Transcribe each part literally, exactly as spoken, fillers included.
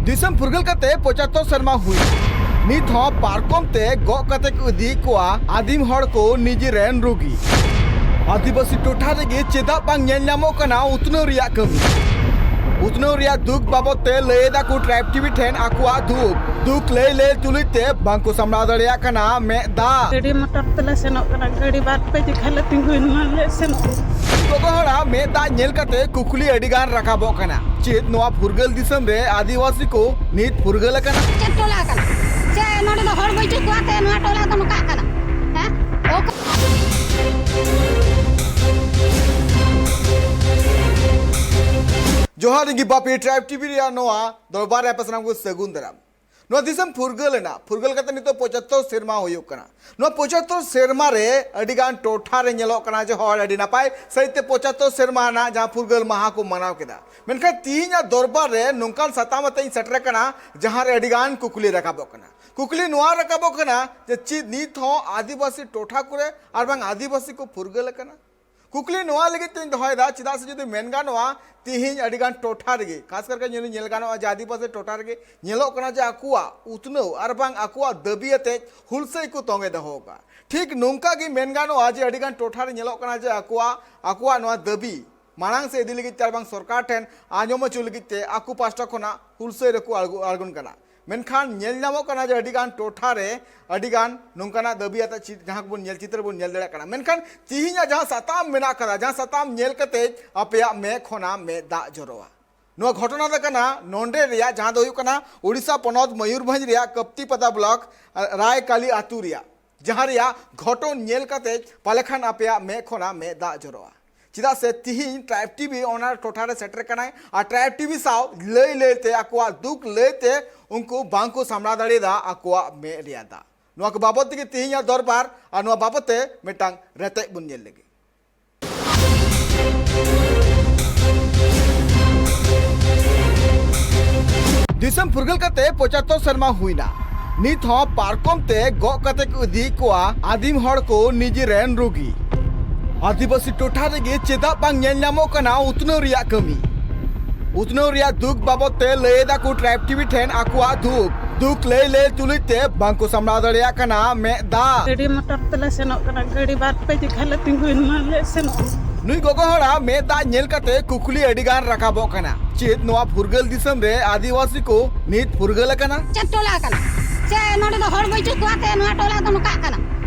ᱫᱤᱥᱚᱢ ᱯᱷᱩᱨᱜᱟᱹᱞ ᱠᱟᱛᱮ ᱯᱚᱸᱪᱟᱛᱛᱳᱨ ᱥᱮᱨᱢᱟ ᱦᱩᱭ, ᱱᱤᱛ ᱦᱚᱸ ᱯᱟᱨᱠᱚᱢ ᱛᱮ ᱜᱚᱜ ᱠᱟᱛᱮ ᱠᱚ ᱤᱫᱤᱭᱮᱫ ᱠᱚᱣᱟ ᱟᱹᱫᱤᱢ ᱦᱚᱲ ᱠᱚ ᱱᱤᱡᱮᱨᱮᱱ ᱨᱩᱜᱤ᱾ ᱟᱹᱫᱤᱵᱟᱹᱥᱤ ᱴᱚᱴᱷᱟ ᱨᱮᱜᱮ ᱪᱮᱫᱟᱜ ᱵᱟᱝ ᱧᱮᱞ ᱧᱟᱢᱚᱜ ᱠᱟᱱᱟ ᱩᱛᱱᱟᱹᱣ ᱨᱮᱭᱟᱜ ᱠᱟᱹᱢᱤ? ᱩᱛᱱᱟᱹᱣ ᱨᱮᱭᱟᱜ ᱫᱩᱠ ᱵᱟᱵᱚᱫ ᱛᱮ ᱞᱟᱹᱭ ᱮᱫᱟ ᱠᱚ ᱴᱨᱟᱭᱤᱵᱽ ᱴᱤᱵᱷᱤ ᱴᱷᱮᱱ ᱟᱠᱚᱣᱟᱜ ᱫᱩᱠ᱾ ᱫᱩᱠ ᱞᱟᱹᱭ ᱞᱟᱹᱭ ᱛᱩᱞᱩᱡ ᱛᱮ ᱵᱟᱝ ᱠᱚ ᱥᱟᱢᱵᱲᱟᱣ ᱫᱟᱲᱮᱭᱟᱜ ᱠᱟᱱᱟ ᱢᱮᱫ ᱫᱟᱜ᱾ ᱜᱟᱹᱰᱤ ᱢᱚᱴᱚᱨ ᱛᱮᱞᱮ ᱥᱮᱱᱚᱜ ᱠᱟᱱᱟ, ᱜᱟᱹᱰᱤ ᱵᱟᱨ ᱯᱮ ᱡᱚᱠᱷᱟ ᱞᱮ ᱛᱤᱸᱜᱩᱭᱮᱱᱟ ᱞᱮ ᱥᱮᱱᱚᱜ᱾ ᱜᱚᱜᱚ ᱦᱚᱲᱟᱜ ᱢᱮᱫ ᱫᱟᱜ ᱧᱮᱞ ᱠᱟᱛᱮ ᱠᱩᱠᱞᱤ ᱟᱹᱰᱤ ᱜᱟᱱ ᱨᱟᱠᱟᱵᱚᱜ ᱠᱟᱱᱟ, ᱪᱮᱫ ᱱᱚᱣᱟ ᱯᱷᱩᱨᱜᱟᱹᱞ ᱫᱤᱥᱚᱢ ᱨᱮ ᱟᱹᱫᱤᱵᱟᱹᱥᱤ ᱠᱚ ᱱᱤᱛ ᱯᱷᱩᱨᱜᱟᱹᱞ ᱟᱠᱟᱱᱟ? ᱪᱮᱫ ᱴᱚᱞᱟ ᱠᱟᱱᱟ? ᱪᱮ ᱱᱚᱰᱮ ᱫᱚ ᱦᱚᱲ ᱵᱟᱹᱪᱩᱜ ᱠᱚᱣᱟ ᱛᱮ ᱱᱚᱣᱟ ᱴᱚᱞᱟ ᱫᱚ ᱱᱚᱝᱠᱟᱜ ᱠᱟᱱᱟ? ᱦᱮᱸ? ᱚᱠ- ᱡᱚᱦᱟᱨ, ᱤᱧ ᱜᱮ ᱵᱟᱯᱤ, ᱴᱨᱟᱭᱤᱵᱽ ᱴᱤᱵᱷᱤ ᱨᱮᱭᱟᱜ ᱱᱚᱣᱟ ᱫᱚᱨᱵᱟᱨ ᱨᱮ ᱟᱯᱮ ᱥᱟᱱᱟᱢ ᱠᱚ ᱥᱟᱹᱜᱩᱱ ᱫᱟᱨᱟᱢ᱾ ᱱᱚᱣᱟ ᱫᱤᱥᱚᱢ ᱯᱷᱩᱨᱜᱟᱹᱞ ᱮᱱᱟ, ᱯᱷᱩᱨᱜᱟᱹᱞ ᱠᱟᱛᱮ ᱱᱤᱛᱚᱜ ᱯᱚᱸᱪᱟᱛᱛᱳᱨ ᱥᱮᱨᱢᱟ ᱦᱩᱭᱩᱜ ᱠᱟᱱᱟ᱾ ᱱᱚᱣᱟ ᱯᱚᱸᱪᱟᱛᱛᱳᱨ ᱥᱮᱨᱢᱟ ᱨᱮ ᱟᱹᱰᱤ ᱜᱟᱱ ᱴᱚᱴᱷᱟ ᱨᱮ ᱧᱮᱞᱚᱜ ᱠᱟᱱᱟ ᱡᱮ ᱦᱚᱲ ᱟᱹᱰᱤ ᱱᱟᱯᱟᱭ ᱥᱟᱹᱦᱤᱡ ᱛᱮ ᱯᱚᱸᱪᱟᱛᱛᱳᱨ ᱥᱮᱨᱢᱟ ᱨᱮᱱᱟᱜ ᱡᱟᱦᱟᱸ ᱯᱷᱩᱨᱜᱟᱹᱞ ᱢᱟᱦᱟ ᱠᱚ ᱢᱟᱱᱟᱣ ᱠᱮᱫᱟ᱾ ᱢᱮᱱᱠᱷᱟᱱ ᱛᱤᱦᱤᱧᱟᱜ ᱫᱚᱨᱵᱟᱨ ᱨᱮ ᱱᱚᱝᱠᱟᱱ ᱥᱟᱛᱟᱢ ᱟᱛᱮ ᱤᱧ ᱥᱮᱴᱮᱨ ᱟᱠᱟᱱᱟ, ᱡᱟᱦᱟᱸ ᱨᱮ ᱟᱹᱰᱤ ᱜᱟᱱ ᱠᱩᱠᱞᱤ ᱨᱟᱠᱟᱵᱚᱜ ᱠᱟᱱᱟ᱾ ᱠᱩᱠᱞᱤ ᱱᱚᱣᱟ ᱨᱟᱠᱟᱵᱚᱜ ᱠᱟᱱᱟ ᱡᱮ ᱪᱮᱫ ᱱᱤᱛ ᱦᱚᱸ ᱟᱹᱫᱤᱵᱟᱹᱥᱤ ᱴᱚᱴᱷᱟ ᱠᱚᱨᱮ ᱟᱨ ᱵᱟᱝ ᱟᱹᱫᱤᱵᱟᱹᱥᱤ ᱠᱚ ᱯᱷᱩᱨᱜᱟᱹᱞ ᱟᱠᱟᱱᱟ? ᱠᱩᱠᱞᱤ ᱱᱚᱣᱟ ᱞᱟᱹᱜᱤᱫ ᱛᱮᱧ ᱫᱚᱦᱚᱭᱮᱫᱟ, ᱪᱮᱫᱟᱜ ᱥᱮ ᱡᱩᱫᱤ ᱢᱮᱱ ᱜᱟᱱᱚᱜᱼᱟ, ᱛᱤᱦᱤᱧ ᱟᱹᱰᱤ ᱜᱟᱱ ᱴᱚᱴᱷᱟ ᱨᱮᱜᱮ, ᱠᱷᱟᱥ ᱠᱟᱨᱠᱮ ᱧᱮᱞ, ᱧᱮᱞ ᱜᱟᱱᱚᱜᱼᱟ ᱡᱮ ᱟᱹᱫᱤᱵᱟᱹᱥᱤ ᱴᱚᱴᱷᱟ ᱨᱮᱜᱮ ᱧᱮᱞᱚᱜ ᱠᱟᱱᱟ ᱡᱮ ᱟᱠᱚᱣᱟᱜ ᱩᱛᱱᱟᱹᱣ ᱟᱨ ᱵᱟᱝ ᱟᱠᱚᱣᱟᱜ ᱫᱟᱹᱵᱤ ᱟᱛᱮ ᱦᱩᱞᱥᱟᱹᱭ ᱠᱚ ᱛᱚᱸᱜᱮ ᱫᱚᱦᱚ ᱟᱠᱟᱫᱼᱟ᱾ ᱴᱷᱤᱠ ᱱᱚᱝᱠᱟ ᱜᱮ ᱢᱮᱱ ᱜᱟᱱᱚᱜᱼᱟ ᱡᱮ ᱟᱹᱰᱤ ᱜᱟᱱ ᱴᱚᱴᱷᱟ ᱨᱮ ᱧᱮᱞᱚᱜ ᱠᱟᱱᱟ ᱡᱮ ᱟᱠᱚᱣᱟᱜ, ᱟᱠᱚᱣᱟᱜ ᱱᱚᱣᱟ ᱫᱟᱹᱵᱤ ᱢᱟᱲᱟᱝ ᱥᱮᱫ ᱤᱫᱤ ᱞᱟᱹᱜᱤᱫ ᱛᱮ ᱟᱨ ᱵᱟᱝ ᱥᱚᱨᱠᱟᱨ ᱴᱷᱮᱱ ᱟᱸᱡᱚᱢ ᱦᱚᱪᱚ ᱞᱟᱹᱜᱤᱫ ᱛᱮ ᱟᱠᱚ ᱯᱟᱥᱴᱟ ᱠᱷᱚᱱᱟᱜ ᱦᱩᱞᱥᱟᱹᱭ ᱨᱮᱠᱚ ᱟᱬᱜᱚ, ᱟᱬᱜᱚᱱ ᱠᱟᱱᱟ᱾ ᱢᱮᱱᱠᱷᱟᱱ ᱧᱮᱞ ᱧᱟᱢᱚᱜ ᱠᱟᱱᱟ ᱡᱮ ᱟᱹᱰᱤ ᱜᱟᱱ ᱴᱚᱴᱷᱟ ᱨᱮ ᱟᱹᱰᱤ ᱜᱟᱱ ᱱᱚᱝᱠᱟᱱᱟᱜ ᱫᱟᱹᱵᱤ ᱟᱛᱮ ᱪᱤ-, ᱡᱟᱦᱟᱸ ᱠᱚᱵᱚᱱ ᱧᱮᱞ, ᱪᱤᱛᱟᱹᱨ ᱵᱚᱱ ᱧᱮᱞ ᱫᱟᱲᱮᱭᱟᱜ ᱠᱟᱱᱟ᱾ ᱢᱮᱱᱠᱷᱟᱱ ᱛᱤᱦᱤᱧᱟᱜ ᱡᱟᱦᱟᱸ ᱥᱟᱛᱟᱢ ᱢᱮᱱᱟᱜ ᱠᱟᱫᱟ, ᱡᱟᱦᱟᱸ ᱥᱟᱛᱟᱢ ᱧᱮᱞ ᱠᱟᱛᱮ ᱟᱯᱮᱭᱟᱜ ᱢᱮᱫ ᱠᱷᱚᱱᱟᱜ ᱢᱮᱫ ᱫᱟᱜ ᱡᱚᱨᱚᱜᱼᱟ᱾ ᱱᱚᱣᱟ ᱜᱷᱚᱴᱚᱱᱟ ᱫᱚ ᱠᱟᱱᱟ ᱱᱚᱰᱮ ᱨᱮᱭᱟᱜ, ᱡᱟᱦᱟᱸ ᱫᱚ ᱦᱩᱭᱩᱜ ᱠᱟᱱᱟ ᱳᱰᱤᱥᱟ ᱯᱚᱱᱚᱛ ᱢᱚᱭᱩᱨᱵᱷᱚᱸᱡᱽ ᱨᱮᱭᱟᱜ ᱠᱟᱯᱛᱤᱯᱟᱫᱟ ᱵᱞᱚᱠ, ᱟ, ᱨᱟᱭᱠᱟᱞᱤ ᱟᱹᱛᱩ ᱨᱮᱭᱟᱜ, ᱡᱟᱦᱟᱸ ᱨᱮᱭᱟᱜ ᱜᱷᱚᱴᱚᱱ ᱧᱮᱞ ᱠᱟᱛᱮ ᱯᱟᱞᱮ ᱠᱷᱟᱱ ᱟᱯᱮᱭᱟᱜ ᱢᱮᱫ ᱠᱷᱚᱱᱟᱜ ᱢᱮᱫ ᱫᱟᱜ ᱡᱚᱨᱚᱜᱼᱟ᱾ ᱪᱮᱫᱟᱜ ᱥᱮ ᱛᱤᱦᱤᱧ ᱴᱨᱟᱭᱤᱵᱽ ᱴᱤᱵᱷᱤ ᱚᱱᱟ ᱴᱚᱴᱷᱟ ᱨᱮ ᱥᱮᱴᱮᱨ ᱠᱟᱱᱟᱭ ᱟᱨ ᱴᱨᱟᱭᱤᱵᱽ ᱴᱤᱵᱷᱤ ᱥᱟᱶ ᱞᱟᱹᱭ ᱞᱟᱹᱭ ᱛᱮ ᱟᱠᱚᱣᱟᱜ ᱫᱩᱠ ᱞᱟᱹᱭ ᱛᱮ ᱩᱱᱠᱩ ᱵᱟᱝ ᱠᱚ ᱥᱟᱢᱲᱟᱣ ᱫᱟᱲᱮᱭᱟᱫᱟ ᱟᱠᱚᱣᱟᱜ ᱢᱮᱫ ᱨᱮᱭᱟᱜ ᱫᱟᱜ᱾ ᱱᱚᱣᱟ ᱠᱚ ᱵᱟᱵᱚᱛ ᱛᱮᱜᱮ ᱛᱤᱦᱤᱧᱟᱜ ᱫᱚᱨᱵᱟᱨ ᱟᱨ ᱱᱚᱣᱟ ᱵᱟᱵᱚᱛ ᱛᱮ ᱢᱤᱫᱴᱟᱝ ᱨᱮᱛᱮᱫ ᱵᱚᱱ ᱧᱮᱞ ᱞᱮᱜᱮ᱾ ᱫᱤᱥᱚᱢ ᱯᱷᱩᱨᱜᱟᱹᱞ ᱠᱟᱛᱮ ᱯᱚᱸᱪᱟᱛᱛᱳᱨ ᱥᱮᱨᱢᱟ ᱦᱩᱭᱱᱟ, ᱱᱤᱛ ᱦᱚᱸ ᱯᱟᱨᱠᱚᱢ ᱛᱮ ᱜᱚᱜ ᱠᱟᱛᱮ ᱠᱚ ᱤᱫᱤᱭᱮᱫ ᱠᱚᱣᱟ ᱟᱹᱫᱤᱢ ᱦᱚᱲ ᱠᱚ ᱱᱤᱡᱮᱨᱮᱱ ᱨᱩᱜᱤ᱾ ᱟᱹᱫᱤᱵᱟᱹᱥᱤ ᱴᱚᱴᱷᱟ ᱨᱮᱜᱮ ᱪᱮᱫᱟᱜ ᱵᱟᱝ ᱧᱮᱞ ᱧᱟᱢᱚᱜ ᱠᱟᱱᱟ ᱩᱛᱱᱟᱹᱣ ᱨᱮᱭᱟᱜ ᱠᱟᱹᱢᱤ? ᱩᱛᱱᱟᱹᱣ ᱨᱮᱭᱟᱜ ᱫᱩᱠ ᱵᱟᱵᱚᱫ ᱛᱮ ᱞᱟᱹᱭ ᱮᱫᱟ ᱠᱚ ᱴᱨᱟᱭᱤᱵᱽ ᱴᱤᱵᱷᱤ ᱴᱷᱮᱱ ᱟᱠᱚᱣᱟᱜ ᱫᱩᱠ᱾ ᱫᱩᱠ ᱞᱟᱹᱭ ᱞᱟᱹᱭ ᱛᱩᱞᱩᱡ ᱛᱮ ᱵᱟᱝ ᱠᱚ ᱥᱟᱢᱵᱲᱟᱣ ᱫᱟᱲᱮᱭᱟᱜ ᱠᱟᱱᱟ ᱢᱮᱫ ᱫᱟᱜ᱾ ᱜᱟᱹᱰᱤ ᱢᱚᱴᱚᱨ ᱛᱮᱞᱮ ᱥᱮᱱᱚᱜ ᱠᱟᱱᱟ, ᱜᱟᱹᱰᱤ ᱵᱟᱨ ᱯᱮ ᱡᱮᱠᱷᱟ ᱞᱮ ᱛᱤᱸᱜᱩᱭᱮᱱ ᱢᱟᱞᱮ ᱥᱮᱱᱚᱜᱼᱟ᱾ ᱱᱩᱭ ᱜᱚᱜᱚ ᱦᱚᱲᱟᱜ ᱢᱮᱫ ᱫᱟᱜ ᱧᱮᱞ ᱠᱟᱛᱮ ᱠᱩᱠᱞᱤ ᱟᱹᱰᱤ ᱜᱟᱱ ᱨᱟᱠᱟᱵᱚᱜ ᱠᱟᱱᱟ, ᱪᱮᱫ ᱱᱚᱣᱟ ᱯᱷᱩᱨᱜᱟᱹᱞ ᱫᱤᱥᱚᱢ ᱨᱮ ᱟᱹᱫᱤᱵᱟᱹᱥᱤ ᱠᱚ ᱱᱤᱛ ᱯᱷᱩᱨᱜᱟᱹᱞ ᱟᱠᱟᱱᱟ? ᱪᱮᱫ ᱴᱚᱞᱟ ᱠᱟᱱᱟ? ᱪᱮ ᱱᱚᱰᱮ ᱫᱚ ᱦᱚᱲ ᱵᱟᱹᱪᱩᱜ ᱠᱚᱣᱟ ᱛᱮ ᱱᱚᱣᱟ ᱴᱚᱞᱟ ᱫᱚ ᱱᱚᱝᱠᱟᱜ ᱠᱟᱱᱟ?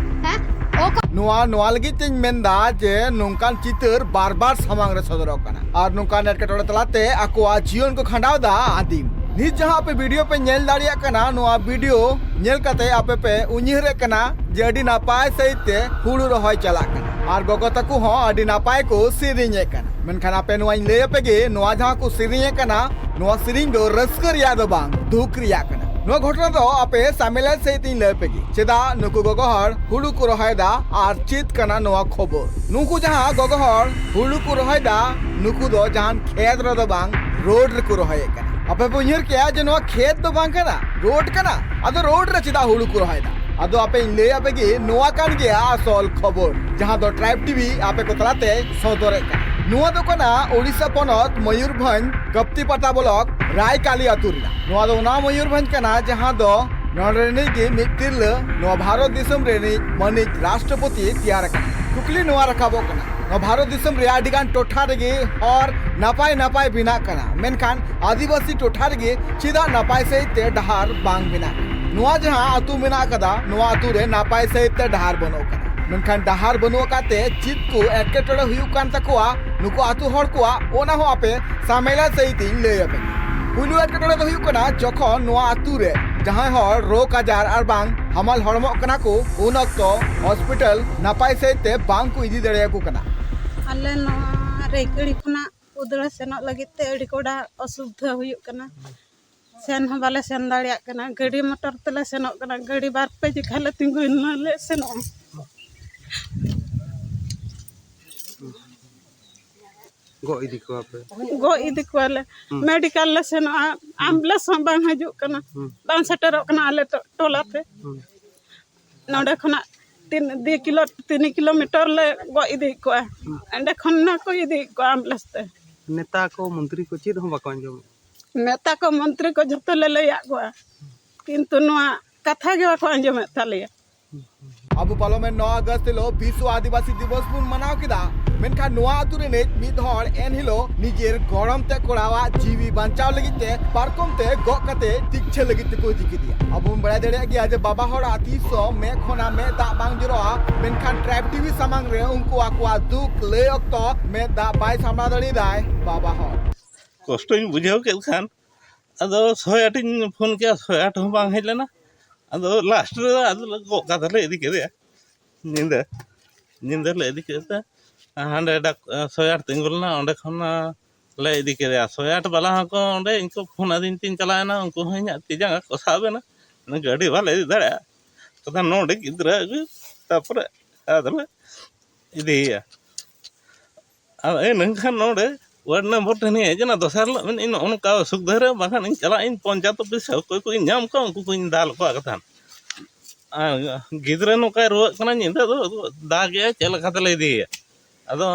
ᱦᱮᱸ? ᱚᱠᱚ- ᱱᱚᱣᱟ, ᱱᱚᱣᱟ ᱞᱟᱹᱜᱤᱫ ᱛᱤᱧ ᱢᱮᱱᱫᱟ ᱡᱮ ᱱᱚᱝᱠᱟᱱ ᱪᱤᱛᱟᱹᱨ ᱵᱟᱨ ᱵᱟᱨ ᱥᱟᱢᱟᱝ ᱨᱮ ᱥᱚᱫᱚᱨᱚᱜ ᱠᱟᱱᱟ ᱟᱨ ᱱᱚᱝᱠᱟᱱ ᱮᱴᱠᱮᱴᱚᱬᱮ ᱛᱟᱞᱟᱛᱮ ᱟᱠᱚᱣᱟᱜ ᱡᱤᱭᱚᱱ ᱠᱚ ᱠᱷᱟᱸᱰᱟᱣ ᱮᱫᱟ ᱟᱹᱫᱤᱢ᱾ ᱱᱤᱛ ᱡᱟᱦᱟᱸ ᱟᱯᱮ ᱵᱷᱤᱰᱤᱭᱳ ᱯᱮ ᱧᱮᱞ ᱫᱟᱲᱮᱭᱟᱜ ᱠᱟᱱᱟ, ᱱᱚᱣᱟ ᱵᱷᱤᱰᱤᱭᱳ ᱧᱮᱞ ᱠᱟᱛᱮ ᱟᱯᱮ ᱯᱮ ᱩᱭᱦᱟᱹᱨᱮᱫ ᱠᱟᱱᱟ ᱡᱮ ᱟᱹᱰᱤ ᱱᱟᱯᱟᱭ ᱥᱟᱺᱦᱤᱡ ᱛᱮ ᱦᱩᱲᱩ ᱨᱚᱦᱚᱭ ᱪᱟᱞᱟᱜ ᱠᱟᱱᱟ ᱟᱨ ᱜᱚᱜᱚ ᱛᱟᱠᱚ ᱦᱚᱸ ᱟᱹᱰᱤ ᱱᱟᱯᱟᱭ ᱠᱚ ᱥᱮᱨᱮᱧᱮᱫ ᱠᱟᱱᱟ᱾ ᱢᱮᱱᱠᱷᱟᱱ ᱟᱯᱮ ᱱᱚᱣᱟᱧ ᱞᱟᱹᱭ ᱟᱯᱮ ᱜᱮ, ᱱᱚᱣᱟ ᱡᱟᱦᱟᱸ ᱠᱚ ᱥᱮᱨᱮᱧᱮᱫ ᱠᱟᱱᱟ, ᱱᱚᱣᱟ ᱥᱮᱨᱮᱧ ᱫᱚ ᱨᱟᱹᱥᱠᱟᱹ ᱨᱮᱭᱟᱜ ᱫᱚ ᱵᱟᱝ, ᱫᱩᱠ ᱨᱮᱭᱟᱜ ᱠᱟᱱᱟ᱾ ᱱᱚᱣᱟ ᱜᱷᱚᱴᱚᱱᱟ ᱫᱚ ᱟᱯᱮ ᱥᱟᱢᱮᱞᱟᱭ ᱥᱟᱺᱦᱤᱡ ᱤᱧ ᱞᱟᱹᱭ ᱟᱯᱮ ᱜᱮ, ᱪᱮᱫᱟᱜ ᱱᱩᱠᱩ ᱜᱚᱜᱚ ᱦᱚᱲ ᱦᱩᱲᱩ ᱠᱚ ᱨᱚᱦᱚᱭᱮᱫᱟ ᱟᱨ ᱪᱮᱫ ᱠᱟᱱᱟ ᱱᱚᱣᱟ ᱠᱷᱚᱵᱚᱨ᱾ ᱱᱩᱠᱩ ᱡᱟᱦᱟᱸ ᱜᱚᱜᱚ ᱦᱚᱲ ᱦᱩᱲᱩ ᱠᱚ ᱨᱚᱦᱚᱭᱮᱫᱟ, ᱱᱩᱠᱩ ᱫᱚ ᱡᱟᱦᱟᱱ ᱠᱷᱮᱛ ᱨᱮᱫᱚ ᱵᱟᱝ, ᱨᱳᱰ ᱨᱮᱠᱚ ᱨᱚᱦᱚᱭᱮᱫ ᱠᱟᱱᱟ᱾ ᱟᱯᱮ ᱯᱮ ᱩᱭᱦᱟᱹᱨ ᱠᱮᱭᱟ ᱡᱮ ᱱᱚᱣᱟ ᱠᱷᱮᱛ ᱫᱚ ᱵᱟᱝ ᱠᱟᱱᱟ, ᱨᱳᱰ ᱠᱟᱱᱟ, ᱟᱫᱚ ᱨᱳᱰ ᱨᱮ ᱪᱮᱫᱟᱜ ᱦᱩᱲᱩ ᱠᱚ ᱨᱚᱦᱚᱭᱮᱫᱟ? ᱟᱫᱚ ᱟᱯᱮᱧ ᱞᱟᱹᱭ ᱟᱯᱮ ᱜᱮ, ᱱᱚᱣᱟ ᱠᱟᱱ ᱜᱮᱭᱟ ᱟᱥᱚᱞ ᱠᱷᱚᱵᱚᱨ, ᱡᱟᱦᱟᱸ ᱫᱚ ᱴᱨᱟᱭᱤᱵᱽ ᱴᱤᱵᱷᱤ ᱟᱯᱮ ᱠᱚ ᱛᱟᱞᱟᱛᱮ ᱥᱚᱫᱚᱨᱮᱫ ᱠᱟᱱᱟ᱾ ᱱᱚᱣᱟ ᱫᱚ ᱠᱟᱱᱟ ᱳᱰᱤᱥᱟ ᱯᱚᱱᱚᱛ ᱢᱚᱭᱩᱨᱵᱷᱚᱸᱡᱽ ᱠᱟᱯᱛᱤᱯᱟᱴᱟ ᱵᱞᱚᱠ ᱨᱟᱭᱠᱟᱞᱤ ᱟᱹᱛᱩ ᱨᱮᱱᱟᱜ᱾ ᱱᱚᱣᱟ ᱫᱚ ᱚᱱᱟ ᱢᱚᱭᱩᱨᱵᱷᱚᱸᱡᱽ ᱠᱟᱱᱟ ᱡᱟᱦᱟᱸ ᱫᱚ ᱱᱚᱰᱮ ᱨᱤᱱᱤᱡ ᱜᱮ ᱢᱤᱫ ᱛᱤᱨᱞᱟᱹ ᱱᱚᱣᱟ ᱵᱷᱟᱨᱚᱛ ᱫᱤᱥᱚᱢ ᱨᱤᱱᱤᱡ ᱢᱟᱹᱱᱤᱡ ᱨᱟᱥᱴᱨᱚᱯᱚᱛᱤ ᱛᱮᱭᱟᱨ ᱟᱠᱟᱱᱟ᱾ ᱠᱩᱠᱞᱤ ᱱᱚᱣᱟ ᱨᱟᱠᱟᱵᱚᱜ ᱠᱟᱱᱟ, ᱱᱚᱣᱟ ᱵᱷᱟᱨᱚᱛ ᱫᱤᱥᱚᱢ ᱨᱮ ᱟᱹᱰᱤ ᱜᱟᱱ ᱴᱚᱴᱷᱟ ᱨᱮᱜᱮ ᱦᱚᱨ ᱱᱟᱯᱟᱭ ᱱᱟᱯᱟᱭ ᱵᱮᱱᱟᱜ ᱠᱟᱱᱟ, ᱢᱮᱱᱠᱷᱟᱱ ᱟᱹᱫᱤᱵᱟᱹᱥᱤ ᱴᱚᱴᱷᱟ ᱨᱮᱜᱮ ᱪᱮᱫᱟᱜ ᱱᱟᱯᱟᱭ ᱥᱟᱺᱦᱤᱡ ᱛᱮ ᱰᱟᱦᱟᱨ ᱵᱟᱝ ᱵᱮᱱᱟᱜ ᱠᱟᱱᱟ? ᱱᱚᱣᱟ ᱡᱟᱦᱟᱸ ᱟᱹᱛᱩ ᱢᱮᱱᱟᱜ ᱟᱠᱟᱫᱟ, ᱱᱚᱣᱟ ᱟᱹᱛᱩ ᱨᱮ ᱱᱟᱯᱟᱭ ᱥᱟᱺᱦᱤᱡ ᱛᱮ ᱰᱟᱦᱟᱨ ᱵᱟᱹᱱᱩᱜ ᱟᱠᱟᱫᱟ᱾ ᱢᱮᱱᱠᱷᱟᱱ ᱰᱟᱦᱟᱨ ᱵᱟᱹᱱᱩᱜ ᱟᱠᱟᱫ ᱛᱮ ᱪᱮᱫ ᱠᱚ ᱮᱴᱠᱮᱴᱚᱬᱮ ᱦᱩᱭᱩᱜ ᱠᱟᱱ ᱛᱟᱠᱚᱣᱟ ᱱᱩᱠᱩ ᱟᱹᱛᱩ ᱦᱚᱲ ᱠᱚᱣᱟᱜ, ᱚᱱᱟ ᱦᱚᱸ ᱟᱯᱮ ᱥᱟᱢᱮᱞᱟ ᱥᱟᱺᱦᱤᱡ ᱤᱧ ᱞᱟᱹᱭ ᱟᱯᱮ ᱠᱟᱱᱟ᱾ ᱯᱩᱭᱞᱩ ᱮᱴᱠᱮᱴᱚᱬᱮ ᱫᱚ ᱦᱩᱭᱩᱜ ᱠᱟᱱᱟ, ᱡᱚᱠᱷᱚᱱ ᱱᱚᱣᱟ ᱟᱹᱛᱩ ᱨᱮ ᱡᱟᱦᱟᱸᱭ ᱦᱚᱲ ᱨᱳᱜᱽ ᱟᱡᱟᱨ ᱟᱨ ᱵᱟᱝ ᱦᱟᱢᱟᱞ ᱦᱚᱲᱢᱚᱜ ᱠᱟᱱᱟ ᱠᱚ, ᱩᱱ ᱚᱠᱛᱚ ᱦᱚᱥᱯᱤᱴᱟᱞ ᱱᱟᱯᱟᱭ ᱥᱟᱺᱦᱤᱡ ᱛᱮ ᱵᱟᱝ ᱠᱚ ᱤᱫᱤ ᱫᱟᱲᱮᱭᱟᱠᱚ ᱠᱟᱱᱟ᱾ ᱟᱞᱮ ᱱᱚᱣᱟ ᱨᱟᱹᱭᱠᱟᱹᱲᱤ ᱠᱷᱚᱱᱟᱜ ᱩᱫᱽᱲᱟ ᱥᱮᱱᱚᱜ ᱞᱟᱹᱜᱤᱫ ᱛᱮ ᱟᱹᱰᱤ ᱠᱚᱰᱟ ᱚᱥᱩᱵᱤᱫᱷᱟ ᱦᱩᱭᱩᱜ ᱠᱟᱱᱟ᱾ ᱥᱮᱱ ᱦᱚᱸ ᱵᱟᱞᱮ ᱥᱮᱱ ᱫᱟᱲᱮᱭᱟᱜ ᱠᱟᱱᱟ, ᱜᱟᱹᱰᱤ ᱢᱚᱴᱚᱨ ᱛᱮᱞᱮ ᱥᱮᱱᱚᱜ ᱠᱟᱱᱟ, ᱜᱟᱹᱰᱤ ᱵᱟᱨ ᱯᱮ ᱡᱮᱠᱷᱟ ᱞᱮ ᱛᱤᱸᱜᱩᱭᱮᱱ ᱢᱟᱞᱮ ᱥᱮᱱᱚᱜᱼᱟ᱾ ᱜᱚᱜ ᱤᱫᱤ ᱠᱚᱣᱟ ᱯᱮ? ᱜᱚᱜ ᱤᱫᱤ ᱠᱚᱣᱟᱞᱮ᱾ ᱦᱩᱸ᱾ ᱢᱮᱰᱤᱠᱟᱞ ᱞᱮ ᱥᱮᱱᱚᱜᱼᱟ, ᱟᱢᱵᱩᱞᱮᱱᱥ ᱦᱚᱸ ᱵᱟᱝ ᱦᱤᱡᱩᱜ ᱠᱟᱱᱟ, ᱦᱩᱸ᱾ ᱵᱟᱝ ᱥᱮᱴᱮᱨᱚᱜ ᱠᱟᱱᱟ ᱟᱞᱮ ᱴᱚ-, ᱴᱚᱞᱟ ᱛᱮ᱾ ᱦᱩᱸ᱾ ᱱᱚᱰᱮ ᱠᱷᱚᱱᱟᱜ ᱛᱤᱱ, ᱫᱩ ᱠᱤᱞᱳ, ᱛᱤᱱ ᱠᱤᱞᱳᱢᱤᱴᱟᱨ ᱞᱮ ᱜᱚᱜ ᱤᱫᱤᱭᱮᱫ ᱠᱚᱣᱟ, ᱦᱩᱸ᱾ ᱚᱸᱰᱮ ᱠᱷᱚᱱ ᱱᱟ ᱠᱚ ᱤᱫᱤᱭᱮᱫ ᱠᱚᱣᱟ ᱟᱢᱵᱩᱞᱮᱱᱥ ᱛᱮ᱾ ᱱᱮᱛᱟ ᱠᱚ, ᱢᱚᱱᱛᱨᱤ ᱠᱚ ᱪᱮᱫ ᱦᱚᱸ ᱵᱟᱠᱚ ᱟᱸᱡᱚᱢᱮᱫ᱾ ᱱᱮᱛᱟ ᱠᱚ, ᱢᱚᱱᱛᱨᱤ ᱠᱚ ᱡᱷᱚᱛᱚ ᱞᱮ ᱞᱟᱹᱭᱟᱫ ᱠᱚᱣᱟ, ᱠᱤᱱᱛᱩ ᱱᱚᱣᱟ ᱠᱟᱛᱷᱟ ᱜᱮ ᱵᱟᱠᱚ ᱟᱸᱡᱚᱢᱮᱫ ᱛᱟᱞᱮᱭᱟ᱾ ᱟᱵᱚ ᱯᱟᱨᱞᱟᱢᱮᱱᱴ ᱱᱚᱣᱟ ᱟᱜᱚᱥᱴ ᱦᱤᱞᱳᱜ ᱵᱤᱥᱥᱚ ᱟᱹᱫᱤᱵᱟᱹᱥᱤ ᱫᱤᱵᱚᱥ ᱵᱚᱱ ᱢᱟᱱᱟᱣ ᱠᱮᱫᱟ, ᱢᱮᱱᱠᱷᱟᱱ ᱱᱚᱣᱟ ᱟᱹᱛᱩ ᱨᱤᱱᱤᱡ ᱢᱤᱫ ᱦᱚᱲ ᱮᱱ ᱦᱤᱞᱳᱜ ᱱᱤᱡᱮᱨ ᱜᱚᱲᱚᱢ ᱛᱮ ᱠᱚᱲᱟᱣᱟᱜ ᱡᱤᱣᱤ ᱵᱟᱧᱪᱟᱣ ᱞᱟᱹᱜᱤᱫ ᱛᱮ ᱯᱟᱨᱠᱚᱢ ᱛᱮ ᱜᱚᱜ ᱠᱟᱛᱮ ᱛᱤᱠᱪᱷᱟᱹ ᱞᱟᱹᱜᱤᱫ ᱛᱮᱠᱚ ᱤᱫᱤ ᱠᱮᱫᱮᱭᱟ᱾ ᱟᱵᱚ ᱵᱚᱱ ᱵᱟᱲᱟᱭ ᱫᱟᱲᱮᱭᱟᱜ ᱜᱮᱭᱟ ᱡᱮ ᱵᱟᱵᱟ ᱦᱚᱲᱟᱜ ᱛᱤᱥ ᱦᱚᱸ ᱢᱮᱫ ᱠᱷᱚᱱᱟᱜ ᱢᱮᱫ ᱫᱟᱜ ᱵᱟᱝ ᱡᱚᱨᱚᱜᱼᱟ, ᱢᱮᱱᱠᱷᱟᱱ ᱴᱨᱟᱭᱤᱵᱽ ᱴᱤᱵᱷᱤ ᱥᱟᱢᱟᱝ ᱨᱮ ᱩᱱᱠᱩ ᱟᱠᱚᱣᱟᱜ ᱫᱩᱠ ᱞᱟᱹᱭ ᱚᱠᱛᱚ ᱢᱮᱫ ᱫᱟᱜ ᱵᱟᱭ ᱥᱟᱢᱵᱲᱟᱣ ᱫᱟᱲᱮᱭᱟᱫᱟᱭ ᱵᱟᱵᱟ ᱦᱚᱲ᱾ ᱠᱚᱥᱴᱚᱧ ᱵᱩᱡᱷᱟᱹᱣ ᱠᱮᱫ ᱠᱷᱟᱱ ᱟᱫᱚ ᱥᱚᱭ ᱟᱴ ᱤᱧ ᱯᱷᱳᱱ ᱠᱮᱫᱟ, ᱥᱚᱭ ᱟᱴ ᱦᱚᱸ ᱵᱟᱝ ᱦᱮᱡ ᱞᱮᱱᱟ᱾ ᱟᱫᱚ ᱞᱟᱥᱴ ᱨᱮ ᱟᱫᱚ ᱞᱮ ᱜᱚᱜ ᱠᱟᱛᱮ ᱞᱮ ᱤᱫᱤ ᱠᱮᱫᱮᱭᱟ᱾ ᱧᱤᱫᱟᱹ, ᱧᱤᱫᱟᱹ ᱞᱮ ᱤᱫᱤ ᱠᱮᱫ ᱛᱮ ᱦᱟᱸᱰᱮ ᱰᱟᱠ-, ᱥᱚᱭ ᱟᱴ ᱛᱤᱸᱜᱩ ᱞᱮᱱᱟ, ᱚᱸᱰᱮ ᱠᱷᱚᱱ ᱞᱮ ᱤᱫᱤ ᱠᱮᱫᱮᱭᱟ᱾ ᱥᱚᱭ ᱟᱴ ᱵᱟᱞᱟ ᱦᱚᱸᱠᱚ ᱚᱸᱰᱮ ᱤᱧ ᱠᱚ ᱯᱷᱳᱱ ᱟᱹᱫᱤᱧ ᱛᱤᱧ ᱪᱟᱞᱟᱣᱮᱱᱟ, ᱩᱱᱠᱩ ᱦᱚᱸ ᱤᱧᱟᱹᱜ ᱛᱤ ᱡᱟᱸᱜᱟ ᱠᱚ ᱥᱟᱵ ᱮᱱᱟ, ᱜᱟᱹᱰᱤ ᱵᱟᱞᱮ ᱤᱫᱤ ᱫᱟᱲᱮᱭᱟᱜᱼᱟ᱾ ᱠᱟᱛᱷᱟ ᱱᱚᱰᱮ ᱜᱤᱫᱽᱨᱟᱹ ᱟᱹᱜᱩ, ᱛᱟᱨᱯᱚᱨᱮ ᱟᱫᱚᱞᱮ ᱤᱫᱤᱭᱮᱭᱟ᱾ ᱟᱫᱚ ᱮ ᱱᱮᱝᱠᱷᱟᱱ ᱱᱚᱰᱮ ᱣᱟᱨᱰ ᱱᱚᱢᱵᱚᱨ ᱴᱷᱮᱱ ᱦᱮᱡ ᱮᱱᱟ, ᱫᱚᱥᱟᱨ ᱦᱤᱞᱳᱜ ᱢᱮᱱᱮᱫ ᱤᱧ ᱱᱚᱜᱼᱚ ᱱᱚᱝᱠᱟ ᱚᱥᱩᱵᱤᱫᱷᱟ ᱨᱮ, ᱵᱟᱠᱷᱟᱱ ᱤᱧ ᱪᱟᱞᱟᱜ ᱤᱧ ᱯᱚᱧᱪᱟᱭᱮᱛ ᱚᱯᱷᱤᱥ ᱨᱮ, ᱚᱠᱚᱭ ᱠᱚᱧ ᱧᱟᱢ ᱠᱚᱣᱟ ᱩᱱᱠᱩ ᱠᱚᱧ ᱫᱟᱞ ᱠᱚᱣᱟ ᱠᱟᱛᱷᱟ᱾ ᱟᱨ ᱜᱤᱫᱽᱨᱟᱹ ᱱᱚᱝᱠᱟᱭ ᱨᱩᱣᱟᱹᱜ ᱠᱟᱱᱟ, ᱧᱤᱫᱟᱹ ᱫᱚ ᱫᱟᱜᱮᱜᱼᱟᱭ, ᱪᱮᱫ ᱞᱮᱠᱟ ᱛᱮᱞᱮ ᱤᱫᱤᱭᱮᱭᱟ? ᱟᱫᱚ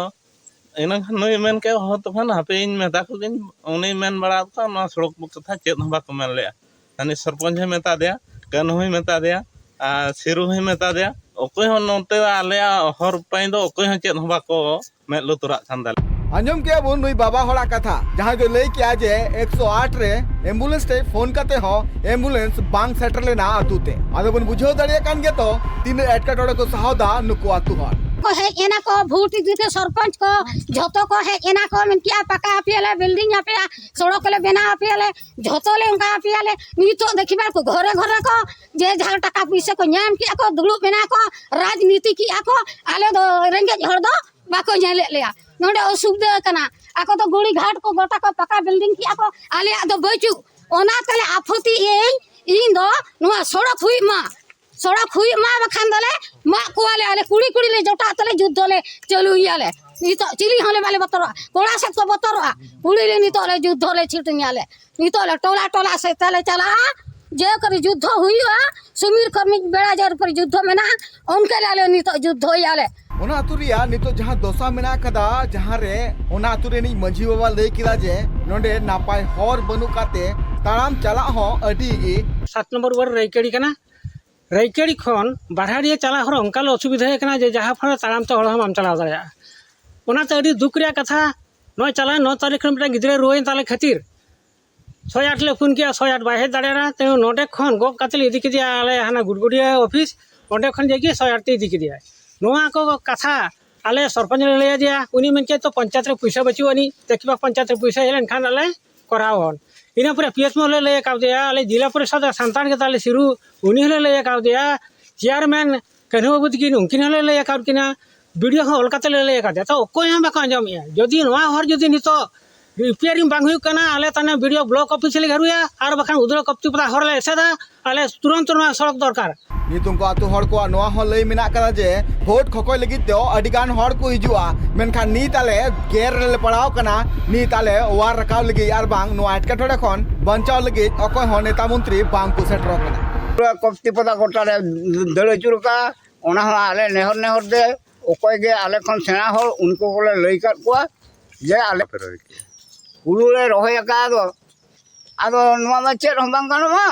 ᱮᱱᱟᱝ ᱠᱷᱟᱱ ᱱᱩᱭ ᱢᱮᱱ ᱠᱮᱫ, ᱦᱚᱸ ᱛᱚᱠᱷᱚᱱ ᱦᱟᱯᱮ ᱤᱧ ᱢᱮᱛᱟ ᱠᱚᱜᱤᱧ, ᱩᱱᱤᱭ ᱢᱮᱱ ᱵᱟᱲᱟ ᱠᱟᱫᱟ, ᱱᱚᱣᱟ ᱥᱚᱲᱚᱠ ᱠᱟᱛᱷᱟ ᱪᱮᱫ ᱦᱚᱸ ᱵᱟᱠᱚ ᱢᱮᱱ ᱞᱮᱜᱼᱟ᱾ ᱦᱟᱹᱱᱤ ᱥᱚᱨᱯᱚᱧᱪ ᱦᱚᱸᱭ ᱢᱮᱛᱟ ᱫᱮᱭᱟ, ᱠᱟᱹᱱᱦᱩᱭ ᱢᱮᱛᱟ ᱫᱮᱭᱟ, ᱟᱨ ᱥᱤᱨᱩ ᱦᱚᱸᱭ ᱢᱮᱛᱟ ᱫᱮᱭᱟ, ᱚᱠᱚᱭ ᱦᱚᱸ ᱱᱚᱛᱮ ᱟᱞᱮᱭᱟᱜ ᱦᱚᱨ ᱯᱟᱭᱤ ᱫᱚ ᱚᱠᱚᱭ ᱦᱚᱸ ᱪᱮᱫ ᱦᱚᱸ ᱵᱟᱠᱚ ᱢᱮᱫ ᱞᱩᱛᱩᱨᱟᱜ ᱠᱟᱱ ᱛᱟᱞᱮᱭᱟ᱾ ᱟᱸᱡᱚᱢ ᱠᱮᱜᱼᱟ ᱵᱚᱱ ᱱᱩᱭ ᱵᱟᱵᱟ ᱦᱚᱲᱟᱜ ᱠᱟᱛᱷᱟ, ᱡᱟᱦᱟᱸᱭ ᱫᱚᱭ ᱞᱟᱹᱭ ᱠᱮᱜᱼᱟ ᱡᱮ ᱮᱠᱥᱚ ᱟᱴ ᱨᱮ ᱮᱢᱵᱩᱞᱮᱱᱥ ᱴᱷᱮᱱ ᱯᱷᱳᱱ ᱠᱟᱛᱮ ᱦᱚᱸ ᱮᱢᱵᱩᱞᱮᱱᱥ ᱵᱟᱝ ᱥᱮᱴᱮᱨ ᱞᱮᱱᱟ ᱟᱹᱛᱩ ᱛᱮ᱾ ᱟᱫᱚ ᱵᱚᱱ ᱵᱩᱡᱷᱟᱹᱣ ᱫᱟᱲᱮᱭᱟᱜ ᱠᱟᱱ ᱜᱮᱭᱟ ᱛᱚ ᱛᱤᱱᱟᱹᱜ ᱮᱴᱠᱮᱴᱚᱬᱮ ᱠᱚ ᱥᱟᱦᱟᱣ ᱫᱟ ᱱᱩᱠᱩ ᱟᱹᱛᱩ ᱦᱚᱲ᱾ ᱠᱚ ᱦᱮᱡ ᱮᱱᱟ ᱠᱚ, ᱵᱷᱳᱴ ᱤᱫᱤ ᱛᱮ ᱥᱚᱨᱯᱚᱧᱪ ᱠᱚ ᱡᱷᱚᱛᱚ ᱠᱚ ᱦᱮᱡ ᱮᱱᱟ ᱠᱚ, ᱢᱮᱱ ᱠᱮᱜᱼᱟ, "ᱯᱟᱠᱟ ᱟᱯᱮᱭᱟᱞᱮ, ᱵᱤᱞᱰᱤᱝ ᱟᱯᱮᱭᱟ, ᱥᱚᱲᱚᱠ ᱞᱮ ᱵᱮᱱᱟᱣ ᱟᱯᱮᱭᱟᱞᱮ, ᱡᱷᱚᱛᱚ ᱞᱮ ᱚᱱᱠᱟ ᱟᱯᱮᱭᱟᱞᱮ᱾" ᱱᱤᱛᱚᱜ ᱫᱮᱠᱷᱤ ᱵᱟᱨ ᱠᱚ ᱜᱷᱚᱨᱮ ᱜᱷᱚᱨᱮ ᱠᱚ, ᱡᱮ ᱡᱟᱦᱟᱸ ᱴᱟᱠᱟ ᱯᱩᱭᱥᱟᱹ ᱠᱚ ᱧᱟᱢ ᱠᱮᱜᱼᱟ ᱠᱚ, ᱫᱩᱲᱩᱵ ᱮᱱᱟ ᱠᱚ, ᱨᱟᱡᱽᱱᱤᱛᱤ ᱠᱮᱜᱼᱟ ᱠᱚ, ᱟᱞᱮ ᱫᱚ ᱨᱮᱸᱜᱮᱡ ᱦᱚᱲ ᱫᱚ ᱵᱟᱠᱚ ᱧᱮᱞᱮᱫ ᱞᱮᱭᱟ᱾ ᱱᱚᱰᱮ ᱚᱥᱩᱵᱤᱫᱷᱟ ᱠᱟᱱᱟ, ᱟᱠᱚ ᱫᱚ ᱜᱩᱲᱤ ᱜᱷᱟᱴ ᱠᱚ ᱜᱚᱴᱟ ᱠᱚ ᱯᱟᱠᱟ ᱵᱤᱞᱰᱤᱝ ᱠᱮᱜᱼᱟ ᱠᱚ, ᱟᱞᱮᱭᱟᱜ ᱫᱚ ᱵᱟᱹᱪᱩᱜ᱾ ᱚᱱᱟ ᱛᱮᱞᱮ ᱟᱯᱷᱚᱛᱤ ᱤᱧ, ᱤᱧ ᱫᱚ ᱱᱚᱣᱟ ᱥᱚᱲᱚᱠ ᱦᱩᱭᱩᱜ ᱢᱟ, ᱥᱚᱲᱚᱠ ᱦᱩᱭᱩᱜ ᱢᱟ, ᱵᱟᱠᱷᱟᱱ ᱫᱚᱞᱮ ᱢᱟᱜ ᱠᱚᱣᱟᱞᱮ, ᱟᱞᱮ ᱠᱩᱲᱤ ᱠᱩᱲᱤ ᱞᱮ ᱡᱚᱴᱟᱜ ᱛᱮᱞᱮ ᱡᱩᱫᱽᱫᱷᱚ ᱞᱮ ᱪᱟᱹᱞᱩᱭᱟᱞᱮ᱾ ᱱᱤᱛᱚᱜ ᱪᱤᱞᱤ ᱦᱚᱸᱞᱮ ᱵᱟᱞᱮ ᱵᱚᱛᱚᱨᱚᱜᱼᱟ, ᱠᱚᱲᱟ ᱥᱮᱫ ᱠᱚ ᱵᱚᱛᱚᱨᱚᱜᱼᱟ, ᱠᱩᱲᱤ ᱞᱮ ᱱᱤᱛᱚᱜ ᱞᱮ ᱡᱩᱫᱽᱫᱷᱚ ᱞᱮ ᱪᱷᱩᱴᱟᱹᱧᱟᱞᱮ᱾ ᱱᱤᱛᱚᱜ ᱞᱮ ᱴᱚᱞᱟ ᱴᱚᱞᱟ ᱥᱮᱫ ᱛᱮᱞᱮ ᱪᱟᱞᱟᱜᱼᱟ, ᱡᱮ ᱠᱚᱨᱮ ᱡᱩᱫᱽᱫᱷᱚ ᱦᱩᱭᱩᱜᱼᱟ, ᱥᱩᱢᱤᱨ ᱠᱚᱨᱢᱤ ᱵᱮᱲᱟ ᱡᱚᱨ ᱯᱚᱨᱮ ᱡᱩᱫᱽᱫᱷᱚ ᱢᱮᱱᱟᱜᱼᱟ, ᱚᱱᱠᱟ ᱞᱮ ᱟᱞᱮ ᱱᱤᱛᱚᱜ ᱡᱩᱫᱽᱫᱷᱚᱭᱟᱞᱮ᱾ ᱚᱱᱟ ᱟᱹᱛᱩ ᱨᱮᱭᱟᱜ ᱱᱤᱛᱚᱜ ᱡᱟᱦᱟᱸ ᱫᱚᱥᱟ ᱢᱮᱱᱟᱜ ᱟᱠᱟᱫᱟ, ᱡᱟᱦᱟᱸ ᱨᱮ ᱚᱱᱟ ᱟᱹᱛᱩ ᱨᱤᱱᱤᱡ ᱢᱟᱹᱡᱷᱤ ᱵᱟᱵᱟ ᱞᱟᱹᱭ ᱠᱮᱫᱟ ᱡᱮ ᱱᱚᱰᱮ ᱱᱟᱯᱟᱭ ᱦᱚᱨ ᱵᱟᱹᱱᱩᱜ ᱠᱟᱛᱮ ᱛᱟᱲᱟᱢ ᱪᱟᱞᱟᱜ ᱦᱚᱸ ᱟᱹᱰᱤ ᱜᱮ ᱾ ᱥᱟᱛ ᱱᱚᱢᱵᱚᱨ ᱣᱟᱨᱰ ᱨᱟᱹᱭᱠᱟᱹᱲᱤ ᱠᱟᱱᱟ᱾ ᱨᱟᱹᱭᱠᱟᱹᱲᱤ ᱠᱷᱚᱱ ᱵᱟᱨᱦᱟᱲᱤᱭᱟᱹ ᱪᱟᱞᱟᱜ ᱦᱚᱨ ᱚᱱᱠᱟ ᱞᱮ ᱚᱥᱩᱵᱤᱫᱷᱟ ᱟᱠᱟᱱᱟ ᱡᱮ ᱡᱟᱦᱟᱸ ᱯᱷᱚᱞᱮ ᱛᱟᱲᱟᱢ ᱛᱮ ᱦᱚᱲ ᱦᱚᱸ ᱵᱟᱢ ᱪᱟᱞᱟᱣ ᱫᱟᱲᱮᱭᱟᱜᱼᱟ᱾ ᱚᱱᱟᱛᱮ ᱟᱹᱰᱤ ᱫᱩᱠ ᱨᱮᱭᱟᱜ ᱠᱟᱛᱷᱟ, ᱱᱚᱜᱼᱚᱭ ᱪᱟᱞᱟᱣ ᱱᱚ ᱛᱟᱹᱨᱤᱠᱷ ᱨᱮ ᱢᱤᱫᱴᱟᱝ ᱜᱤᱫᱽᱨᱟᱹᱭ ᱨᱩᱣᱟᱹᱭᱮᱱ ᱛᱟᱞᱮ ᱠᱷᱟᱹᱛᱤᱨ ᱥᱚᱭ ᱟᱴ ᱞᱮ ᱯᱷᱳᱱ ᱠᱮᱜᱼᱟ, ᱥᱚᱭ ᱟᱴ ᱵᱟᱭ ᱦᱮᱡ ᱫᱟᱲᱮᱭᱟᱫᱟ᱾ ᱛᱮ ᱱᱚᱰᱮ ᱠᱷᱚᱱ ᱜᱚᱜ ᱠᱟᱛᱮ ᱞᱮ ᱤᱫᱤ ᱠᱮᱫᱮᱭᱟ ᱟᱞᱮ ᱦᱟᱱᱟ ᱜᱩᱰᱜᱩᱰᱤᱭᱟᱹ ᱚᱯᱷᱤᱥ, ᱚᱸᱰᱮ ᱠᱷᱚᱱ ᱡᱮ ᱥᱚᱭ ᱟᱴ ᱛᱮ ᱤᱫᱤ ᱠᱮᱫᱮᱭᱟᱭ᱾ ᱱᱚᱣᱟ ᱠᱚ ᱠᱟᱛᱷᱟ ᱟᱞᱮ ᱥᱚᱨᱯᱚᱧᱪ ᱞᱮ ᱞᱟᱹᱭ ᱟᱫᱮᱭᱟ, ᱩᱱᱤ ᱢᱮᱱ ᱠᱮᱫ, "ᱛᱚ ᱯᱚᱧᱪᱟᱭᱮᱛ ᱨᱮ ᱯᱚᱭᱥᱟ ᱵᱟᱹᱪᱩᱜ ᱟᱹᱱᱤᱡ, ᱛᱮᱠᱤ ᱵᱟ ᱯᱚᱧᱪᱟᱭᱮᱛ ᱨᱮ ᱯᱚᱭᱥᱟ ᱦᱮᱡ ᱞᱮᱱᱠᱷᱟᱱ ᱟᱞᱮ ᱠᱚᱨᱟᱣ ᱟᱵᱚᱱ᱾" ᱤᱱᱟᱹ ᱯᱚᱨᱮ ᱯᱤ ᱮᱥ ᱢᱚᱦᱚᱞ ᱞᱮ ᱞᱟᱹᱭ ᱠᱟᱣᱫᱮᱭᱟ, ᱟᱞᱮ ᱡᱤᱞᱟ ᱯᱚᱨᱤᱥᱚᱫ ᱨᱮ ᱥᱟᱱᱛᱟᱲ ᱜᱮ ᱛᱟᱞᱮ ᱥᱤᱨᱩ, ᱩᱱᱤ ᱦᱚᱸᱞᱮ ᱞᱟᱹᱭ ᱠᱟᱣᱫᱮᱭᱟ᱾ ᱪᱮᱭᱟᱨᱢᱮᱱ ᱠᱟᱹᱱᱦᱩ ᱵᱟᱹᱵᱩ ᱛᱟᱹᱠᱤᱱ, ᱩᱱᱠᱤᱱ ᱦᱚᱸᱞᱮ ᱞᱟᱹᱭ ᱟᱠᱟᱫ ᱠᱤᱱᱟ, ᱵᱤ ᱰᱤ ᱳ ᱦᱚᱸ ᱚᱞ ᱠᱟᱛᱮ ᱞᱮ ᱞᱟᱹᱭ ᱟᱠᱟᱫᱮᱭᱟ᱾ ᱛᱚ ᱚᱠᱚᱭ ᱦᱚᱸ ᱵᱟᱠᱚ ᱟᱸᱡᱚᱢᱮᱜᱼᱟ᱾ ᱡᱩᱫᱤ ᱱᱚᱣᱟ ᱦᱚᱨ ᱡᱩᱫᱤ ᱱᱤᱛᱚᱜ ᱨᱤᱯᱮᱭᱟᱨᱤᱝ ᱵᱟᱝ ᱦᱩᱭᱩᱜ ᱠᱟᱱᱟ, ᱟᱞᱮ ᱛᱟᱦᱚᱞᱮ ᱵᱤ ᱰᱤ ᱳ ᱵᱞᱚᱠ ᱚᱯᱷᱤᱥ ᱞᱮ ᱜᱷᱟᱹᱨᱩᱭᱟ, ᱟᱨ ᱵᱟᱠᱷᱟᱱ ᱩᱫᱽᱲᱟ ᱠᱚᱯᱛᱤᱯᱟᱫᱟ ᱦᱚᱨ ᱞᱮ ᱮᱥᱮᱫᱟ᱾ ᱟᱞᱮ ᱛᱩᱨᱟᱹᱱᱛ ᱱᱚᱣᱟ ᱥᱚᱲᱚᱠ ᱫᱚᱨᱠᱟᱨ᱾ ᱱᱤᱛ ᱩᱱᱠᱩ ᱟᱹᱛᱩ ᱦᱚᱲ ᱠᱚᱣᱟᱜ ᱱᱚᱣᱟ ᱦᱚᱸ ᱞᱟᱹᱭ ᱢᱮᱱᱟᱜ ᱠᱟᱫᱟ ᱡᱮ ᱵᱷᱳᱴ ᱠᱷᱚᱠᱚᱭ ᱞᱟᱹᱜᱤᱫ ᱛᱮ ᱟᱹᱰᱤ ᱜᱟᱱ ᱦᱚᱲ ᱠᱚ ᱦᱤᱡᱩᱜᱼᱟ, ᱢᱮᱱᱠᱷᱟᱱ ᱱᱤᱛ ᱟᱞᱮ ᱜᱮᱨ ᱨᱮᱞᱮ ᱯᱟᱲᱟᱣ ᱠᱟᱱᱟ᱾ ᱱᱤᱛ ᱟᱞᱮ ᱚᱣᱟᱨ ᱨᱟᱠᱟᱵ ᱞᱟᱹᱜᱤᱫ ᱟᱨ ᱵᱟᱝ ᱱᱚᱣᱟ ᱮᱴᱠᱮᱴᱚᱬᱮ ᱠᱷᱚᱱ ᱵᱟᱧᱪᱟᱣ ᱞᱟᱹᱜᱤᱫ ᱚᱠᱚᱭ ᱦᱚᱸ ᱱᱮᱛᱟ ᱢᱚᱱᱛᱨᱤ ᱵᱟᱝ ᱠᱚ ᱥᱮᱴᱮᱨᱚᱜ ᱠᱟᱱᱟ᱾ ᱯᱩᱨᱟᱹ ᱠᱚᱯᱛᱤᱯᱟᱫᱟ ᱜᱚᱴᱟ ᱞᱮ ᱫᱟᱹᱲ ᱟᱹᱪᱩᱨ ᱟᱠᱟᱫᱼᱟ᱾ ᱚᱱᱟ ᱦᱚᱸ ᱟᱞᱮ ᱱᱮᱦᱚᱨ ᱱᱮᱦᱚᱨ ᱛᱮ ᱚᱠᱚᱭ ᱜᱮ ᱟᱞᱮ ᱠᱷᱚᱱ ᱥᱮᱬᱟ ᱦᱚᱲ ᱩᱱᱠᱩ ᱠᱚᱞᱮ ᱞᱟᱹᱭ ᱟᱠᱟᱫ ᱠᱚᱣᱟ ᱡᱮ ᱟᱞᱮ ᱦᱩᱲᱩ ᱞᱮ ᱨᱚᱦᱚᱭ ᱟᱠᱟᱫ ᱫᱚ, ᱟᱫᱚ ᱱᱚᱣᱟ ᱢᱟ ᱪᱮᱫ ᱦᱚᱸ ᱵᱟᱝ ᱜᱟᱱᱚᱜᱼᱟ᱾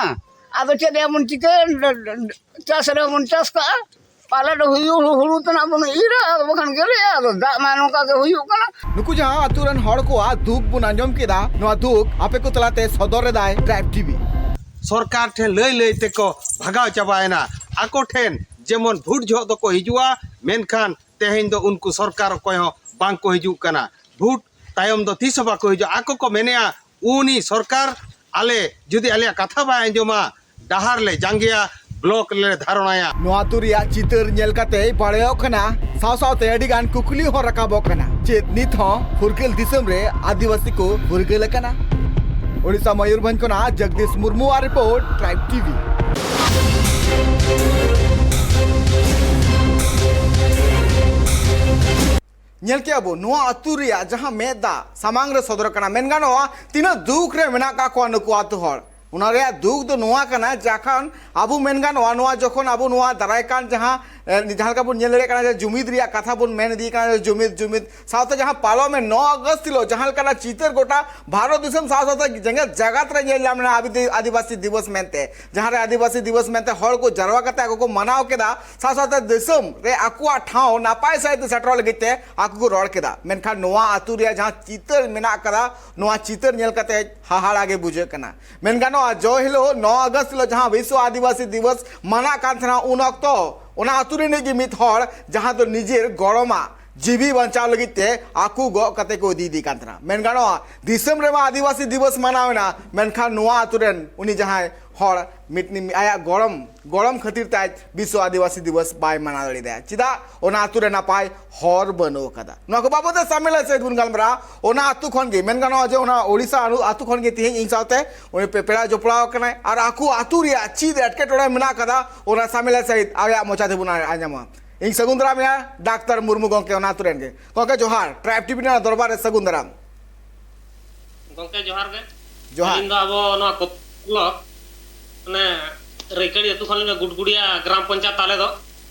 ᱟᱫᱚ ᱪᱮᱫ ᱨᱮᱭᱟᱜ ᱵᱚᱱ ᱪᱤᱠᱟᱹᱭᱟ? ᱪᱟᱥ ᱨᱮᱦᱚᱸ ᱵᱚᱱ ᱪᱟᱥ ᱠᱟᱜᱼᱟ, ᱯᱟᱞᱮ ᱫᱚ ᱦᱩᱭᱩᱜ ᱦᱩᱲᱩ ᱛᱮᱱᱟᱜ ᱵᱚᱱ ᱤᱨᱟ, ᱟᱫᱚ ᱵᱟᱠᱷᱟᱱ ᱜᱮᱞᱮᱜᱼᱟ᱾ ᱟᱫᱚ ᱫᱟᱜ ᱢᱟ ᱱᱚᱝᱠᱟ ᱜᱮ ᱦᱩᱭᱩᱜ ᱠᱟᱱᱟ᱾ ᱱᱩᱠᱩ ᱡᱟᱦᱟᱸ ᱟᱹᱛᱩ ᱨᱮᱱ ᱦᱚᱲ ᱠᱚᱣᱟᱜ ᱫᱩᱠ ᱵᱚᱱ ᱟᱸᱡᱚᱢ ᱠᱮᱫᱟ, ᱱᱚᱣᱟ ᱫᱩᱠ ᱟᱯᱮ ᱠᱚ ᱛᱟᱞᱟᱛᱮ ᱥᱚᱫᱚᱨ ᱮᱫᱟᱭ ᱴᱨᱟᱭᱤᱵᱽ ᱴᱤ ᱵᱷᱤ᱾ ᱥᱚᱨᱠᱟᱨ ᱴᱷᱮᱱ ᱞᱟᱹᱭ ᱞᱟᱹᱭ ᱛᱮᱠᱚ ᱵᱷᱟᱜᱟᱣ ᱪᱟᱵᱟᱭᱮᱱᱟ᱾ ᱟᱠᱚ ᱴᱷᱮᱱ ᱡᱮᱢᱚᱱ ᱵᱷᱳᱴ ᱡᱚᱦᱚᱜ ᱫᱚᱠᱚ ᱦᱤᱡᱩᱜᱼᱟ, ᱢᱮᱱᱠᱷᱟᱱ ᱛᱮᱦᱮᱧ ᱫᱚ ᱩᱱᱠᱩ ᱥᱚᱨᱠᱟᱨ ᱚᱠᱚᱭ ᱦᱚᱸ ᱵᱟᱝ ᱠᱚ ᱦᱤᱡᱩᱜ ᱠᱟᱱᱟ᱾ ᱵᱷᱳᱴ ᱛᱟᱭᱚᱢ ᱫᱚ ᱛᱤᱥ ᱦᱚᱸ ᱵᱟᱠᱚ ᱦᱤᱡᱩᱜᱼᱟ᱾ ᱟᱠᱚ ᱠᱚ ᱢᱮᱱᱮᱜᱼᱟ, ᱩᱱᱤ ᱥᱚᱨᱠᱟᱨ ᱟᱞᱮ ᱡᱩᱫᱤ ᱟᱞᱮᱭᱟᱜ ᱠᱟᱛᱷᱟ ᱵᱟᱭ ᱟᱸᱡᱚᱢᱟ, ᱰᱟᱦᱟᱨ ᱞᱮ ᱡᱟᱸᱜᱮᱭᱟ, ᱵᱞᱚᱠ ᱞᱮ ᱫᱷᱟᱨᱚᱱᱟᱭᱟ᱾ ᱱᱚᱣᱟ ᱟᱹᱛᱩ ᱨᱮᱭᱟᱜ ᱪᱤᱛᱟᱹᱨ ᱧᱮᱞ ᱠᱟᱛᱮ ᱵᱟᱲᱟᱭᱚᱜ ᱠᱟᱱᱟ, ᱥᱟᱶ ᱥᱟᱶᱛᱮ ᱟᱹᱰᱤ ᱜᱟᱱ ᱠᱩᱠᱞᱤ ᱦᱚᱸ ᱨᱟᱠᱟᱵᱚᱜ ᱠᱟᱱᱟ, ᱪᱮᱫ ᱱᱤᱛ ᱦᱚᱸ ᱯᱷᱩᱨᱜᱟᱹᱞ ᱫᱤᱥᱚᱢ ᱨᱮ ᱟᱹᱫᱤᱵᱟᱹᱥᱤ ᱠᱚ ᱯᱷᱩᱨᱜᱟᱹᱞ ᱟᱠᱟᱱᱟ? ᱳᱰᱤᱥᱟ ᱢᱚᱭᱩᱨᱵᱷᱚᱸᱡᱽ ᱠᱷᱚᱱᱟᱜ ᱡᱚᱜᱫᱤᱥ ᱢᱩᱨᱢᱩᱣᱟᱜ ᱨᱤᱯᱳᱨᱴ, ᱴᱨᱟᱭᱤᱵᱽ ᱴᱤ ᱵᱷᱤ᱾ ᱧᱮᱞ ᱠᱮᱜᱼᱟ ᱵᱚ, ᱱᱚᱣᱟ ᱟᱹᱛᱩ ᱨᱮᱭᱟᱜ ᱡᱟᱦᱟᱸ ᱢᱮᱫ ᱫᱟᱜ ᱥᱟᱢᱟᱝ ᱨᱮ ᱥᱚᱫᱚᱨ ᱠᱟᱱᱟ, ᱢᱮᱱ ᱜᱟᱱᱚᱜᱼᱟ, ᱛᱤᱱᱟᱹᱜ ᱫᱩᱠ ᱨᱮ ᱢᱮᱱᱟᱜ ᱠᱟᱜ ᱠᱚᱣᱟ ᱱᱩᱠᱩ ᱟᱹᱛᱩ ᱦᱚᱲ᱾ ᱚᱱᱟ ᱨᱮᱭᱟᱜ ᱫᱩᱠ ᱫᱚ ᱱᱚᱣᱟ ᱠᱟᱱᱟ, ᱡᱟᱠᱷᱟᱱ ᱟᱵᱚ ᱢᱮᱱ ᱜᱟᱱᱚᱜᱼᱟ, ᱱᱚᱣᱟ ᱡᱚᱠᱷᱚᱱ ᱟᱵᱚ ᱱᱚᱣᱟ ᱫᱟᱨᱟᱭ ᱠᱟᱱ ᱡᱟᱦᱟᱸ, ᱮ, ᱡᱟᱦᱟᱸ ᱞᱮᱠᱟ ᱵᱚᱱ ᱧᱮᱞ ᱫᱟᱲᱮᱭᱟᱜ ᱠᱟᱱᱟ ᱡᱮ ᱡᱩᱢᱤᱫ ᱨᱮᱭᱟᱜ ᱠᱟᱛᱷᱟ ᱵᱚᱱ ᱢᱮᱱ ᱤᱫᱤᱭᱮ ᱠᱟᱱᱟ, ᱡᱮ ᱡᱩᱢᱤᱫ, ᱡᱩᱢᱤᱫ ᱥᱟᱶᱛᱮ ᱡᱟᱦᱟᱸ ᱯᱟᱨᱚᱢᱮᱱ ᱱᱚ ᱟᱜᱚᱥᱴ ᱦᱤᱞᱳᱜ ᱡᱟᱦᱟᱸ ᱞᱮᱠᱟᱱᱟᱜ ᱪᱤᱛᱟᱹᱨ ᱜᱚᱴᱟ ᱵᱷᱟᱨᱚᱛ ᱫᱤᱥᱚᱢ ᱥᱟᱶ ᱥᱟᱶᱛᱮ ᱡᱮᱜᱮᱛ ᱡᱟᱠᱟᱛ ᱨᱮ ᱧᱮᱞ ᱧᱟᱢ ᱞᱮᱱᱟ ᱟᱵᱤ-, ᱟᱹᱫᱤᱵᱟᱹᱥᱤ ᱫᱤᱵᱚᱥ ᱢᱮᱱᱛᱮ, ᱡᱟᱦᱟᱸ ᱨᱮ ᱟᱹᱫᱤᱵᱟᱹᱥᱤ ᱫᱤᱵᱚᱥ ᱢᱮᱱᱛᱮ ᱦᱚᱲ ᱠᱚ ᱡᱟᱨᱣᱟ ᱠᱟᱛᱮ ᱟᱠᱚ ᱠᱚ ᱢᱟᱱᱟᱣ ᱠᱮᱫᱟ, ᱥᱟᱶ ᱥᱟᱶᱛᱮ ᱫᱤᱥᱚᱢ ᱨᱮ ᱟᱠᱚᱣᱟᱜ ᱴᱷᱟᱶ ᱱᱟᱯᱟᱭ ᱥᱟᱹᱦᱤᱡ ᱛᱮ ᱥᱮᱴᱮᱨᱚᱜ ᱞᱟᱹᱜᱤᱫ ᱛᱮ ᱟᱠᱚ ᱠᱚ ᱨᱚᱲ ᱠᱮᱫᱟ᱾ ᱢᱮᱱᱠᱷᱟᱱ ᱱᱚᱣᱟ ᱟᱹᱛᱩ ᱨᱮᱭᱟᱜ ᱡᱟᱦᱟᱸ ᱪᱤᱛᱟᱹᱨ ᱢᱮᱱᱟᱜ ᱠᱟᱫᱟ, ᱱᱚᱣᱟ ᱪᱤᱛᱟᱹᱨ ᱧᱮᱞ ᱠᱟᱛᱮ ᱦᱟᱦᱟᱲᱟ ᱜᱮ ᱵᱩᱡᱷᱟᱹᱜ ᱠᱟᱱᱟ᱾ ᱢᱮᱱ ᱜᱟᱱᱚᱜᱼᱟ, ᱡᱚ ᱦᱤᱞᱳᱜ ᱱᱚ ᱟᱜᱚᱥᱴ ᱦᱤᱞᱳᱜ ᱡᱟᱦᱟᱸ ᱵᱤᱥᱥᱚ ᱟᱹᱫᱤᱵᱟᱹᱥᱤ ᱫᱤᱵᱚᱥ ᱢᱟᱱᱟᱜ ᱠᱟᱱ ᱛᱟᱦᱮᱱᱟ, ᱩᱱ ᱚᱠᱛᱚ ᱚᱱᱟ ᱟᱹᱛᱩ ᱨᱤᱱᱤᱡ ᱜᱮ ᱢᱤᱫ ᱦᱚᱲ, ᱡᱟᱦᱟᱸ ᱫᱚ ᱱᱤᱡᱮᱨ ᱜᱚᱲᱚᱢᱟᱜ ᱡᱤᱣᱤ ᱵᱟᱧᱪᱟᱣ ᱞᱟᱹᱜᱤᱫ ᱛᱮ ᱟᱠᱚ ᱜᱚᱜ ᱠᱟᱛᱮ ᱠᱚ ᱤᱫᱤᱭᱮᱫᱮ ᱠᱟᱱ ᱛᱟᱦᱮᱱᱟ᱾ ᱢᱮᱱ ᱜᱟᱱᱚᱜᱼᱟ, ᱫᱤᱥᱚᱢ ᱨᱮᱢᱟ ᱟᱹᱫᱤᱵᱟᱹᱥᱤ ᱫᱤᱵᱚᱥ ᱢᱟᱱᱟᱣ ᱮᱱᱟ, ᱢᱮᱱᱠᱷᱟᱱ ᱱᱚᱣᱟ ᱟᱹᱛᱩ ᱨᱮᱱ ᱩᱱᱤ ᱡᱟᱦᱟᱸᱭ ᱦᱚᱲ ᱢᱤᱫ, ᱟᱭᱟᱜ ᱜᱚᱲᱚᱢ, ᱜᱚᱲᱚᱢ ᱠᱷᱟᱹᱛᱤᱨ ᱛᱮ ᱟᱡ ᱵᱤᱥᱥᱚ ᱟᱹᱫᱤᱵᱟᱹᱥᱤ ᱫᱤᱵᱚᱥ ᱵᱟᱭ ᱢᱟᱱᱟᱣ ᱫᱟᱲᱮᱭᱟᱫᱟ᱾ ᱪᱮᱫᱟᱜ? ᱚᱱᱟ ᱟᱹᱛᱩ ᱨᱮ ᱱᱟᱯᱟᱭ ᱦᱚᱨ ᱵᱟᱹᱱᱩᱜ ᱟᱠᱟᱫᱟ᱾ ᱱᱚᱣᱟ ᱠᱚ ᱵᱟᱵᱚᱫ ᱛᱮ ᱥᱟᱢᱤᱞ ᱥᱮᱫ ᱵᱚᱱ ᱜᱟᱞᱢᱟᱨᱟᱣᱟ᱾ ᱚᱱᱟ ᱟᱹᱛᱩ ᱠᱷᱚᱱ ᱜᱮ, ᱢᱮᱱ ᱜᱟᱱᱚᱜᱼᱟ ᱡᱮ ᱚᱱᱟ ᱳᱰᱤᱥᱟ ᱟᱹᱛᱩ ᱠᱷᱚᱱ ᱜᱮ ᱛᱮᱦᱮᱧ ᱤᱧ ᱥᱟᱶᱛᱮ ᱩᱱᱤ ᱯᱮ-, ᱯᱮᱲᱟ ᱡᱚᱯᱲᱟᱣ ᱟᱠᱟᱱᱟᱭ ᱟᱨ ᱟᱠᱚ ᱟᱹᱛᱩ ᱨᱮᱭᱟᱜ ᱪᱮᱫ ᱮᱴᱠᱮᱴᱚᱬᱮ ᱢᱮᱱᱟᱜ ᱟᱠᱟᱫᱟ, ᱚᱱᱟ ᱥᱟᱢᱤᱞ ᱥᱟᱹᱦᱤᱡ ᱟᱭᱟᱜ ᱢᱚᱪᱟ ᱛᱮᱵᱚᱱ ᱟᱸᱡᱚᱢᱟ᱾ ᱤᱧ ᱥᱟᱹᱜᱩᱱ ᱫᱟᱨᱟᱢᱮᱭᱟ ᱰᱟᱠᱛᱟᱨ ᱢᱩᱨᱢᱩ ᱜᱚᱢᱠᱮ, ᱚᱱᱟ ᱟᱹᱛᱩ ᱨᱮᱱ ᱜᱮ᱾ ᱜᱚᱢᱠᱮ ᱡᱚᱦᱟᱨ, ᱴᱨᱟᱭᱤᱵᱽ ᱴᱤᱵᱷᱤ ᱨᱮᱱᱟᱜ ᱫᱚᱨᱵᱟᱨ ᱨᱮ ᱥᱟᱹᱜᱩᱱ ᱫᱟᱨᱟᱢ᱾ ᱜᱚᱢᱠᱮ ᱡᱚᱦᱟᱨ ᱜᱮ᱾ ᱡᱚᱦᱟᱨ᱾ ᱟᱹᱞᱤᱧ ᱫᱚ ᱟᱵᱚ ᱱᱚᱣᱟ ᱠᱚ-, ᱵᱞᱚᱠ, ᱢᱟᱱᱮ, ᱨᱟᱹᱭᱠᱟᱹᱲᱤ ᱟᱹᱛᱩ ᱠᱷᱚᱱ ᱞᱤᱧ, ᱜᱩᱰᱜᱩᱰᱤᱭᱟ ᱜᱨᱟᱢ ᱯᱚᱧᱪᱟᱭᱮᱛ ᱛᱟᱞᱮ ᱫᱚ᱾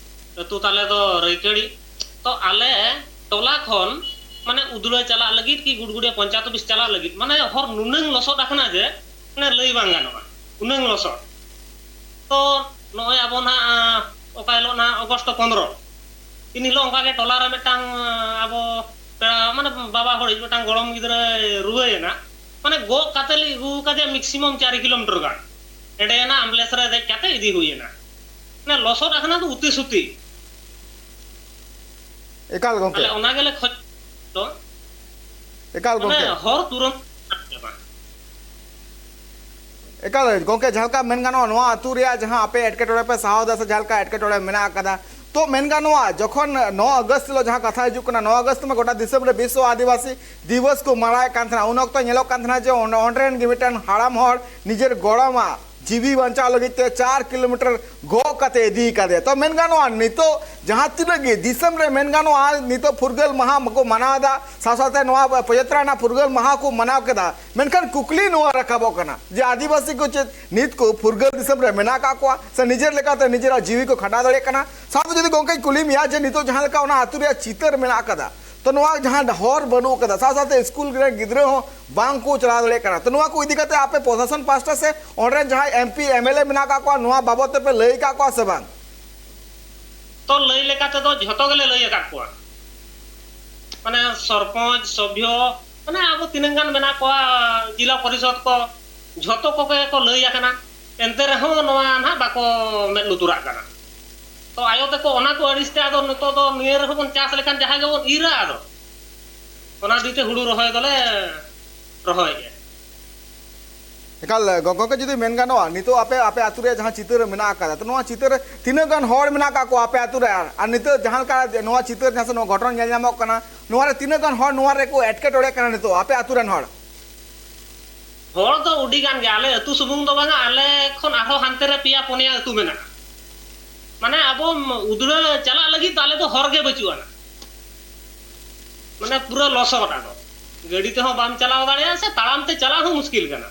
ᱟᱹᱛᱩ ᱛᱟᱞᱮ ᱫᱚ ᱨᱟᱹᱭᱠᱟᱹᱲᱤ᱾ ᱛᱚ ᱟᱞᱮ ᱴᱚᱞᱟ ᱠᱷᱚᱱ, ᱢᱟᱱᱮ, ᱩᱫᱽᱲᱟᱹ ᱪᱟᱞᱟᱜ ᱞᱟᱹᱜᱤᱫ ᱠᱤ ᱜᱩᱰᱜᱩᱰᱤᱭᱟ ᱯᱚᱧᱪᱟᱭᱮᱛ ᱚᱯᱷᱤᱥ ᱪᱟᱞᱟᱜ ᱞᱟᱹᱜᱤᱫ, ᱢᱟᱱᱮ, ᱦᱚᱨ ᱱᱩᱱᱟᱹᱝ ᱞᱚᱥᱚᱫ ᱟᱠᱟᱱᱟ ᱡᱮ, ᱢᱟᱱᱮ, ᱞᱟᱹᱭ ᱵᱟᱝ ᱜᱟᱱᱚᱜᱼᱟ, ᱩᱱᱟᱹᱝ ᱞᱚᱥᱚᱫ᱾ ᱛᱚ ᱱᱚᱜᱼᱚᱭ ᱟᱵᱚ ᱱᱟᱦᱟᱜ, ᱟᱸ, ᱚᱠᱟ ᱦᱤᱞᱳᱜ ᱱᱟᱦᱟᱜ ᱚᱜᱚᱥᱴ ᱯᱚᱱᱫᱽᱨᱚ, ᱤᱱ ᱦᱤᱞᱳᱜ ᱚᱱᱠᱟ ᱜᱮ ᱴᱚᱞᱟ ᱨᱮ ᱢᱤᱫᱴᱟᱝ, ᱟᱸ, ᱟᱵᱚ ᱯᱮᱲᱟ, ᱢᱟᱱᱮ, ᱵᱟᱵᱟ ᱦᱚᱲᱤᱡ ᱢᱤᱫᱴᱟᱝ ᱜᱚᱲᱚᱢ ᱜᱤᱫᱽᱨᱟᱹᱭ ᱨᱩᱣᱟᱹᱭᱮᱱᱟ᱾ ᱢᱟᱱᱮ, ᱜᱚᱜ ᱠᱟᱛᱮ ᱞᱤᱧ ᱟᱹᱜᱩ ᱠᱟᱫᱮᱭᱟ ᱢᱮᱠᱥᱤᱢᱟᱢ ᱪᱟᱨ ᱠᱤᱞᱳᱢᱤᱴᱟᱨ ᱜᱟᱱ᱾ ᱮᱸᱰᱮᱭᱮᱱᱟ, ᱟᱢᱵᱩᱞᱮᱱᱥ ᱨᱮ ᱫᱮᱡ ᱠᱟᱛᱮ ᱤᱫᱤ ᱦᱩᱭᱮᱱᱟ᱾ ᱢᱟᱱᱮ, ᱞᱚᱥᱚᱫ ᱟᱠᱟᱱᱟ ᱫᱚ ᱩᱛᱤ ᱥᱩᱛᱤ᱾ ᱮᱠᱟᱞ ᱜᱚᱢᱠᱮ᱾ ᱛᱟᱦᱞᱮ ᱚᱱᱟ ᱜᱮᱞᱮ ᱠᱷᱚᱡ ᱫᱚ᱾ ᱮᱠᱟᱞ ᱢᱟᱱᱮ, ᱜᱚᱢᱠᱮ᱾ ᱦᱚᱨ ᱛᱩᱨᱟᱹᱢ ᱮᱠᱟᱞ ᱜᱚᱢᱠᱮ, ᱡᱟᱦᱟᱸ ᱞᱮᱠᱟ ᱢᱮᱱ ᱜᱟᱱᱚᱜᱼᱟ, ᱱᱚᱣᱟ ᱟᱹᱛᱩ ᱨᱮᱭᱟᱜ ᱡᱟᱦᱟᱸ ᱟᱯᱮ ᱮᱴᱠᱮᱴᱚᱬᱮ ᱯᱮ ᱥᱟᱦᱟᱣ ᱮᱫᱟ ᱥᱮ ᱡᱟᱦᱟᱸ ᱞᱮᱠᱟ ᱮᱴᱠᱮᱴᱚᱬᱮ ᱢᱮᱱᱟᱜ ᱟᱠᱟᱫᱟ, ᱛᱚ ᱢᱮᱱ ᱜᱟᱱᱚᱜᱼᱟ, ᱡᱚᱠᱷᱚᱱ ᱱᱚ ᱟᱜᱚᱥᱴ ᱦᱤᱞᱳᱜ ᱡᱟᱦᱟᱸ ᱠᱟᱛᱷᱟ ᱦᱤᱡᱩᱜ ᱠᱟᱱᱟ, ᱱᱚ ᱟᱜᱚᱥᱴ ᱢᱟ ᱜᱚᱴᱟ ᱫᱤᱥᱚᱢ ᱨᱮ ᱵᱤᱥᱥᱚ ᱟᱹᱫᱤᱵᱟᱹᱥᱤ ᱫᱤᱵᱚᱥ ᱠᱚ ᱢᱟᱱᱟᱣᱮᱫ ᱠᱟᱱ ᱛᱟᱦᱮᱱᱟ᱾ ᱩᱱ ᱚᱠᱛᱚ ᱧᱮᱞᱚᱜ ᱠᱟᱱ ᱛᱟᱦᱮᱱᱟ ᱡᱮ ᱚᱸᱰᱮ, ᱚᱸᱰᱮ ᱨᱮᱱ ᱜᱮ ᱢᱤᱫᱴᱮᱱ ᱦᱟᱲᱟᱢ ᱦᱚᱲ ᱱᱤᱡᱮᱨ ᱜᱚᱲᱚᱢᱟᱜ ᱡᱤᱣᱤ ᱵᱟᱧᱪᱟᱣ ᱞᱟᱹᱜᱤᱫ ᱛᱮ ᱪᱟᱨ ᱠᱤᱞᱳᱢᱤᱴᱟᱨ ᱜᱚᱜ ᱠᱟᱛᱮ ᱤᱫᱤ ᱠᱟᱫᱮᱭᱟ᱾ ᱛᱚ ᱢᱮᱱ ᱜᱟᱱᱚᱜᱼᱟ, ᱱᱤᱛᱚᱜ ᱡᱟᱦᱟᱸ ᱛᱤᱱᱟᱹᱜ ᱜᱮ ᱫᱤᱥᱚᱢ ᱨᱮ ᱢᱮᱱ ᱜᱟᱱᱚᱜᱼᱟ, ᱱᱤᱛᱚᱜ ᱯᱷᱩᱨᱜᱟᱹᱞ ᱢᱟᱦᱟ ᱠᱚ ᱢᱟᱱᱟᱣ ᱮᱫᱟ, ᱥᱟᱶ ᱥᱟᱶᱛᱮ ᱱᱚᱣᱟ ᱯᱚᱵᱤᱛᱨᱚ ᱨᱮᱱᱟᱜ ᱯᱷᱩᱨᱜᱟᱹᱞ ᱢᱟᱦᱟ ᱠᱚ ᱢᱟᱱᱟᱣ ᱠᱮᱫᱟ᱾ ᱢᱮᱱᱠᱷᱟᱱ ᱠᱩᱠᱞᱤ ᱱᱚᱣᱟ ᱨᱟᱠᱟᱵᱚᱜ ᱠᱟᱱᱟ ᱡᱮ ᱟᱹᱫᱤᱵᱟᱹᱥᱤ ᱠᱚ ᱪᱮᱫ ᱱᱤᱛ ᱠᱚ ᱯᱷᱩᱨᱜᱟᱹᱞ ᱫᱤᱥᱚᱢ ᱨᱮ ᱢᱮᱱᱟᱜ ᱟᱠᱟᱫ ᱠᱚᱣᱟ ᱥᱮ ᱱᱤᱡᱮᱨ ᱞᱮᱠᱟᱛᱮ ᱱᱤᱡᱮᱨᱟᱜ ᱡᱤᱣᱤ ᱠᱚ ᱠᱷᱟᱸᱰᱟᱣ ᱫᱟᱲᱮᱭᱟᱜ ᱠᱟᱱᱟ? ᱥᱟᱶᱛᱮ ᱡᱩᱫᱤ ᱜᱚᱢᱠᱮᱧ ᱠᱩᱞᱤ ᱢᱮᱭᱟ ᱡᱮ ᱱᱤᱛᱚᱜ ᱡᱟᱦᱟᱸ ᱞᱮᱠᱟ ᱚᱱᱟ ᱟᱹᱛᱩ ᱨᱮᱭᱟᱜ ᱪᱤᱛᱟᱹᱨ ᱢᱮᱱᱟᱜ ᱟᱠᱟᱫᱟ, ᱛᱚ ᱱᱚᱣᱟ ᱡᱟᱦᱟᱸ ᱦᱚᱨ ᱵᱟᱹᱱᱩᱜ ᱟᱠᱟᱫᱟ, ᱥᱟᱶ ᱥᱟᱶᱛᱮ ᱥᱠᱩᱞ ᱨᱮᱱ ᱜᱤᱫᱽᱨᱟᱹ ᱦᱚᱸ ᱵᱟᱝ ᱠᱚ ᱪᱟᱞᱟᱣ ᱫᱟᱲᱮᱭᱟᱜ ᱠᱟᱱᱟ, ᱛᱚ ᱱᱚᱣᱟ ᱠᱚ ᱤᱫᱤ ᱠᱟᱛᱮ ᱟᱯᱮ ᱯᱨᱚᱥᱟᱥᱚᱱ ᱯᱟᱦᱴᱟ ᱥᱮ ᱚᱸᱰᱮ ᱨᱮᱱ ᱡᱟᱦᱟᱸᱭ M P, M L A ᱢᱮᱱᱟᱜ ᱟᱠᱟᱫ ᱠᱚᱣᱟ, ᱱᱚᱣᱟ ᱵᱟᱵᱚᱫ ᱛᱮᱯᱮ ᱞᱟᱹᱭ ᱟᱠᱟᱫ ᱠᱚᱣᱟ ᱥᱮ ᱵᱟᱝ? ᱛᱚ ᱞᱟᱹᱭ ᱞᱮᱠᱟ ᱛᱮᱫᱚ ᱡᱷᱚᱛᱚ ᱜᱮᱞᱮ ᱞᱟᱹᱭ ᱟᱠᱟᱫ ᱠᱚᱣᱟ᱾ ᱢᱟᱱᱮ ᱥᱚᱨᱯᱚᱧᱪ, ᱥᱚᱵᱷᱭᱚ, ᱢᱟᱱᱮ ᱟᱵᱚ ᱛᱤᱱᱟᱹᱜ ᱜᱟᱱ ᱢᱮᱱᱟᱜ ᱠᱚᱣᱟ, ᱡᱮᱞᱟ ᱯᱚᱨᱤᱥᱚᱫᱽ ᱠᱚ, ᱡᱷᱚᱛᱚ ᱠᱚᱜᱮ ᱠᱚ ᱞᱟᱹᱭ ᱟᱠᱟᱱᱟ᱾ ᱮᱱᱛᱮ ᱨᱮᱦᱚᱸ ᱱᱚᱣᱟ ᱱᱟᱦᱟᱜ ᱵᱟᱠᱚ ᱢᱮᱫ ᱞᱩᱛᱩᱨᱟᱜ ᱠᱟᱱᱟ᱾ ᱛᱚ ᱟᱭᱳ ᱛᱟᱠᱚ ᱚᱱᱟ ᱠᱚ ᱟᱹᱲᱤᱥ ᱛᱮ ᱟᱫᱚ ᱱᱤᱛᱚᱜ ᱫᱚ ᱱᱤᱭᱟᱹ ᱨᱮᱦᱚᱸ ᱵᱚᱱ ᱪᱟᱥ ᱞᱮᱠᱷᱟᱱ ᱡᱟᱦᱟᱸ ᱜᱮᱵᱚᱱ ᱤᱨᱟ, ᱟᱫᱚ ᱚᱱᱟ ᱫᱤᱭᱮ ᱛᱮ ᱦᱩᱲᱩ ᱨᱚᱦᱚᱭ ᱫᱚᱞᱮ ᱨᱚᱦᱚᱭᱮᱫᱼᱟ᱾ ᱮᱠᱟᱞ ᱜᱚ-, ᱜᱚᱢᱠᱮ, ᱡᱩᱫᱤ ᱢᱮᱱ ᱜᱟᱱᱚᱜᱼᱟ, ᱱᱤᱛᱚᱜ ᱟᱯᱮ, ᱟᱯᱮ ᱟᱹᱛᱩ ᱨᱮ ᱡᱟᱦᱟᱸ ᱪᱤᱛᱟᱹᱨ ᱢᱮᱱᱟᱜ ᱟᱠᱟᱫᱟ, ᱛᱚ ᱱᱚᱣᱟ ᱪᱤᱛᱟᱹᱨ ᱨᱮ ᱛᱤᱱᱟᱹᱜ ᱜᱟᱱ ᱦᱚᱲ ᱢᱮᱱᱟᱜ ᱟᱠᱟᱫ ᱠᱚᱣᱟ ᱟᱯᱮ ᱟᱹᱛᱩ ᱨᱮ? ᱟᱨ, ᱟᱨ ᱱᱤᱛᱚᱜ ᱡᱟᱦᱟᱸ ᱞᱮᱠᱟ ᱱᱚᱣᱟ ᱜᱷᱚᱴᱚᱱ ᱧᱮᱞ ᱧᱟᱢᱚᱜ ᱠᱟᱱᱟ, ᱱᱚᱣᱟ ᱨᱮ ᱛᱤᱱᱟᱹᱜ ᱜᱟᱱ ᱦᱚᱲ ᱱᱚᱣᱟ ᱨᱮᱠᱚ ᱮᱴᱠᱮᱴᱚᱬᱮᱜ ᱠᱟᱱᱟ ᱱᱤᱛᱚᱜ ᱟᱯᱮ ᱟᱹᱛᱩ ᱨᱮᱱ ᱦᱚᱲ? ᱦᱚᱲ ᱫᱚ ᱟᱹᱰᱤ ᱜᱟᱱ ᱜᱮ, ᱟᱞᱮ ᱟᱹᱛᱩ ᱥᱩᱢᱩᱝ ᱫᱚ ᱵᱟᱝᱟ, ᱟᱞᱮ ᱠᱷᱚᱱ ᱟᱨᱦᱚᱸ ᱦᱟᱱᱛᱮ ᱨᱮ ᱯᱮᱭᱟ ᱯᱩᱱᱭᱟ ᱟᱹᱛᱩ ᱢᱮᱱᱟᱜᱼᱟ᱾ ᱢᱟᱱᱮ ᱟᱵᱚ ᱩᱫᱽᱲᱟᱹ ᱪᱟᱞᱟᱜ ᱞᱟᱹᱜᱤᱫ ᱫᱚ ᱟᱞᱮ ᱫᱚ ᱦᱚᱨ ᱜᱮ ᱵᱟᱹᱪᱩᱜ ᱟᱱᱟ᱾ ᱢᱟᱱᱮ ᱯᱩᱨᱟᱹ ᱞᱚᱥᱚᱫ, ᱟᱫᱚ ᱜᱟᱹᱰᱤ ᱛᱮᱦᱚᱸ ᱵᱟᱢ ᱪᱟᱞᱟᱣ ᱫᱟᱲᱮᱭᱟᱜᱼᱟ ᱥᱮ ᱛᱟᱲᱟᱢ ᱛᱮ ᱪᱟᱞᱟᱜ ᱦᱚᱸ ᱢᱩᱥᱠᱤᱞ ᱠᱟᱱᱟ᱾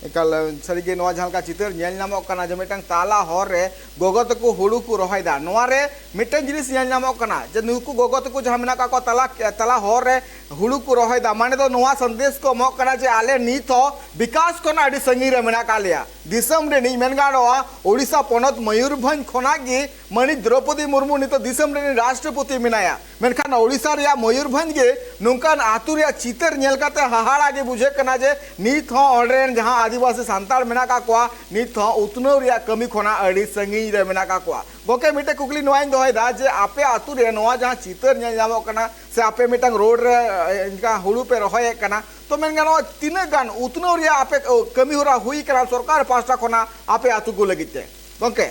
ᱮᱠᱟᱞ ᱥᱟᱹᱨᱤᱜᱮ ᱱᱚᱣᱟ ᱡᱟᱦᱟᱸ ᱞᱮᱠᱟ ᱪᱤᱛᱟᱹᱨ ᱧᱮᱞ ᱧᱟᱢᱚᱜ ᱠᱟᱱᱟ ᱡᱮ ᱢᱤᱫᱴᱟᱝ ᱛᱟᱞᱟ ᱦᱚᱨ ᱨᱮ ᱜᱚᱜᱚ ᱛᱟᱠᱚ ᱦᱩᱲᱩ ᱠᱚ ᱨᱚᱦᱚᱭᱮᱫᱟ, ᱱᱚᱣᱟ ᱨᱮ ᱢᱤᱫᱴᱟᱝ ᱡᱤᱱᱤᱥ ᱧᱮᱞ ᱧᱟᱢᱚᱜ ᱠᱟᱱᱟ ᱡᱮ ᱱᱩᱠᱩ ᱜᱚᱜᱚ ᱛᱟᱠᱚ ᱡᱟᱦᱟᱸ ᱢᱮᱱᱟᱜ ᱠᱟᱜ ᱠᱚᱣᱟ ᱛᱟᱞᱟ, ᱛᱟᱞᱟ ᱦᱚᱨ ᱨᱮ ᱦᱩᱲᱩ ᱠᱚ ᱨᱚᱦᱚᱭᱮᱫᱟ, ᱢᱟᱱᱮ ᱫᱚ ᱱᱚᱣᱟ ᱥᱟᱸᱫᱮᱥ ᱠᱚ ᱮᱢᱚᱜ ᱠᱟᱱᱟ ᱡᱮ ᱟᱞᱮ ᱱᱤᱛ ᱦᱚᱸ ᱵᱤᱠᱟᱥ ᱠᱷᱚᱱ ᱟᱹᱰᱤ ᱥᱟᱺᱜᱤᱧ ᱨᱮ ᱢᱮᱱᱟᱜ ᱠᱟᱜ ᱞᱮᱭᱟ᱾ ᱫᱤᱥᱚᱢ ᱨᱤᱱᱤᱡ ᱢᱮᱱ ᱜᱟᱱᱚᱜᱼᱟ ᱳᱰᱤᱥᱟ ᱯᱚᱱᱚᱛ ᱢᱚᱭᱩᱨᱵᱷᱚᱸᱡᱽ ᱠᱷᱚᱱᱟᱜ ᱜᱮ ᱢᱟᱹᱱᱤᱡ ᱫᱨᱚᱯᱚᱫᱤ ᱢᱩᱨᱢᱩ ᱱᱤᱛᱚᱜ ᱫᱤᱥᱚᱢ ᱨᱤᱱᱤᱡ ᱨᱟᱥᱴᱨᱚᱯᱚᱛᱤ ᱢᱮᱱᱟᱭᱟ᱾ ᱢᱮᱱᱠᱷᱟᱱ ᱳᱰᱤᱥᱟ ᱨᱮᱭᱟᱜ ᱢᱚᱭᱩᱨᱵᱷᱚᱸᱡᱽ ᱜᱮ ᱱᱚᱝᱠᱟᱱ ᱟᱹᱛᱩ ᱨᱮᱭᱟᱜ ᱪᱤᱛᱟᱹᱨ ᱧᱮᱞ ᱠᱟᱛᱮ ᱦᱟᱦᱟᱲᱟ ᱜᱮ ᱵᱩᱡᱷᱟᱹᱜ ᱠᱟᱱᱟ ᱡᱮ ᱱᱤᱛ ᱦᱚᱸ ᱚᱸᱰᱮ ᱨᱮᱱ ᱡᱟᱦᱟᱸ ᱟᱹᱫᱤᱵᱟᱹᱥᱤ ᱥᱟᱱᱛᱟᱲ ᱢᱮᱱᱟᱜ ᱠᱟᱜ ᱠᱚᱣᱟ, ᱱᱤᱛ ᱦᱚᱸ ᱩᱛᱱᱟᱹᱣ ᱨᱮᱭᱟᱜ ᱠᱟᱹᱢᱤ ᱠᱷᱚᱱᱟᱜ ᱟᱹᱰᱤ ᱥᱟᱺᱜᱤᱧ ᱨᱮ ᱢᱮᱱᱟᱜ ᱠᱟᱜ ᱠᱚᱣᱟ᱾ ᱜᱚᱢᱠᱮ, ᱢᱤᱫᱴᱮᱱ ᱠᱩᱠᱞᱤ ᱱᱚᱣᱟᱧ ᱫᱚᱦᱚᱭᱮᱫᱟ ᱡᱮ ᱟᱯᱮ ᱟᱹᱛᱩ ᱨᱮ ᱱᱚᱣᱟ ᱡᱟᱦᱟᱸ ᱪᱤᱛᱟᱹᱨ ᱧᱮᱞ ᱧᱟᱢᱚᱜ ᱠᱟᱱᱟ ᱥᱮ ᱟᱯᱮ ᱢᱤᱫᱴᱟᱝ ᱨᱳᱰ ᱨᱮ, ᱮ, ᱤᱱᱠᱟ ᱦᱩᱲᱩ ᱯᱮ ᱨᱚᱦᱚᱭᱮᱫ ᱠᱟᱱᱟ, ᱛᱚ ᱢᱮᱱ ᱜᱟᱱᱚᱜᱼᱟ ᱛᱤᱱᱟᱹᱜ ᱜᱟᱱ ᱩᱛᱱᱟᱹᱣ ᱨᱮᱭᱟᱜ ᱟᱯᱮ, ᱚ, ᱠᱟᱹᱢᱤ ᱦᱚᱨᱟ ᱦᱩᱭ ᱠᱟᱱᱟ ᱥᱚᱨᱠᱟᱨ ᱯᱟᱦᱴᱟ ᱠᱷᱚᱱᱟᱜ ᱟᱯᱮ ᱟᱹᱛᱩ ᱠᱚ ᱞᱟᱹᱜᱤᱫ ᱛᱮ? ᱜᱚᱢᱠᱮ᱾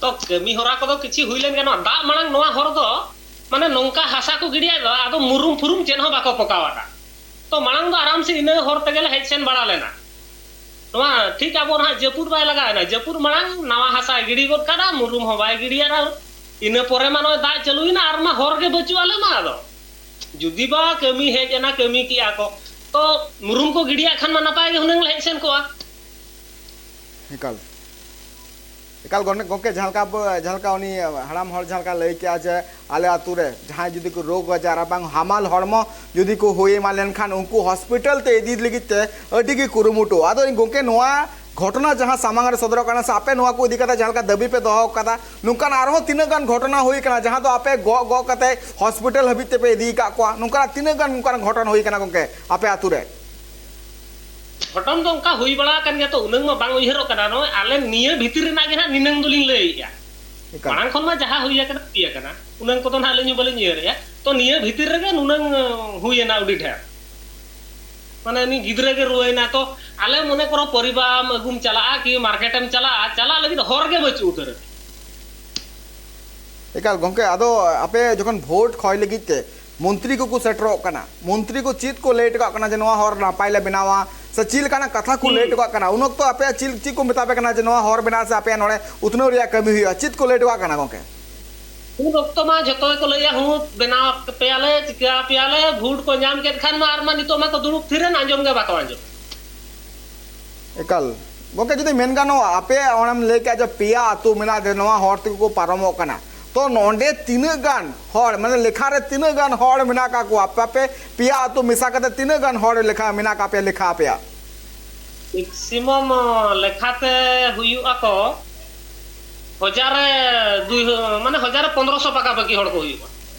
ᱛᱚ ᱠᱟᱹᱢᱤ ᱦᱚᱨᱟ ᱠᱚᱫᱚ ᱠᱤᱪᱷᱩ ᱦᱩᱭ ᱞᱮᱱ ᱜᱮ, ᱱᱚᱣᱟ ᱫᱟᱜ ᱢᱟᱲᱟᱝ ᱱᱚᱣᱟ ᱦᱚᱨ ᱫᱚ ᱢᱟᱱᱮ ᱱᱚᱝᱠᱟ ᱦᱟᱥᱟ ᱠᱚ ᱜᱤᱰᱤᱭᱟ, ᱟᱫᱚ ᱢᱩᱨᱩᱢ ᱯᱷᱩᱨᱩᱢ ᱪᱮᱫ ᱦᱚᱸ ᱵᱟᱠᱚ ᱯᱚᱠᱟᱣᱟᱫᱟ᱾ ᱛᱚ ᱢᱟᱲᱟᱝ ᱫᱚ ᱟᱨᱟᱢ ᱥᱮ ᱤᱱᱟᱹ ᱦᱚᱨ ᱛᱮᱜᱮ ᱞᱮ ᱦᱮᱡ ᱥᱮᱱ ᱵᱟᱲᱟ ᱞᱮᱱᱟ᱾ ᱱᱚᱣᱟ ᱴᱷᱤᱠ ᱟᱵᱚ ᱱᱟᱦᱟᱜ ᱡᱟᱹᱯᱩᱫ ᱵᱟᱭ ᱞᱟᱜᱟᱣᱮᱱᱟ, ᱡᱟᱹᱯᱩᱫ ᱢᱟᱲᱟᱝ ᱱᱟᱣᱟ ᱦᱟᱥᱟᱭ ᱜᱤᱰᱤ ᱜᱚᱫ ᱠᱟᱫᱟ, ᱢᱩᱨᱩᱢ ᱦᱚᱸ ᱵᱟᱭ ᱜᱤᱰᱤᱭᱟᱫᱟ᱾ ᱤᱱᱟᱹ ᱯᱚᱨᱮ ᱢᱟ ᱱᱚᱜᱼᱚᱭ ᱫᱟᱜ ᱪᱟᱹᱞᱩᱭᱮᱱᱟ, ᱟᱨ ᱢᱟ ᱦᱚᱨ ᱜᱮ ᱵᱟᱹᱪᱩᱜ ᱟᱞᱮ ᱢᱟ᱾ ᱟᱫᱚ ᱡᱩᱫᱤ ᱵᱟ ᱠᱟᱹᱢᱤ ᱦᱮᱡ ᱮᱱᱟ, ᱠᱟᱹᱢᱤ ᱠᱮᱜᱼᱟ ᱠᱚ, ᱛᱚ ᱢᱩᱨᱩᱢ ᱠᱚ ᱜᱤᱰᱤᱭᱟᱜ ᱠᱷᱟᱱ ᱢᱟ ᱱᱟᱯᱟᱭ ᱜᱮ ᱦᱩᱱᱟᱹᱝ ᱞᱮ ᱦᱮᱡ ᱥᱮᱱ ᱠᱚᱜᱼᱟ᱾ ᱮᱠᱟᱞ ᱮᱠᱟᱞ ᱜᱚᱱ- ᱜᱚᱝᱠᱮ, ᱡᱟᱦᱟᱸ ᱞᱮᱠᱟ ᱟᱵᱚ, ᱡᱟᱦᱟᱸ ᱞᱮᱠᱟ ᱩᱱᱤ ᱦᱟᱲᱟᱢ ᱦᱚᱲ ᱡᱟᱦᱟᱸ ᱞᱮᱠᱟ ᱞᱟᱹᱭ ᱠᱮᱜᱼᱟ ᱡᱮ ᱟᱞᱮ ᱟᱛᱳ ᱨᱮ ᱡᱟᱦᱟᱸᱭ ᱡᱩᱫᱤ ᱠᱚ ᱨᱳᱜᱽ ᱟᱡᱟᱨ ᱟᱨ ᱵᱟᱝ ᱦᱟᱢᱟᱞ ᱦᱚᱲᱢᱚ ᱡᱩᱫᱤ ᱠᱚ ᱦᱩᱭ ᱮᱢᱟᱱ ᱞᱮᱱᱠᱷᱟᱱ ᱩᱱᱠᱩ ᱦᱚᱥᱯᱤᱴᱟᱞ ᱛᱮ ᱤᱫᱤ ᱞᱟᱹᱜᱤᱫ ᱛᱮ ᱟᱹᱰᱤ ᱜᱮ ᱠᱩᱨᱩᱢᱩᱴᱩ᱾ ᱟᱫᱚ ᱤᱧ ᱜᱚᱝᱠᱮ, ᱱᱚᱣᱟ ᱜᱷᱚᱴᱚᱱᱟ ᱡᱟᱦᱟᱸ ᱥᱟᱢᱟᱝ ᱨᱮ ᱥᱚᱫᱚᱨᱚᱜ ᱠᱟᱱᱟ ᱥᱮ ᱟᱯᱮ ᱱᱚᱣᱟ ᱠᱚ ᱤᱫᱤ ᱠᱟᱛᱮ ᱡᱟᱦᱟᱸ ᱞᱮᱠᱟ ᱫᱟᱹᱵᱤ ᱯᱮ ᱫᱚᱦᱚ ᱟᱠᱟᱫᱟ, ᱱᱚᱝᱠᱟᱱ ᱟᱨᱦᱚᱸ ᱛᱤᱱᱟᱹᱜ ᱜᱟᱱ ᱜᱷᱚᱴᱚᱱᱟ ᱦᱩᱭ ᱠᱟᱱᱟ ᱡᱟᱦᱟᱸ ᱫᱚ ᱟᱯᱮ ᱜᱚᱜ ᱜᱚᱜ ᱠᱟᱛᱮ ᱦᱚᱥᱯᱤᱴᱟᱞ ᱦᱟᱹᱵᱤᱡ ᱛᱮᱯᱮ ᱤᱫᱤ ᱟᱠᱟᱫ ᱠᱚᱣᱟ? ᱱᱚᱝᱠᱟᱱᱟᱜ ᱛᱤᱱᱟᱹᱜ ᱜᱟᱱ ᱱᱚᱝᱠᱟᱱ ᱜᱷᱚᱴᱚᱱ ᱦᱩᱭ ᱠᱟᱱᱟ ᱜᱚᱝᱠᱮ ᱟᱯᱮ ᱟᱛᱳ ᱨᱮ? ᱜᱷᱚᱴᱚᱱ ᱫᱚ ᱚᱱᱠᱟ ᱦᱩᱭ ᱵᱟᱲᱟ ᱟᱠᱟᱱ ᱜᱮᱭᱟ, ᱛᱚ ᱩᱱᱟᱹᱝ ᱢᱟ ᱵᱟᱝ ᱩᱭᱦᱟᱹᱨᱚᱜ ᱠᱟᱱᱟ᱾ ᱱᱚᱜᱼᱚᱭ ᱟᱞᱮ ᱱᱤᱭᱟᱹ ᱵᱷᱤᱛᱤᱨ ᱨᱮᱱᱟᱜ ᱜᱮ ᱱᱟᱦᱟᱜ ᱱᱤᱱᱟᱹᱝ ᱫᱚᱞᱤᱧ ᱞᱟᱹᱭᱮᱜᱼᱟ᱾ ᱮᱠᱟᱞ᱾ ᱢᱟᱲᱟᱝ ᱠᱷᱚᱱ ᱢᱟ ᱡᱟᱦᱟᱸ ᱦᱩᱭ ᱟᱠᱟᱱᱟ, ᱦᱩᱭ ᱟᱠᱟᱱᱟ, ᱩᱱᱟᱹᱝ ᱠᱚᱫᱚ ᱱᱟᱦᱟᱜ ᱟᱹᱞᱤᱧ ᱦᱚᱸ ᱵᱟᱹᱞᱤᱧ ᱩᱭᱦᱟᱹᱨᱮᱜᱼᱟ᱾ ᱛᱚ ᱱᱤᱭᱟᱹ ᱵᱷᱤᱛᱤᱨ ᱨᱮᱜᱮ ᱱᱩᱱᱟᱹᱝ ᱦᱩᱭᱮᱱᱟ ᱟᱹᱰᱤ ᱰᱷᱮᱨ᱾ ᱢᱟᱱᱮ ᱩᱱᱤ ᱜᱤᱫᱽᱨᱟᱹ ᱜᱮ ᱨᱩᱣᱟᱹᱭᱮᱱᱟ, ᱛᱚ ᱟᱞᱮ ᱢᱚᱱᱮ ᱠᱚᱨᱚ ᱯᱚᱨᱤᱵᱟᱨ ᱟᱹᱜᱩᱢ ᱪᱟᱞᱟᱜᱼᱟ ᱠᱤ ᱢᱟᱨᱠᱮᱴᱮᱢ ᱪᱟᱞᱟᱜᱼᱟ, ᱪᱟᱞᱟᱜ ᱞᱟᱹᱜᱤᱫ ᱦᱚᱨ ᱜᱮ ᱵᱟᱹᱪᱩᱜ ᱩᱛᱟᱹᱨ᱾ ᱮᱠᱟᱞ ᱜᱚᱝᱠᱮ, ᱟᱫᱚ ᱟᱯᱮ ᱡᱚᱠᱷᱚᱱ ᱵᱷᱳᱴ ᱠᱷᱚᱭ ᱞᱟᱹᱜᱤᱫ ᱛᱮ ᱢᱚᱱᱛᱨᱤ ᱠᱚᱠᱚ ᱥᱮᱴᱮᱨᱚᱜ ᱠᱟᱱᱟ, ᱢᱚᱱᱛᱨᱤ ᱠᱚ ᱪᱮᱫ ᱠᱚ ᱞᱟᱹᱭ ᱦᱚᱴᱚ ᱠᱟᱜ ᱠᱟᱱᱟ ᱡᱮ ᱱᱚᱣᱟ ᱦᱚᱨ ᱱᱟᱯᱟᱭ ᱞᱮ ᱵᱮᱱᱟᱣᱟ ᱥᱮ ᱪᱮᱫ ᱞᱮᱠᱟᱱᱟᱜ ᱠᱟᱛᱷᱟ ᱠᱚ ᱞᱟᱹᱭ ᱦᱩᱸ᱾ ᱦᱚᱴᱚ ᱠᱟᱜ ᱠᱟᱱᱟ? ᱩᱱ ᱚᱠᱛᱚ ᱟᱯᱮᱭᱟᱜ ᱪᱮᱫ, ᱪᱮᱫ ᱠᱚ ᱢᱮᱛᱟ ᱯᱮ ᱠᱟᱱᱟ ᱡᱮ ᱱᱚᱣᱟ ᱦᱚᱨ ᱵᱮᱱᱟᱣ ᱥᱮ ᱟᱯᱮᱭᱟᱜ ᱱᱚᱰᱮ ᱩᱛᱱᱟᱹᱣ ᱨᱮᱭᱟᱜ ᱠᱟᱹᱢᱤ ᱦᱩᱭᱩᱜᱼᱟ? ᱪᱮᱫ ᱠᱚ ᱞᱟᱹᱭ ᱦᱚᱴᱚ ᱠᱟᱜ ᱠᱟᱱᱟ ᱜᱚᱝᱠᱮ? ᱩᱱ ᱚᱠᱛᱚ ᱢᱟ ᱡᱷᱚᱛᱚ ᱜᱮᱠᱚ ᱞᱟᱹᱭᱟ, "ᱦᱩᱸ, ᱵᱮᱱᱟᱣ ᱯᱮᱭᱟᱞᱮ, ᱪᱤᱠᱟᱹ ᱯᱮᱭᱟᱞᱮ, ᱵᱷᱳᱴ ᱠᱚ ᱧᱟᱢ ᱠᱮᱫ ᱠᱷᱟᱱ ᱢᱟ ᱟᱨ ᱢᱟ ᱱᱤᱛᱚᱜ ᱢᱟᱠᱚ ᱫᱩᱲᱩᱵ ᱛᱷᱤᱨᱮᱱ, ᱟᱸᱡᱚᱢ ᱜᱮ ᱵᱟᱠᱚ ᱟᱸᱡᱚᱢ᱾" ᱮᱠᱟᱞ᱾ ᱜᱚᱝᱠᱮ, ᱡᱩᱫᱤ ᱢᱮᱱ ᱜᱟᱱᱚᱜᱼᱟ, ᱟᱯᱮ ᱚᱱᱟᱢ ᱞᱟᱹᱭ ᱠᱮᱜᱼᱟ ᱡᱮ ᱯᱮᱭᱟ ᱟᱹᱛᱩ ᱢᱮᱱᱟᱜᱼᱟ, ᱡᱮ ᱱᱚᱣᱟ ᱦᱚᱨ ᱛᱮᱜᱮ ᱠᱚ ᱯᱟᱨᱚᱢᱚᱜ ᱠᱟᱱᱟ, ᱛᱚ ᱱᱚᱰᱮ ᱛᱤᱱᱟᱹᱜ ᱜᱟᱱ ᱦᱚᱲ, ᱢᱟᱱᱮ ᱞᱮᱠᱷᱟ ᱨᱮ ᱛᱤᱱᱟᱹᱜ ᱜᱟᱱ ᱦᱚᱲ ᱢᱮᱱᱟᱜ ᱟᱠᱟᱫ ᱠᱚᱣᱟ? ᱟᱯᱮ, ᱟᱯᱮ ᱯᱮᱭᱟ ᱟᱹᱛᱩ ᱢᱮᱥᱟ ᱠᱟᱛᱮ ᱛᱤᱱᱟᱹᱜ ᱜᱟᱱ ᱦᱚᱲ ᱞᱮᱠᱷᱟ ᱢᱮᱱᱟᱜ ᱟᱠᱟᱫ ᱯᱮᱭᱟ, ᱞᱮᱠᱷᱟ ᱟᱯᱮᱭᱟ? ᱢᱮᱠᱥᱤᱢᱟᱢ ᱞᱮᱠᱷᱟᱛᱮ ᱦᱩᱭᱩᱜ ᱟᱠᱚ ᱦᱟᱡᱟᱨ ᱨᱮ ᱫᱩᱭ, ᱢᱟᱱᱮ ᱦᱟᱡᱟᱨ ᱨᱮ ᱯᱚᱱᱫᱽᱨᱚᱥᱚ ᱯᱟᱠᱟᱯᱟᱠᱤ ᱦᱚᱲ ᱠᱚ ᱦᱩᱭᱩᱜᱼᱟ᱾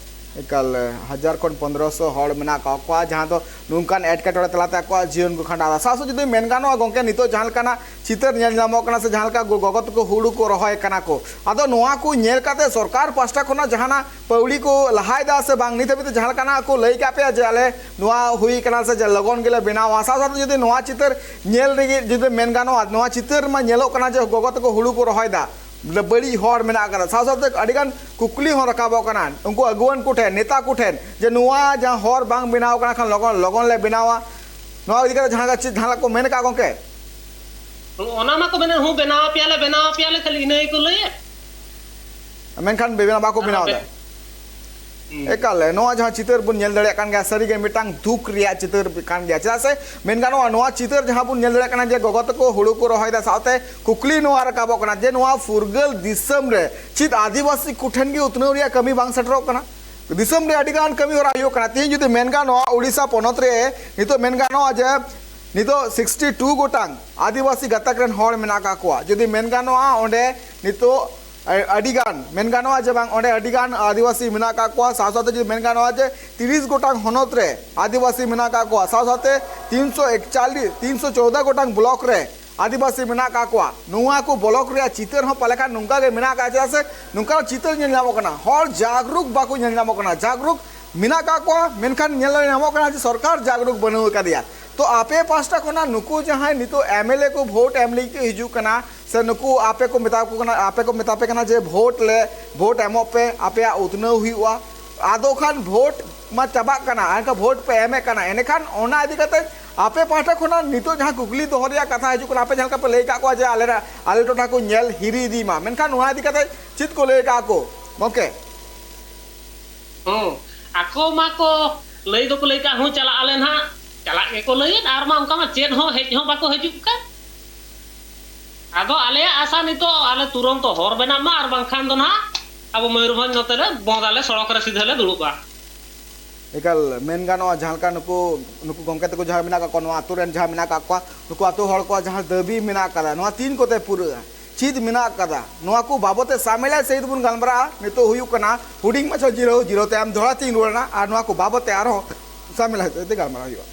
ᱮᱠᱟᱞ, ᱦᱟᱡᱟᱨ ᱠᱷᱚᱱ ᱯᱚᱱᱫᱽᱨᱚᱥᱚ ᱦᱚᱲ ᱢᱮᱱᱟᱜ ᱟᱠᱟᱫ ᱠᱚᱣᱟ, ᱡᱟᱦᱟᱸ ᱫᱚ ᱱᱚᱝᱠᱟᱱ ᱮᱴᱠᱮᱴᱚᱬᱮ ᱛᱟᱞᱟᱛᱮ ᱟᱠᱚᱣᱟᱜ ᱡᱤᱭᱚᱱ ᱠᱚ ᱠᱷᱟᱸᱰᱟᱣ ᱮᱫᱟ᱾ ᱥᱟᱶ ᱥᱟᱶ ᱡᱩᱫᱤ ᱢᱮᱱ ᱜᱟᱱᱚᱜᱼᱟ ᱜᱚᱝᱠᱮ, ᱱᱤᱛᱚᱜ ᱡᱟᱦᱟᱸ ᱞᱮᱠᱟᱱᱟᱜ ᱪᱤᱛᱟᱹᱨ ᱧᱮᱞ ᱧᱟᱢᱚᱜ ᱠᱟᱱᱟ ᱥᱮ ᱡᱟᱦᱟᱸ ᱞᱮᱠᱟ ᱜᱚ-, ᱜᱚᱜᱚ ᱛᱟᱠᱚ ᱦᱩᱲᱩ ᱠᱚ ᱨᱚᱦᱚᱭ ᱠᱟᱱᱟ ᱠᱚ, ᱟᱫᱚ ᱱᱚᱣᱟ ᱠᱚ ᱧᱮᱞ ᱠᱟᱛᱮ ᱥᱚᱨᱠᱟᱨ ᱯᱟᱥᱴᱟ ᱠᱷᱚᱱᱟᱜ ᱡᱟᱦᱟᱱᱟᱜ ᱯᱟᱹᱣᱲᱤ ᱠᱚ ᱞᱟᱦᱟᱭᱮᱫᱟ ᱥᱮ ᱵᱟᱝ? ᱱᱤᱛ ᱦᱟᱹᱵᱤᱡ ᱛᱮ ᱡᱟᱦᱟᱸ ᱞᱮᱠᱟᱱᱟᱜ ᱠᱚ ᱞᱟᱹᱭ ᱠᱟᱜ ᱯᱮᱭᱟ ᱡᱮ ᱟᱞᱮ ᱱᱚᱣᱟ ᱦᱩᱭ ᱠᱟᱱᱟ ᱥᱮ ᱡᱮ ᱞᱚᱜᱚᱱ ᱜᱮᱞᱮ ᱵᱮᱱᱟᱣᱟ? ᱥᱟᱶ ᱥᱟᱶᱛᱮ ᱡᱩᱫᱤ ᱱᱚᱣᱟ ᱪᱤᱛᱟᱹᱨ ᱧᱮᱞ ᱞᱟᱹᱜᱤᱫ ᱡᱩᱫᱤ ᱢᱮᱱ ᱜᱟᱱᱚᱜᱼᱟ, ᱱᱚᱣᱟ ᱪᱤᱛᱟᱹᱨ ᱢᱟ ᱧᱮᱞᱚᱜ ᱠᱟᱱᱟ ᱡᱮ ᱜᱚᱜᱚ ᱛᱟᱠᱚ ᱦᱩᱲᱩ ᱠᱚ ᱨᱚᱦᱚᱭᱮᱫᱟ, ᱵᱟᱹᱲᱤᱡ ᱦᱚᱲ ᱢᱮᱱᱟᱜ ᱟᱠᱟᱫᱟ᱾ ᱥᱟᱶ ᱥᱟᱶᱛᱮ ᱟᱹᱰᱤᱜᱟᱱ ᱠᱩᱠᱞᱤ ᱦᱚᱸ ᱨᱟᱠᱟᱵᱚᱜ ᱠᱟᱱᱟ ᱩᱱᱠᱩ ᱟᱹᱜᱩᱣᱟᱹᱱ ᱠᱚᱴᱷᱮᱱ, ᱱᱮᱛᱟ ᱠᱚᱴᱷᱮᱱ, ᱡᱮ ᱱᱚᱣᱟ ᱡᱟᱦᱟᱸ ᱦᱚᱨ ᱵᱟᱝ ᱵᱮᱱᱟᱣ ᱠᱟᱱᱟ ᱠᱷᱟᱱ ᱞᱚᱜᱚᱱ, ᱞᱚᱜᱚᱱ ᱞᱮ ᱵᱮᱱᱟᱣᱟ᱾ ᱱᱚᱣᱟ ᱤᱫᱤ ᱠᱟᱛᱮ ᱡᱟᱦᱟᱸ ᱪᱮᱫ ᱡᱟᱦᱟᱱᱟᱜ ᱠᱚ ᱢᱮᱱ ᱠᱟᱜᱼᱟ ᱜᱚᱝᱠᱮ? ᱚᱱᱟ ᱢᱟᱠᱚ ᱢᱮᱱᱮᱫ, "ᱦᱚᱸ, ᱵᱮᱱᱟᱣ ᱟᱯᱮᱭᱟᱞᱮ, ᱵᱮᱱᱟᱣ ᱟᱯᱮᱭᱟᱞᱮ", ᱠᱷᱟᱹᱞᱤ ᱤᱱᱟᱹ ᱜᱮᱠᱚ ᱞᱟᱹᱭᱮᱫ᱾ ᱢᱮᱱᱠᱷᱟᱱ ᱵᱮᱱᱟᱣ ᱵᱟᱠᱚ ᱟᱨ ᱵᱮᱱᱟᱣ ᱵᱮ- ᱮᱫᱟ᱾ ᱦᱩᱸ᱾ ᱮᱠᱟᱞ, ᱱᱚᱣᱟ ᱡᱟᱦᱟᱸ ᱪᱤᱛᱟᱹᱨ ᱵᱚᱱ ᱧᱮᱞ ᱫᱟᱲᱮᱭᱟᱜ ᱠᱟᱱ ᱜᱮᱭᱟ, ᱥᱟᱹᱨᱤᱜᱮ ᱢᱤᱫᱴᱟᱝ ᱫᱩᱠ ᱨᱮᱭᱟᱜ ᱪᱤᱛᱟᱹᱨ ᱠᱟᱱ ᱜᱮᱭᱟ᱾ ᱪᱮᱫᱟᱜ ᱥᱮ ᱢᱮᱱ ᱜᱟᱱᱚᱜᱼᱟ, ᱱᱚᱣᱟ ᱪᱤᱛᱟᱹᱨ ᱡᱟᱦᱟᱸ ᱵᱚᱱ ᱧᱮᱞ ᱫᱟᱲᱮᱭᱟᱜ ᱠᱟᱱᱟ ᱡᱮ ᱜᱚᱜᱚ ᱛᱟᱠᱚ ᱦᱩᱲᱩ ᱠᱚ ᱨᱚᱦᱚᱭᱮᱫᱟ, ᱥᱟᱶᱛᱮ ᱠᱩᱠᱞᱤ ᱱᱚᱣᱟ ᱨᱟᱠᱟᱵᱚᱜ ᱠᱟᱱᱟ ᱡᱮ ᱱᱚᱣᱟ ᱯᱷᱩᱨᱜᱟᱹᱞ ᱫᱤᱥᱚᱢ ᱨᱮ ᱪᱮᱫ ᱟᱹᱫᱤᱵᱟᱹᱥᱤ ᱠᱚᱴᱷᱮᱱ ᱜᱮ ᱩᱛᱱᱟᱹᱣ ᱨᱮᱭᱟᱜ ᱠᱟᱹᱢᱤ ᱵᱟᱝ ᱥᱮᱴᱮᱨᱚᱜ ᱠᱟᱱᱟ? ᱫᱤᱥᱚᱢ ᱨᱮ ᱟᱹᱰᱤ ᱜᱟᱱ ᱠᱟᱹᱢᱤ ᱦᱚᱨᱟ ᱦᱩᱭᱩᱜ ᱠᱟᱱᱟ᱾ ᱛᱮᱦᱮᱧ ᱡᱩᱫᱤ ᱢᱮᱱ ᱜᱟᱱᱚᱜᱼᱟ, ᱳᱰᱤᱥᱟ ᱯᱚᱱᱚᱛ ᱨᱮ ᱱᱤᱛᱚᱜ ᱢᱮᱱ ᱜᱟᱱᱚᱜᱼᱟ ᱡᱮ ᱱᱤᱛᱚᱜ ᱥᱤᱠᱥᱴᱤ ᱴᱩ ᱜᱚᱴᱟᱝ ᱟᱹᱫᱤᱵᱟᱹᱥᱤ ᱜᱟᱛᱟᱠ ᱨᱮᱱ ᱦᱚᱲ ᱢᱮᱱᱟᱜ ᱟᱠᱟᱫ ᱠᱚᱣᱟ᱾ ᱡᱩᱫᱤ ᱢᱮᱱ ᱜᱟᱱᱚᱜᱼᱟ, ᱚᱸᱰᱮ ᱱᱤᱛᱚᱜ ᱟᱹ-, ᱟᱹᱰᱤ ᱜᱟᱱ ᱢᱮᱱ ᱜᱟᱱᱚᱜᱼᱟ ᱡᱮ ᱵᱟᱝ, ᱚᱸᱰᱮ ᱟᱹᱰᱤ ᱜᱟᱱ ᱟᱹᱫᱤᱵᱟᱹᱥᱤ ᱢᱮᱱᱟᱜ ᱟᱠᱟᱫ ᱠᱚᱣᱟ᱾ ᱥᱟᱶ ᱥᱟᱶᱛᱮ ᱡᱩᱫᱤ ᱢᱮᱱ ᱜᱟᱱᱚᱜᱼᱟ ᱡᱮ ᱛᱤᱨᱤᱥ ᱜᱚᱴᱟᱝ ᱦᱚᱱᱚᱛ ᱨᱮ ᱟᱹᱫᱤᱵᱟᱹᱥᱤ ᱢᱮᱱᱟᱜ ᱟᱠᱟᱫ ᱠᱚᱣᱟ, ᱥᱟᱶ ᱥᱟᱶᱛᱮ ᱛᱤᱱᱥᱚ ᱮᱠᱪᱟᱞᱤᱥ, ᱛᱤᱱᱥᱚ ᱪᱳᱣᱫᱟ ᱜᱚᱴᱟᱝ ᱵᱞᱚᱠ ᱨᱮ ᱟᱹᱫᱤᱵᱟᱹᱥᱤ ᱢᱮᱱᱟᱜ ᱟᱠᱟᱫ ᱠᱚᱣᱟ᱾ ᱱᱚᱣᱟ ᱠᱚ ᱵᱞᱚᱠ ᱨᱮᱭᱟᱜ ᱪᱤᱛᱟᱹᱨ ᱦᱚᱸ ᱯᱟᱞᱮ ᱠᱷᱟᱱ ᱱᱚᱝᱠᱟ ᱜᱮ ᱢᱮᱱᱟᱜ ᱟᱠᱟᱫᱼᱟ, ᱪᱮᱫᱟᱜ ᱥᱮ ᱱᱚᱝᱠᱟᱱᱟᱜ ᱪᱤᱛᱟᱹᱨ ᱧᱮᱞ ᱧᱟᱢᱚᱜ ᱠᱟᱱᱟ᱾ ᱦᱚᱲ ᱡᱟᱜᱽᱨᱩᱠ ᱵᱟᱠᱚ ᱧᱮᱞ ᱧᱟᱢᱚᱜ ᱠᱟᱱᱟ, ᱡᱟᱜᱽᱨᱩᱠ ᱢᱮᱱᱟᱜ ᱟᱠᱟᱫ ᱠᱚᱣᱟ, ᱢᱮᱱᱠᱷᱟᱱ ᱧᱮᱞ ᱧᱟᱢᱚᱜ ᱠᱟᱱᱟ ᱡᱮ ᱥᱚᱨᱠᱟᱨ ᱡᱟᱜᱽᱨᱩᱠ ᱵᱟᱹᱱᱩᱜ ᱟᱠᱟᱫᱮᱭᱟ᱾ ᱛᱚ ᱟᱯᱮ ᱯᱟᱦᱴᱟ ᱠᱷᱚᱱᱟᱜ ᱱᱩᱠᱩ ᱡᱟᱦᱟᱸᱭ ᱱᱤᱛᱚᱜ ᱮᱢ ᱮᱞ ᱮ ᱠᱚ ᱵᱷᱳᱴ ᱮᱢ ᱞᱟᱹᱜᱤᱫ ᱠᱚ ᱦᱤᱡᱩᱜ ᱠᱟᱱᱟ, ᱥᱮ ᱱᱩᱠᱩ ᱟᱯᱮ ᱠᱚ ᱢᱮᱛᱟ ᱠᱚ ᱠᱟᱱᱟ, ᱟᱯᱮ ᱠᱚ ᱢᱮᱛᱟ ᱯᱮ ᱠᱟᱱᱟ ᱡᱮ ᱵᱷᱳᱴ ᱞᱮ, ᱵᱷᱳᱴ ᱮᱢᱚᱜ ᱯᱮ, ᱟᱯᱮᱭᱟᱜ ᱩᱛᱱᱟᱹᱣ ᱦᱩᱭᱩᱜᱼᱟ? ᱟᱫᱚ ᱠᱷᱟᱱ ᱵᱷᱳᱴ ᱢᱟ ᱪᱟᱵᱟᱜ ᱠᱟᱱᱟ, ᱮᱱᱠᱷᱟᱱ ᱵᱷᱳᱴ ᱯᱮ ᱮᱢᱮᱫ ᱠᱟᱱᱟ, ᱮᱸᱰᱮᱠᱷᱟᱱ ᱚᱱᱟ ᱤᱫᱤ ᱠᱟᱛᱮ ᱟᱯᱮ ᱯᱟᱦᱴᱟ ᱠᱷᱚᱱᱟᱜ ᱱᱤᱛᱚᱜ ᱡᱟᱦᱟᱸ ᱠᱩᱠᱞᱤ ᱫᱚᱦᱚ ᱨᱮᱭᱟᱜ ᱠᱟᱛᱷᱟ ᱦᱤᱡᱩᱜ ᱠᱟᱱᱟ, ᱟᱯᱮ ᱡᱟᱦᱟᱸ ᱞᱮᱠᱟ ᱯᱮ ᱞᱟᱹᱭ ᱟᱠᱟᱫ ᱠᱚᱣᱟ ᱡᱮ ᱟᱞᱮ, ᱟᱞᱮ ᱴᱚᱴᱷᱟ ᱠᱚ ᱧᱮᱞ ᱦᱤᱨᱤ ᱤᱫᱤ ᱢᱟ, ᱢᱮᱱᱠᱷᱟᱱ ᱱᱚᱣᱟ ᱤᱫᱤ ᱠᱟᱛᱮ ᱪᱮᱫ ᱠᱚ ᱞᱟᱹᱭ ᱟᱠᱟᱫ ᱠᱚ ᱜᱚᱢᱠᱮ? ᱦᱚᱸ, ᱟᱠᱚ ᱢᱟᱠᱚ ᱞᱟᱹᱭ ᱫᱚᱠᱚ ᱞᱟᱹᱭ ᱠᱟᱜ, "ᱦᱚᱸ, ᱪᱟᱞᱟᱜ ᱟᱞᱮ ᱱᱟᱦᱟᱜ", ᱪᱟᱞᱟᱜ ᱜᱮᱠᱚ ᱞᱟᱹᱭᱮᱫ, ᱟᱨ ᱢᱟ ᱚᱱᱠᱟ ᱢᱟ ᱪᱮᱫ ᱦᱚᱸ ᱦᱮᱡ ᱦᱚᱸ ᱵᱟᱠᱚ ᱦᱤᱡᱩᱜ ᱠᱟᱱ᱾ ᱟᱫᱚ ᱟᱞᱮᱭᱟᱜ ᱟᱥᱟ ᱱᱤᱛᱚᱜ ᱟᱞᱮ ᱛᱩᱨᱚᱱᱛᱚ ᱦᱚᱨ ᱵᱮᱱᱟᱜ ᱢᱟ, ᱟᱨ ᱵᱟᱝᱠᱷᱟᱱ ᱫᱚ ᱱᱟᱦᱟᱜ ᱟᱵᱚ ᱢᱚᱭᱩᱨᱵᱷᱚᱸᱡᱽ ᱱᱚᱛᱮ ᱞᱮ ᱵᱚᱸᱫ ᱟᱞᱮ, ᱥᱚᱲᱚᱠ ᱨᱮ ᱥᱤᱫᱷᱟᱹ ᱞᱮ ᱫᱩᱲᱩᱵᱼᱟ᱾ ᱮᱠᱟᱞ ᱢᱮᱱ ᱜᱟᱱᱚᱜᱼᱟ, ᱡᱟᱦᱟᱸ ᱞᱮᱠᱟ ᱱᱩᱠᱩ, ᱱᱩᱠᱩ ᱜᱚᱢᱠᱮ ᱛᱟᱠᱚ ᱡᱟᱦᱟᱸ ᱢᱮᱱᱟᱜ ᱟᱠᱟᱫ ᱠᱚᱣᱟ, ᱱᱚᱣᱟ ᱟᱛᱳ ᱨᱮᱱ ᱡᱟᱦᱟᱸ ᱢᱮᱱᱟᱜ ᱟᱠᱟᱫ ᱠᱚᱣᱟ, ᱱᱩᱠᱩ ᱟᱛᱳ ᱦᱚᱲ ᱠᱚᱣᱟᱜ ᱡᱟᱦᱟᱸ ᱫᱟᱹᱵᱤ ᱢᱮᱱᱟᱜ ᱟᱠᱟᱫᱟ, ᱱᱚᱣᱟ ᱛᱤᱱ ᱠᱚᱛᱮ ᱯᱩᱨᱟᱹᱜᱼᱟ, ᱪᱮᱫ ᱢᱮᱱᱟᱜ ᱟᱠᱟᱫᱟ, ᱱᱚᱣᱟ ᱠᱚ ᱵᱟᱵᱚᱛ ᱛᱮ ᱥᱟᱢᱮᱞᱟᱭ ᱥᱟᱹᱦᱤᱛ ᱵᱚᱱ ᱜᱟᱞᱢᱟᱨᱟᱜᱼᱟ᱾ ᱱᱤᱛᱚᱜ ᱦᱩᱭᱩᱜ ᱠᱟᱱᱟ ᱦᱩᱰᱤᱧ ᱢᱟᱪᱷᱟ ᱡᱤᱨᱟᱹᱣ, ᱡᱤᱨᱟᱹᱣ ᱛᱟᱭᱚᱢ ᱫᱚᱦᱲᱟ ᱛᱤᱧ ᱨᱩᱣᱟᱹᱲ ᱮᱱᱟ ᱟᱨ ᱱᱚᱣᱟ ᱠᱚ ᱵᱟᱵᱚᱛ ᱛᱮ ᱟᱨᱦᱚᱸ ᱥᱟᱢᱮᱞᱟᱭ ᱥᱟᱹᱦᱤᱛ ᱛᱮ ᱜᱟᱞᱢᱟᱨᱟᱣ ᱦᱩᱭᱩᱜᱼᱟ᱾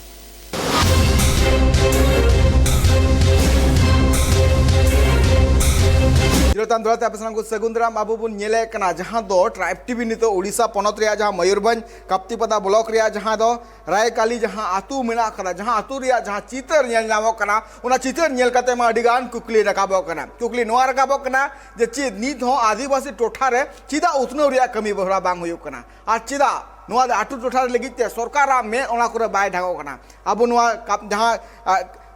ᱡᱤᱨᱟᱹᱣ ᱛᱟᱭᱚᱢ ᱫᱚᱦᱲᱟ ᱛᱮ ᱟᱯᱮ ᱥᱟᱱᱟᱢ ᱠᱚ ᱥᱟᱹᱜᱩᱱ ᱫᱟᱨᱟᱢ᱾ ᱟᱵᱚ ᱵᱚᱱ ᱧᱮᱞᱮᱫ ᱠᱟᱱᱟ ᱡᱟᱦᱟᱸ ᱫᱚ ᱴᱨᱟᱭᱤᱵᱽ ᱴᱤᱵᱷᱤ ᱱᱤᱛᱚᱜ ᱳᱰᱤᱥᱟ ᱯᱚᱱᱚᱛ ᱨᱮᱭᱟᱜ ᱡᱟᱦᱟᱸ ᱢᱚᱭᱩᱨᱵᱷᱚᱸᱡᱽ ᱠᱟᱯᱛᱤᱯᱟᱫᱟ ᱵᱞᱚᱠ ᱨᱮᱭᱟᱜ ᱡᱟᱦᱟᱸ ᱫᱚ ᱨᱟᱭᱠᱟᱞᱤ ᱡᱟᱦᱟᱸ ᱟᱹᱛᱩ ᱢᱮᱱᱟᱜ ᱟᱠᱟᱫᱟ, ᱡᱟᱦᱟᱸ ᱟᱹᱛᱩ ᱨᱮᱭᱟᱜ ᱡᱟᱦᱟᱸ ᱪᱤᱛᱟᱹᱨ ᱧᱮᱞ ᱧᱟᱢᱚᱜ ᱠᱟᱱᱟ, ᱚᱱᱟ ᱪᱤᱛᱟᱹᱨ ᱧᱮᱞ ᱠᱟᱛᱮ ᱢᱟ ᱟᱹᱰᱤ ᱜᱟᱱ ᱠᱩᱠᱞᱤ ᱨᱟᱠᱟᱵᱚᱜ ᱠᱟᱱᱟ᱾ ᱠᱩᱠᱞᱤ ᱱᱚᱣᱟ ᱨᱟᱠᱟᱵᱚᱜ ᱠᱟᱱᱟ ᱡᱮ ᱪᱮᱫ ᱱᱤᱛ ᱦᱚᱸ ᱟᱹᱫᱤᱵᱟᱹᱥᱤ ᱴᱚᱴᱷᱟ ᱨᱮ ᱪᱮᱫᱟᱜ ᱩᱛᱱᱟᱹᱣ ᱨᱮᱭᱟᱜ ᱠᱟᱹᱢᱤ ᱦᱚᱨᱟ ᱵᱟᱝ ᱦᱩᱭᱩᱜ ᱠᱟᱱᱟ? ᱟᱨ ᱪᱮᱫᱟᱜ ᱱᱚᱣᱟ ᱟᱹᱛᱩ ᱴᱚᱴᱷᱟ ᱨᱮ ᱞᱟᱹᱜᱤᱫ ᱛᱮ ᱥᱚᱨᱠᱟᱨᱟᱜ ᱢᱮᱫ ᱚᱱᱟ ᱠᱚᱨᱮ ᱵᱟᱭ ᱰᱷᱟᱝᱚᱜ ᱠᱟᱱᱟ? ᱟᱵᱚ ᱱᱚᱣᱟ ᱠᱟᱯ-, ᱡᱟᱦᱟᱸ, ᱟ,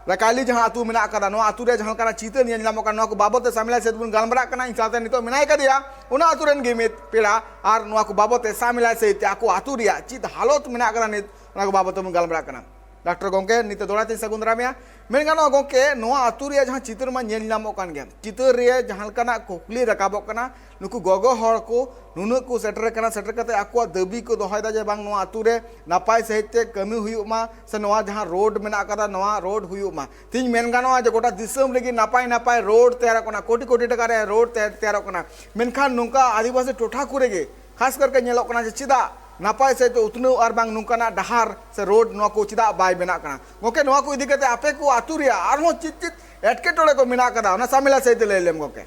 ᱨᱟᱠᱟᱭᱞᱤ ᱡᱟᱦᱟᱸ ᱟᱹᱛᱩ ᱢᱮᱱᱟᱜ ᱟᱠᱟᱫᱟ, ᱱᱚᱣᱟ ᱟᱹᱛᱩ ᱨᱮ ᱡᱟᱦᱟᱸ ᱞᱮᱠᱟᱱᱟᱜ ᱪᱤᱛᱟᱹᱨ ᱧᱮᱞ ᱧᱟᱢᱚᱜ ᱠᱟᱱᱟ, ᱱᱚᱣᱟ ᱠᱚ ᱵᱟᱵᱚᱛ ᱛᱮ ᱥᱟᱢᱤᱞᱟ ᱥᱟᱹᱦᱤᱛ ᱵᱚᱱ ᱜᱟᱞᱢᱟᱨᱟᱜ ᱠᱟᱱᱟ᱾ ᱤᱧ ᱥᱟᱶᱛᱮ ᱱᱤᱛᱚᱜ ᱢᱮᱱᱟᱭ ᱠᱟᱫᱮᱭᱟ ᱚᱱᱟ ᱟᱹᱛᱩ ᱨᱮᱱ ᱜᱮ ᱢᱤᱫ ᱯᱮᱲᱟ, ᱟᱨ ᱱᱚᱣᱟ ᱠᱚ ᱵᱟᱵᱚᱛ ᱛᱮ ᱥᱟᱢᱤᱞᱟ ᱥᱟᱹᱦᱤᱛ ᱛᱮ ᱟᱠᱚ ᱟᱹᱛᱩ ᱨᱮᱭᱟᱜ ᱪᱮᱫ ᱦᱟᱞᱚᱛ ᱢᱮᱱᱟᱜ ᱟᱠᱟᱫᱟ ᱱᱤᱛ, ᱚᱱᱟ ᱠᱚ ᱵᱟᱵᱚᱛ ᱛᱮᱵᱚᱱ ᱜᱟᱞᱢᱟᱨᱟᱜ ᱠᱟᱱᱟ᱾ ᱰᱟᱠᱛᱟᱨ ᱜᱚᱢᱠᱮ, ᱱᱤᱛᱚᱜ ᱫᱚᱦᱲᱟ ᱛᱤᱧ ᱥᱟᱹᱜᱩᱱ ᱫᱟᱨᱟᱢᱮᱭᱟ᱾ ᱢᱮᱱ ᱜᱟᱱᱚᱜᱼᱟ ᱜᱚᱢᱠᱮ, ᱱᱚᱣᱟ ᱟᱹᱛᱩ ᱨᱮᱭᱟᱜ ᱡᱟᱦᱟᱸ ᱪᱤᱛᱟᱹᱨ ᱢᱟ ᱧᱮᱞ ᱧᱟᱢᱚᱜ ᱠᱟᱱ ᱜᱮᱭᱟ, ᱪᱤᱛᱟᱹᱨ ᱨᱮ ᱡᱟᱦᱟᱸ ᱞᱮᱠᱟᱱᱟᱜ ᱠᱩᱠᱞᱤ ᱨᱟᱠᱟᱵᱚᱜ ᱠᱟᱱᱟ, ᱱᱩᱠᱩ ᱜᱚᱜᱚ ᱦᱚᱲ ᱠᱚ ᱱᱩᱱᱟᱹᱜ ᱠᱚ ᱥᱮᱴᱮᱨ ᱟᱠᱟᱱᱟ, ᱥᱮᱴᱮᱨ ᱠᱟᱛᱮ ᱟᱠᱚᱣᱟᱜ ᱫᱟᱹᱵᱤ ᱠᱚ ᱫᱚᱦᱚᱭᱮᱫᱟ ᱡᱮ ᱵᱟᱝ, ᱱᱚᱣᱟ ᱟᱹᱛᱩ ᱨᱮ ᱱᱟᱯᱟᱭ ᱥᱟᱺᱦᱤᱡ ᱛᱮ ᱠᱟᱹᱢᱤ ᱦᱩᱭᱩᱜ ᱢᱟ, ᱥᱮ ᱱᱚᱣᱟ ᱡᱟᱦᱟᱸ ᱨᱳᱰ ᱢᱮᱱᱟᱜ ᱟᱠᱟᱫᱟ, ᱱᱚᱣᱟ ᱨᱳᱰ ᱦᱩᱭᱩᱜ ᱢᱟ᱾ ᱛᱮᱦᱮᱧ ᱢᱮᱱ ᱜᱟᱱᱚᱜᱼᱟ ᱡᱮ ᱜᱚᱴᱟ ᱫᱤᱥᱚᱢ ᱨᱮᱜᱮ ᱱᱟᱯᱟᱭ ᱱᱟᱯᱟᱭ ᱨᱳᱰ ᱛᱮᱭᱟᱨᱚᱜ ᱠᱟᱱᱟ, ᱠᱳᱴᱤ ᱠᱳᱴᱤ ᱴᱟᱠᱟ ᱨᱮᱭᱟᱜ ᱨᱳᱰ ᱛᱮ-, ᱛᱮᱭᱟᱨᱚᱜ ᱠᱟᱱᱟ, ᱢᱮᱱᱠᱷᱟᱱ ᱱᱚᱝᱠᱟ ᱟᱹᱫᱤᱵᱟᱹᱥᱤ ᱴᱚᱴᱷᱟ ᱠᱚᱨᱮ ᱜᱮ ᱠᱷᱟᱥ ᱠᱟᱨᱠᱮ ᱧᱮᱞᱚᱜ ᱠᱟᱱᱟ ᱡᱮ ᱪᱮᱫᱟᱜ ᱱᱟᱯᱟᱭ ᱥᱟᱺᱦᱤᱡ ᱛᱮ ᱩᱛᱱᱟᱹᱣ ᱟᱨ ᱵᱟᱝ ᱱᱚᱝᱠᱟᱱᱟᱜ ᱰᱟᱦᱟᱨ ᱥᱮ ᱨᱳᱰ ᱱᱚᱣᱟ ᱠᱚ ᱪᱮᱫᱟᱜ ᱵᱟᱭ ᱵᱮᱱᱟᱜ ᱠᱟᱱᱟ? ᱜᱚᱢᱠᱮ, ᱱᱚᱣᱟ ᱠᱚ ᱤᱫᱤ ᱠᱟᱛᱮ ᱟᱯᱮ ᱠᱚ ᱟᱹᱛᱩ ᱨᱮᱭᱟᱜ ᱟᱨᱦᱚᱸ ᱪᱮᱫ ᱪᱮᱫ ᱮᱴᱠᱮᱴᱚᱬᱮ ᱠᱚ ᱢᱮᱱᱟᱜ ᱟᱠᱟᱫᱟ, ᱚᱱᱟ ᱥᱟᱢᱮᱞᱟ ᱥᱟᱺᱦᱤᱡ ᱛᱮ ᱞᱟᱹᱭ ᱞᱮᱢ ᱜᱚᱢᱠᱮ᱾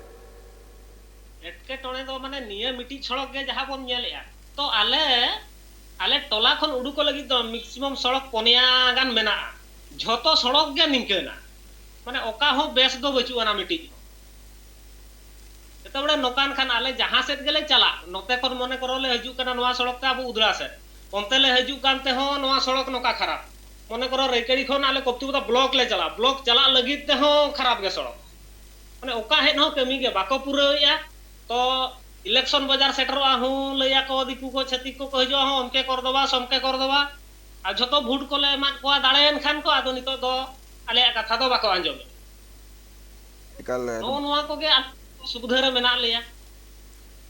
ᱮᱴᱠᱮᱴᱚᱬᱮ ᱫᱚ ᱢᱟᱱᱮ ᱱᱤᱭᱟᱹ ᱢᱤᱫᱴᱤᱡ ᱥᱚᱲᱚᱠ ᱜᱮ ᱡᱟᱦᱟᱸ ᱵᱚᱱ ᱧᱮᱞᱮᱜᱼᱟ, ᱛᱚ ᱟᱞᱮ, ᱟᱞᱮ ᱴᱚᱞᱟ ᱠᱷᱚᱱ ᱩᱰᱩᱠᱚᱜ ᱞᱟᱹᱜᱤᱫ ᱫᱚ ᱢᱮᱠᱥᱤᱢᱟᱢ ᱥᱚᱲᱚᱠ ᱯᱚᱱᱭᱟ ᱜᱟᱱ ᱢᱮᱱᱟᱜᱼᱟ, ᱡᱷᱚᱛᱚ ᱥᱚᱲᱚᱠ ᱜᱮ ᱱᱤᱝᱠᱟᱹᱱᱟ, ᱢᱟᱱᱮ ᱚᱠᱟ ᱦᱚᱸ ᱵᱮᱥ ᱫᱚ ᱵᱟᱹᱪᱩᱜ ᱟᱱᱟ ᱢᱤᱫᱴᱤᱡ ᱦᱚᱸ᱾ ᱮᱛᱚᱵᱮᱲᱮ ᱱᱚᱝᱠᱟᱱ ᱠᱷᱟᱱ ᱟᱞᱮ ᱡᱟᱦᱟᱸ ᱥᱮᱫ ᱜᱮᱞᱮ ᱪᱟᱞᱟᱜ, ᱱᱚᱛᱮ ᱠᱷᱚᱱ ᱢᱚᱱᱮ ᱠᱚᱨᱚ ᱞᱮ ᱦᱤᱡᱩᱜ ᱠᱟᱱᱟ ᱱᱚᱣᱟ ᱥᱚᱲᱚᱠ ᱛᱮ ᱟᱵᱚ ᱩᱫᱽᱲᱟ ᱥᱮᱫ, ᱚᱱᱛᱮ ᱞᱮ ᱦᱤᱡᱩᱜ ᱠᱟᱱ ᱛᱮᱦᱚᱸ ᱱᱚᱣᱟ ᱥᱚᱲᱚᱠ ᱱᱚᱝᱠᱟ ᱠᱷᱟᱨᱟᱯ᱾ ᱢᱚᱱᱮ ᱠᱚᱨᱚ ᱨᱟᱹᱭᱠᱟᱹᱲᱤ ᱠᱷᱚᱱ ᱟᱞᱮ ᱠᱚᱯᱛᱤᱯᱚᱫᱟ ᱵᱞᱚᱠ ᱞᱮ ᱪᱟᱞᱟᱜ, ᱵᱞᱚᱠ ᱪᱟᱞᱟᱜ ᱞᱟᱹᱜᱤᱫ ᱛᱮᱦᱚᱸ ᱠᱷᱟᱨᱟᱯ ᱜᱮ ᱥᱚᱲᱚᱠ᱾ ᱢᱟᱱᱮ ᱚᱠᱟ ᱦᱮᱡ ᱦᱚᱸ ᱠᱟᱹᱢᱤ ᱜᱮ ᱵᱟᱠᱚ ᱯᱩᱨᱟᱹᱣᱮᱫᱼᱟ᱾ ᱛᱚ ᱤᱞᱮᱠᱥᱚᱱ ᱵᱟᱡᱟᱨ ᱥᱮᱴᱮᱨᱚᱜᱼᱟ ᱦᱚᱸ ᱞᱟᱹᱭᱟᱠᱚ, ᱫᱤᱠᱩ ᱠᱚ ᱪᱷᱟᱹᱛᱤᱠ ᱠᱚᱠᱚ ᱦᱤᱡᱩᱜᱼᱟ ᱦᱚᱸ, ᱚᱢᱠᱮ ᱠᱚᱨ ᱫᱚᱵᱟ ᱥᱚᱢᱠᱮ ᱠᱚᱨ ᱫᱚᱵᱟ᱾ ᱟᱨ ᱡᱷᱚᱛᱚ ᱵᱷᱳᱴ ᱠᱚᱞᱮ ᱮᱢᱟᱫ ᱠᱚᱣᱟ, ᱫᱟᱲᱮᱭᱮᱱ ᱠᱷᱟᱱ ᱠᱚ ᱟᱫᱚ ᱱᱤᱛᱚᱜ ᱫᱚ ᱟᱞᱮᱭᱟᱜ ᱠᱟᱛᱷᱟ ᱫᱚ ᱵᱟᱠᱚ ᱟᱸᱡᱚᱢᱮᱫ᱾ ᱮᱠᱟᱞ ᱱᱚᱜᱼᱚ ᱱᱚᱣᱟ ᱠᱚᱜᱮ ᱟᱞᱮ ᱥᱩᱵᱤᱫᱷᱟ ᱨᱮ ᱢᱮᱱᱟᱜ ᱞᱮᱭᱟ᱾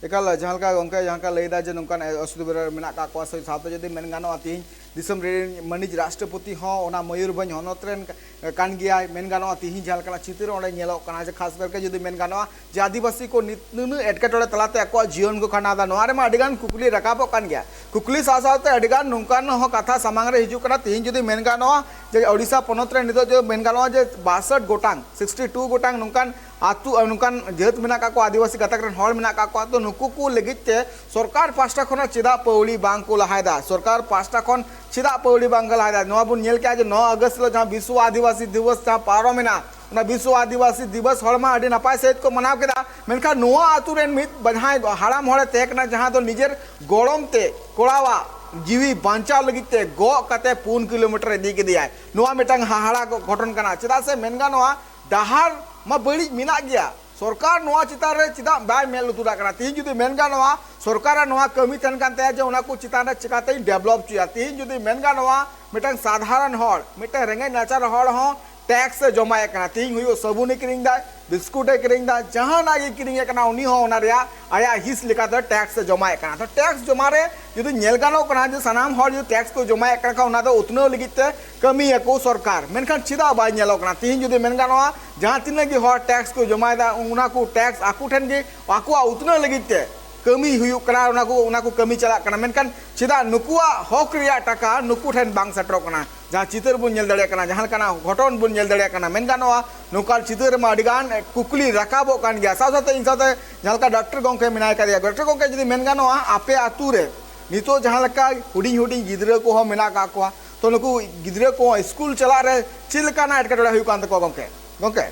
ᱮᱠᱟᱞ, ᱡᱟᱦᱟᱸ ᱞᱮᱠᱟ ᱜᱚᱢᱠᱮ ᱡᱟᱦᱟᱸ ᱞᱮᱠᱟ ᱞᱟᱹᱭᱫᱟ ᱡᱮ ᱱᱚᱝᱠᱟᱱ ᱚᱥᱩᱵᱤᱫᱷᱟ ᱨᱮ ᱢᱮᱱᱟᱜ ᱟᱠᱟᱫ ᱠᱚᱣᱟ, ᱥᱮ ᱥᱟᱶᱛᱮ ᱡᱩᱫᱤ ᱢᱮᱱ ᱜᱟᱱᱚᱜᱼᱟ, ᱛᱮᱦᱮᱧ ᱫᱤᱥᱚᱢ ᱨᱮᱱ ᱢᱟᱹᱱᱤᱡ ᱨᱟᱥᱴᱨᱚᱯᱚᱛᱤ ᱦᱚᱸ ᱚᱱᱟ ᱢᱚᱭᱩᱨᱵᱷᱚᱸᱡᱽ ᱦᱚᱱᱚᱛ ᱨᱮᱱ ᱠᱟᱱ ᱜᱮᱭᱟᱭ᱾ ᱢᱮᱱ ᱜᱟᱱᱚᱜᱼᱟ, ᱛᱮᱦᱮᱧ ᱡᱟᱦᱟᱸ ᱞᱮᱠᱟᱱᱟᱜ ᱪᱤᱛᱟᱹᱨ ᱚᱸᱰᱮ ᱧᱮᱞᱚᱜ ᱠᱟᱱᱟ ᱡᱮ ᱠᱷᱟᱥ ᱠᱟᱨᱠᱮ ᱡᱩᱫᱤ ᱢᱮᱱ ᱜᱟᱱᱚᱜᱼᱟ ᱡᱮ ᱟᱹᱫᱤᱵᱟᱹᱥᱤ ᱠᱚ ᱱᱤᱛ ᱱᱩᱱᱟᱹᱜ ᱮᱴᱠᱮᱴᱚᱬᱮ ᱛᱟᱞᱟᱛᱮ ᱟᱠᱚᱣᱟᱜ ᱡᱤᱭᱚᱱ ᱠᱚ ᱠᱷᱟᱸᱰᱟᱣ ᱮᱫᱟ, ᱱᱚᱣᱟ ᱨᱮᱢᱟ ᱟᱹᱰᱤᱜᱟᱱ ᱠᱩᱠᱞᱤ ᱨᱟᱠᱟᱵᱚᱜ ᱠᱟᱱ ᱜᱮᱭᱟ᱾ ᱠᱩᱠᱞᱤ ᱥᱟᱶ ᱥᱟᱶᱛᱮ ᱟᱹᱰᱤᱜᱟᱱ ᱱᱚᱝᱠᱟᱱ ᱦᱚᱸ ᱠᱟᱛᱷᱟ ᱥᱟᱢᱟᱝ ᱨᱮ ᱦᱤᱡᱩᱜ ᱠᱟᱱᱟ᱾ ᱛᱮᱦᱮᱧ ᱡᱩᱫᱤ ᱢᱮᱱ ᱜᱟᱱᱚᱜᱼᱟ ᱡᱮ ᱳᱰᱤᱥᱟ ᱯᱚᱱᱚᱛ ᱨᱮ ᱱᱤᱛᱚᱜ ᱡᱮ ᱢᱮᱱ ᱜᱟᱱᱚᱜᱼᱟ ᱡᱮ ᱵᱟᱥᱴ ᱜᱚᱴᱟᱝ, ᱥᱤᱠᱥᱴᱤ ᱴᱩ ᱜᱚᱴᱟᱝ ᱱᱚᱝᱠᱟᱱ ᱟᱹᱛᱩ, ᱱᱚᱝᱠᱟᱱ ᱡᱟᱹᱛ ᱢᱮᱱᱟᱜ ᱟᱠᱟᱫ ᱠᱚᱣᱟ, ᱟᱹᱫᱤᱵᱟᱹᱥᱤ ᱜᱟᱛᱟᱠ ᱨᱮᱱ ᱦᱚᱲ ᱢᱮᱱᱟᱜ ᱟᱠᱟᱫ ᱠᱚᱣᱟ, ᱛᱚ ᱱᱩᱠᱩ ᱠᱚ ᱞᱟᱹᱜᱤᱫ ᱛᱮ ᱥᱚᱨᱠᱟᱨ ᱯᱟᱦᱴᱟ ᱠᱷᱚᱱᱟᱜ ᱪᱮᱫᱟᱜ ᱯᱟᱹᱣᱲᱤ ᱵᱟᱝ ᱠᱚ ᱞᱟᱦᱟᱭᱮᱫᱟ? ᱥᱚᱨᱠᱟᱨ ᱯᱟᱦᱴᱟ ᱠᱷᱚᱱ ᱪᱮᱫᱟᱜ ᱯᱟᱹᱣᱲᱤ ᱵᱟᱝ ᱠᱚ ᱞᱟᱦᱟᱭᱮᱫᱟ? ᱱᱚᱣᱟ ᱵᱚᱱ ᱧᱮᱞ ᱠᱮᱜᱼᱟ ᱡᱮ ᱱᱚ ᱟᱜᱚᱥᱴ ᱦᱤᱞᱳᱜ ᱡᱟᱦᱟᱸ ᱵᱤᱥᱥᱚ ᱟᱹᱫᱤᱵᱟᱹᱥᱤ ᱫᱤᱵᱚᱥ ᱡᱟᱦᱟᱸ ᱯᱟᱨᱚᱢᱮᱱᱟ, ᱚᱱᱟ ᱵᱤᱥᱥᱚ ᱟᱹᱫᱤᱵᱟᱹᱥᱤ ᱫᱤᱵᱚᱥ ᱦᱚᱲ ᱢᱟ ᱟᱹᱰᱤ ᱱᱟᱯᱟᱭ ᱥᱟᱹᱦᱤᱡ ᱠᱚ ᱢᱟᱱᱟᱣ ᱠᱮᱫᱟ, ᱢᱮᱱᱠᱷᱟᱱ ᱱᱚᱣᱟ ᱟᱹᱛᱩ ᱨᱮᱱ ᱢᱤᱫ ᱡᱟᱦᱟᱸᱭ ᱦᱟᱲᱟᱢ ᱦᱚᱲᱮ ᱛᱟᱦᱮᱸ ᱠᱟᱱᱟ, ᱡᱟᱦᱟᱸ ᱫᱚ ᱱᱤᱡᱮᱨ ᱜᱚᱲᱚᱢ ᱛᱮ ᱠᱚᱲᱟᱣᱟᱜ ᱡᱤᱣᱤ ᱵᱟᱧᱪᱟᱣ ᱞᱟᱹᱜᱤᱫ ᱛᱮ ᱜᱚᱜ ᱠᱟᱛᱮ ᱯᱩᱱ ᱠᱤᱞᱳᱢᱤᱴᱟᱨ ᱤᱫᱤ ᱠᱮᱫᱮᱭᱟᱭ᱾ ᱱᱚᱣᱟ ᱢᱤᱫᱴᱟᱝ ᱦᱟᱦᱟᱲᱟ ᱜᱷᱚᱴᱚᱱ ᱠᱟᱱᱟ᱾ ᱪᱮᱫᱟᱜ ᱥᱮ ᱢᱮᱱ ᱜᱟᱱᱚᱜᱼᱟ, ᱰᱟᱦᱟᱨ ᱢᱟ ᱵᱟᱹᱲᱤᱡ ᱢᱮᱱᱟᱜ ᱜᱮᱭᱟ, ᱥᱚᱨᱠᱟᱨ ᱱᱚᱣᱟ ᱪᱮᱛᱟᱱ ᱨᱮ ᱪᱮᱫᱟᱜ ᱵᱟᱭ ᱢᱮᱫ ᱞᱩᱛᱩᱨᱟᱜ ᱠᱟᱱᱟ? ᱛᱤᱦᱤᱧ ᱡᱩᱫᱤ ᱢᱮᱱ ᱜᱟᱱᱚᱜᱼᱟ, ᱥᱚᱨᱠᱟᱨᱟᱜ ᱱᱚᱣᱟ ᱠᱟᱹᱢᱤ ᱛᱟᱦᱮᱱ ᱠᱟᱱ ᱛᱟᱭᱟ ᱡᱮ ᱚᱱᱟ ᱠᱚ ᱪᱮᱛᱟᱱ ᱨᱮ ᱪᱤᱠᱟᱛᱮᱧ develop ᱦᱚᱪᱚᱭᱟ᱾ ᱛᱤᱦᱤᱧ ᱡᱩᱫᱤ ᱢᱮᱱ ᱜᱟᱱᱚᱜᱼᱟ, ᱢᱤᱫᱴᱟᱝ ᱥᱟᱫᱷᱟᱨᱚᱱ ᱦᱚᱲ, ᱢᱤᱫᱴᱟᱝ ᱨᱮᱸᱜᱮᱡ ᱱᱟᱪᱟᱨ ᱦᱚᱲ ᱦᱚᱸ tax ᱮ ᱡᱚᱢᱟᱭᱮᱫ ᱠᱟᱱᱟ᱾ ᱛᱤᱦᱤᱧ ᱦᱩᱭᱩᱜ ᱥᱟᱵᱩᱱ ᱮ ᱠᱤᱨᱤᱧ ᱫᱟᱭ, ᱵᱤᱥᱠᱩᱴ ᱮ ᱠᱤᱨᱤᱧ ᱫᱟ, ᱡᱟᱦᱟᱱᱟᱜ ᱜᱮ ᱠᱤᱨᱤᱧᱮᱫ ᱠᱟᱱᱟ, ᱩᱱᱤ ᱦᱚᱸ ᱚᱱᱟ ᱨᱮᱭᱟᱜ ᱟᱭᱟᱜ ᱦᱤᱸᱥ ᱞᱮᱠᱟᱛᱮ tax ᱮ ᱡᱚᱢᱟᱭᱮᱫ ᱠᱟᱱᱟ᱾ ᱛᱚ tax ᱡᱚᱢᱟ ᱨᱮ ᱡᱩᱫᱤ ᱧᱮᱞ ᱜᱟᱱᱚᱜ ᱠᱟᱱᱟ ᱡᱮ ᱥᱟᱱᱟᱢ ᱦᱚᱲ ᱡᱩᱫᱤ tax ᱠᱚ ᱡᱚᱢᱟᱭᱮᱫ ᱠᱟᱱ ᱠᱷᱟᱱ, ᱚᱱᱟ ᱫᱚ ᱩᱛᱱᱟᱹᱣ ᱞᱟᱹᱜᱤᱫ ᱛᱮ ᱠᱟᱹᱢᱤᱭᱟᱠᱚ ᱥᱚᱨᱠᱟᱨ, ᱢᱮᱱᱠᱷᱟᱱ ᱪᱮᱫᱟᱜ ᱵᱟᱭ ᱧᱮᱞᱚᱜ ᱠᱟᱱᱟ? ᱛᱤᱦᱤᱧ ᱡᱩᱫᱤ ᱢᱮᱱ ᱜᱟᱱᱚᱜᱼᱟ, ᱡᱟᱦᱟᱸ ᱛᱤᱱᱟᱹᱜ ᱜᱮ ᱦᱚᱲ tax ᱠᱚ ᱡᱚᱢᱟᱭᱮᱫᱟ, ᱚᱱᱟ ᱠᱚ tax ᱟᱠᱚ ᱴᱷᱮᱱ ᱜᱮ ᱟᱠᱚᱣᱟᱜ ᱩᱛᱱᱟᱹᱣ ᱞᱟᱹᱜᱤᱫ ᱛᱮ ᱠᱟᱹᱢᱤ ᱦᱩᱭᱩᱜ ᱠᱟᱱᱟ, ᱚᱱᱟ ᱠᱚ, ᱚᱱᱟ ᱠᱚ ᱠᱟᱹᱢᱤ ᱪᱟᱞᱟᱜ ᱠᱟᱱᱟ, ᱢᱮᱱᱠᱷᱟᱱ ᱪᱮᱫᱟᱜ ᱱᱩᱠᱩᱣᱟᱜ ᱦᱚᱠ ᱨᱮᱭᱟᱜ ᱴᱟᱠᱟ ᱱᱩᱠᱩ ᱴᱷᱮᱱ ᱵᱟᱝ ᱥᱮᱴᱮᱨᱚᱜ ᱠᱟᱱᱟ? ᱡᱟᱦᱟᱸ ᱪᱤᱛᱟᱹᱨ ᱵᱚᱱ ᱧᱮᱞ ᱫᱟᱲᱮᱭᱟᱜ ᱠᱟᱱᱟ, ᱡᱟᱦᱟᱸ ᱞᱮᱠᱟᱱᱟᱜ ᱜᱷᱚᱴᱚᱱ ᱵᱚᱱ ᱧᱮᱞ ᱫᱟᱲᱮᱭᱟᱜ ᱠᱟᱱᱟ, ᱢᱮᱱ ᱜᱟᱱᱚᱜᱼᱟ, ᱱᱚᱝᱠᱟᱱ ᱪᱤᱛᱟᱹᱨ ᱨᱮᱢᱟ ᱟᱹᱰᱤ ᱜᱟᱱ ᱠᱩᱠᱞᱤ ᱨᱟᱠᱟᱵᱚᱜ ᱠᱟᱱ ᱜᱮᱭᱟ᱾ ᱥᱟᱶ ᱥᱟᱶᱛᱮ ᱤᱧ ᱥᱟᱶᱛᱮ ᱡᱟᱦᱟᱸ ᱞᱮᱠᱟ ᱰᱟᱠᱛᱟᱨ ᱜᱚᱢᱠᱮ ᱢᱮᱱᱟᱭ ᱠᱟᱫᱮᱭᱟ, ᱰᱟᱠᱛᱟᱨ ᱜᱚᱢᱠᱮ, ᱡᱩᱫᱤ ᱢᱮᱱ ᱜᱟᱱᱚᱜᱼᱟ, ᱟᱯᱮ ᱟᱹᱛᱩ ᱨᱮ ᱱᱤᱛᱚᱜ ᱡᱟᱦᱟᱸ ᱞᱮᱠᱟ ᱦᱩᱰᱤᱧ ᱦᱩᱰᱤᱧ ᱜᱤᱫᱽᱨᱟᱹ ᱠᱚᱦᱚᱸ ᱢᱮᱱᱟᱜ ᱟᱠᱟᱫ ᱠᱚᱣᱟ, ᱛᱚ ᱱᱩᱠᱩ ᱜᱤᱫᱽᱨᱟᱹ ᱠᱚ ᱥᱠᱩᱞ ᱪᱟᱞᱟᱜ ᱨᱮ ᱪᱮᱫ ᱞᱮᱠᱟᱱᱟᱜ ᱮᱴᱠᱮᱴᱚᱬᱮ ᱦᱩᱭᱩᱜ ᱠᱟᱱ ᱛᱟᱠᱚᱣᱟ ᱜᱚᱢᱠᱮ? ᱜᱚᱢᱠᱮ?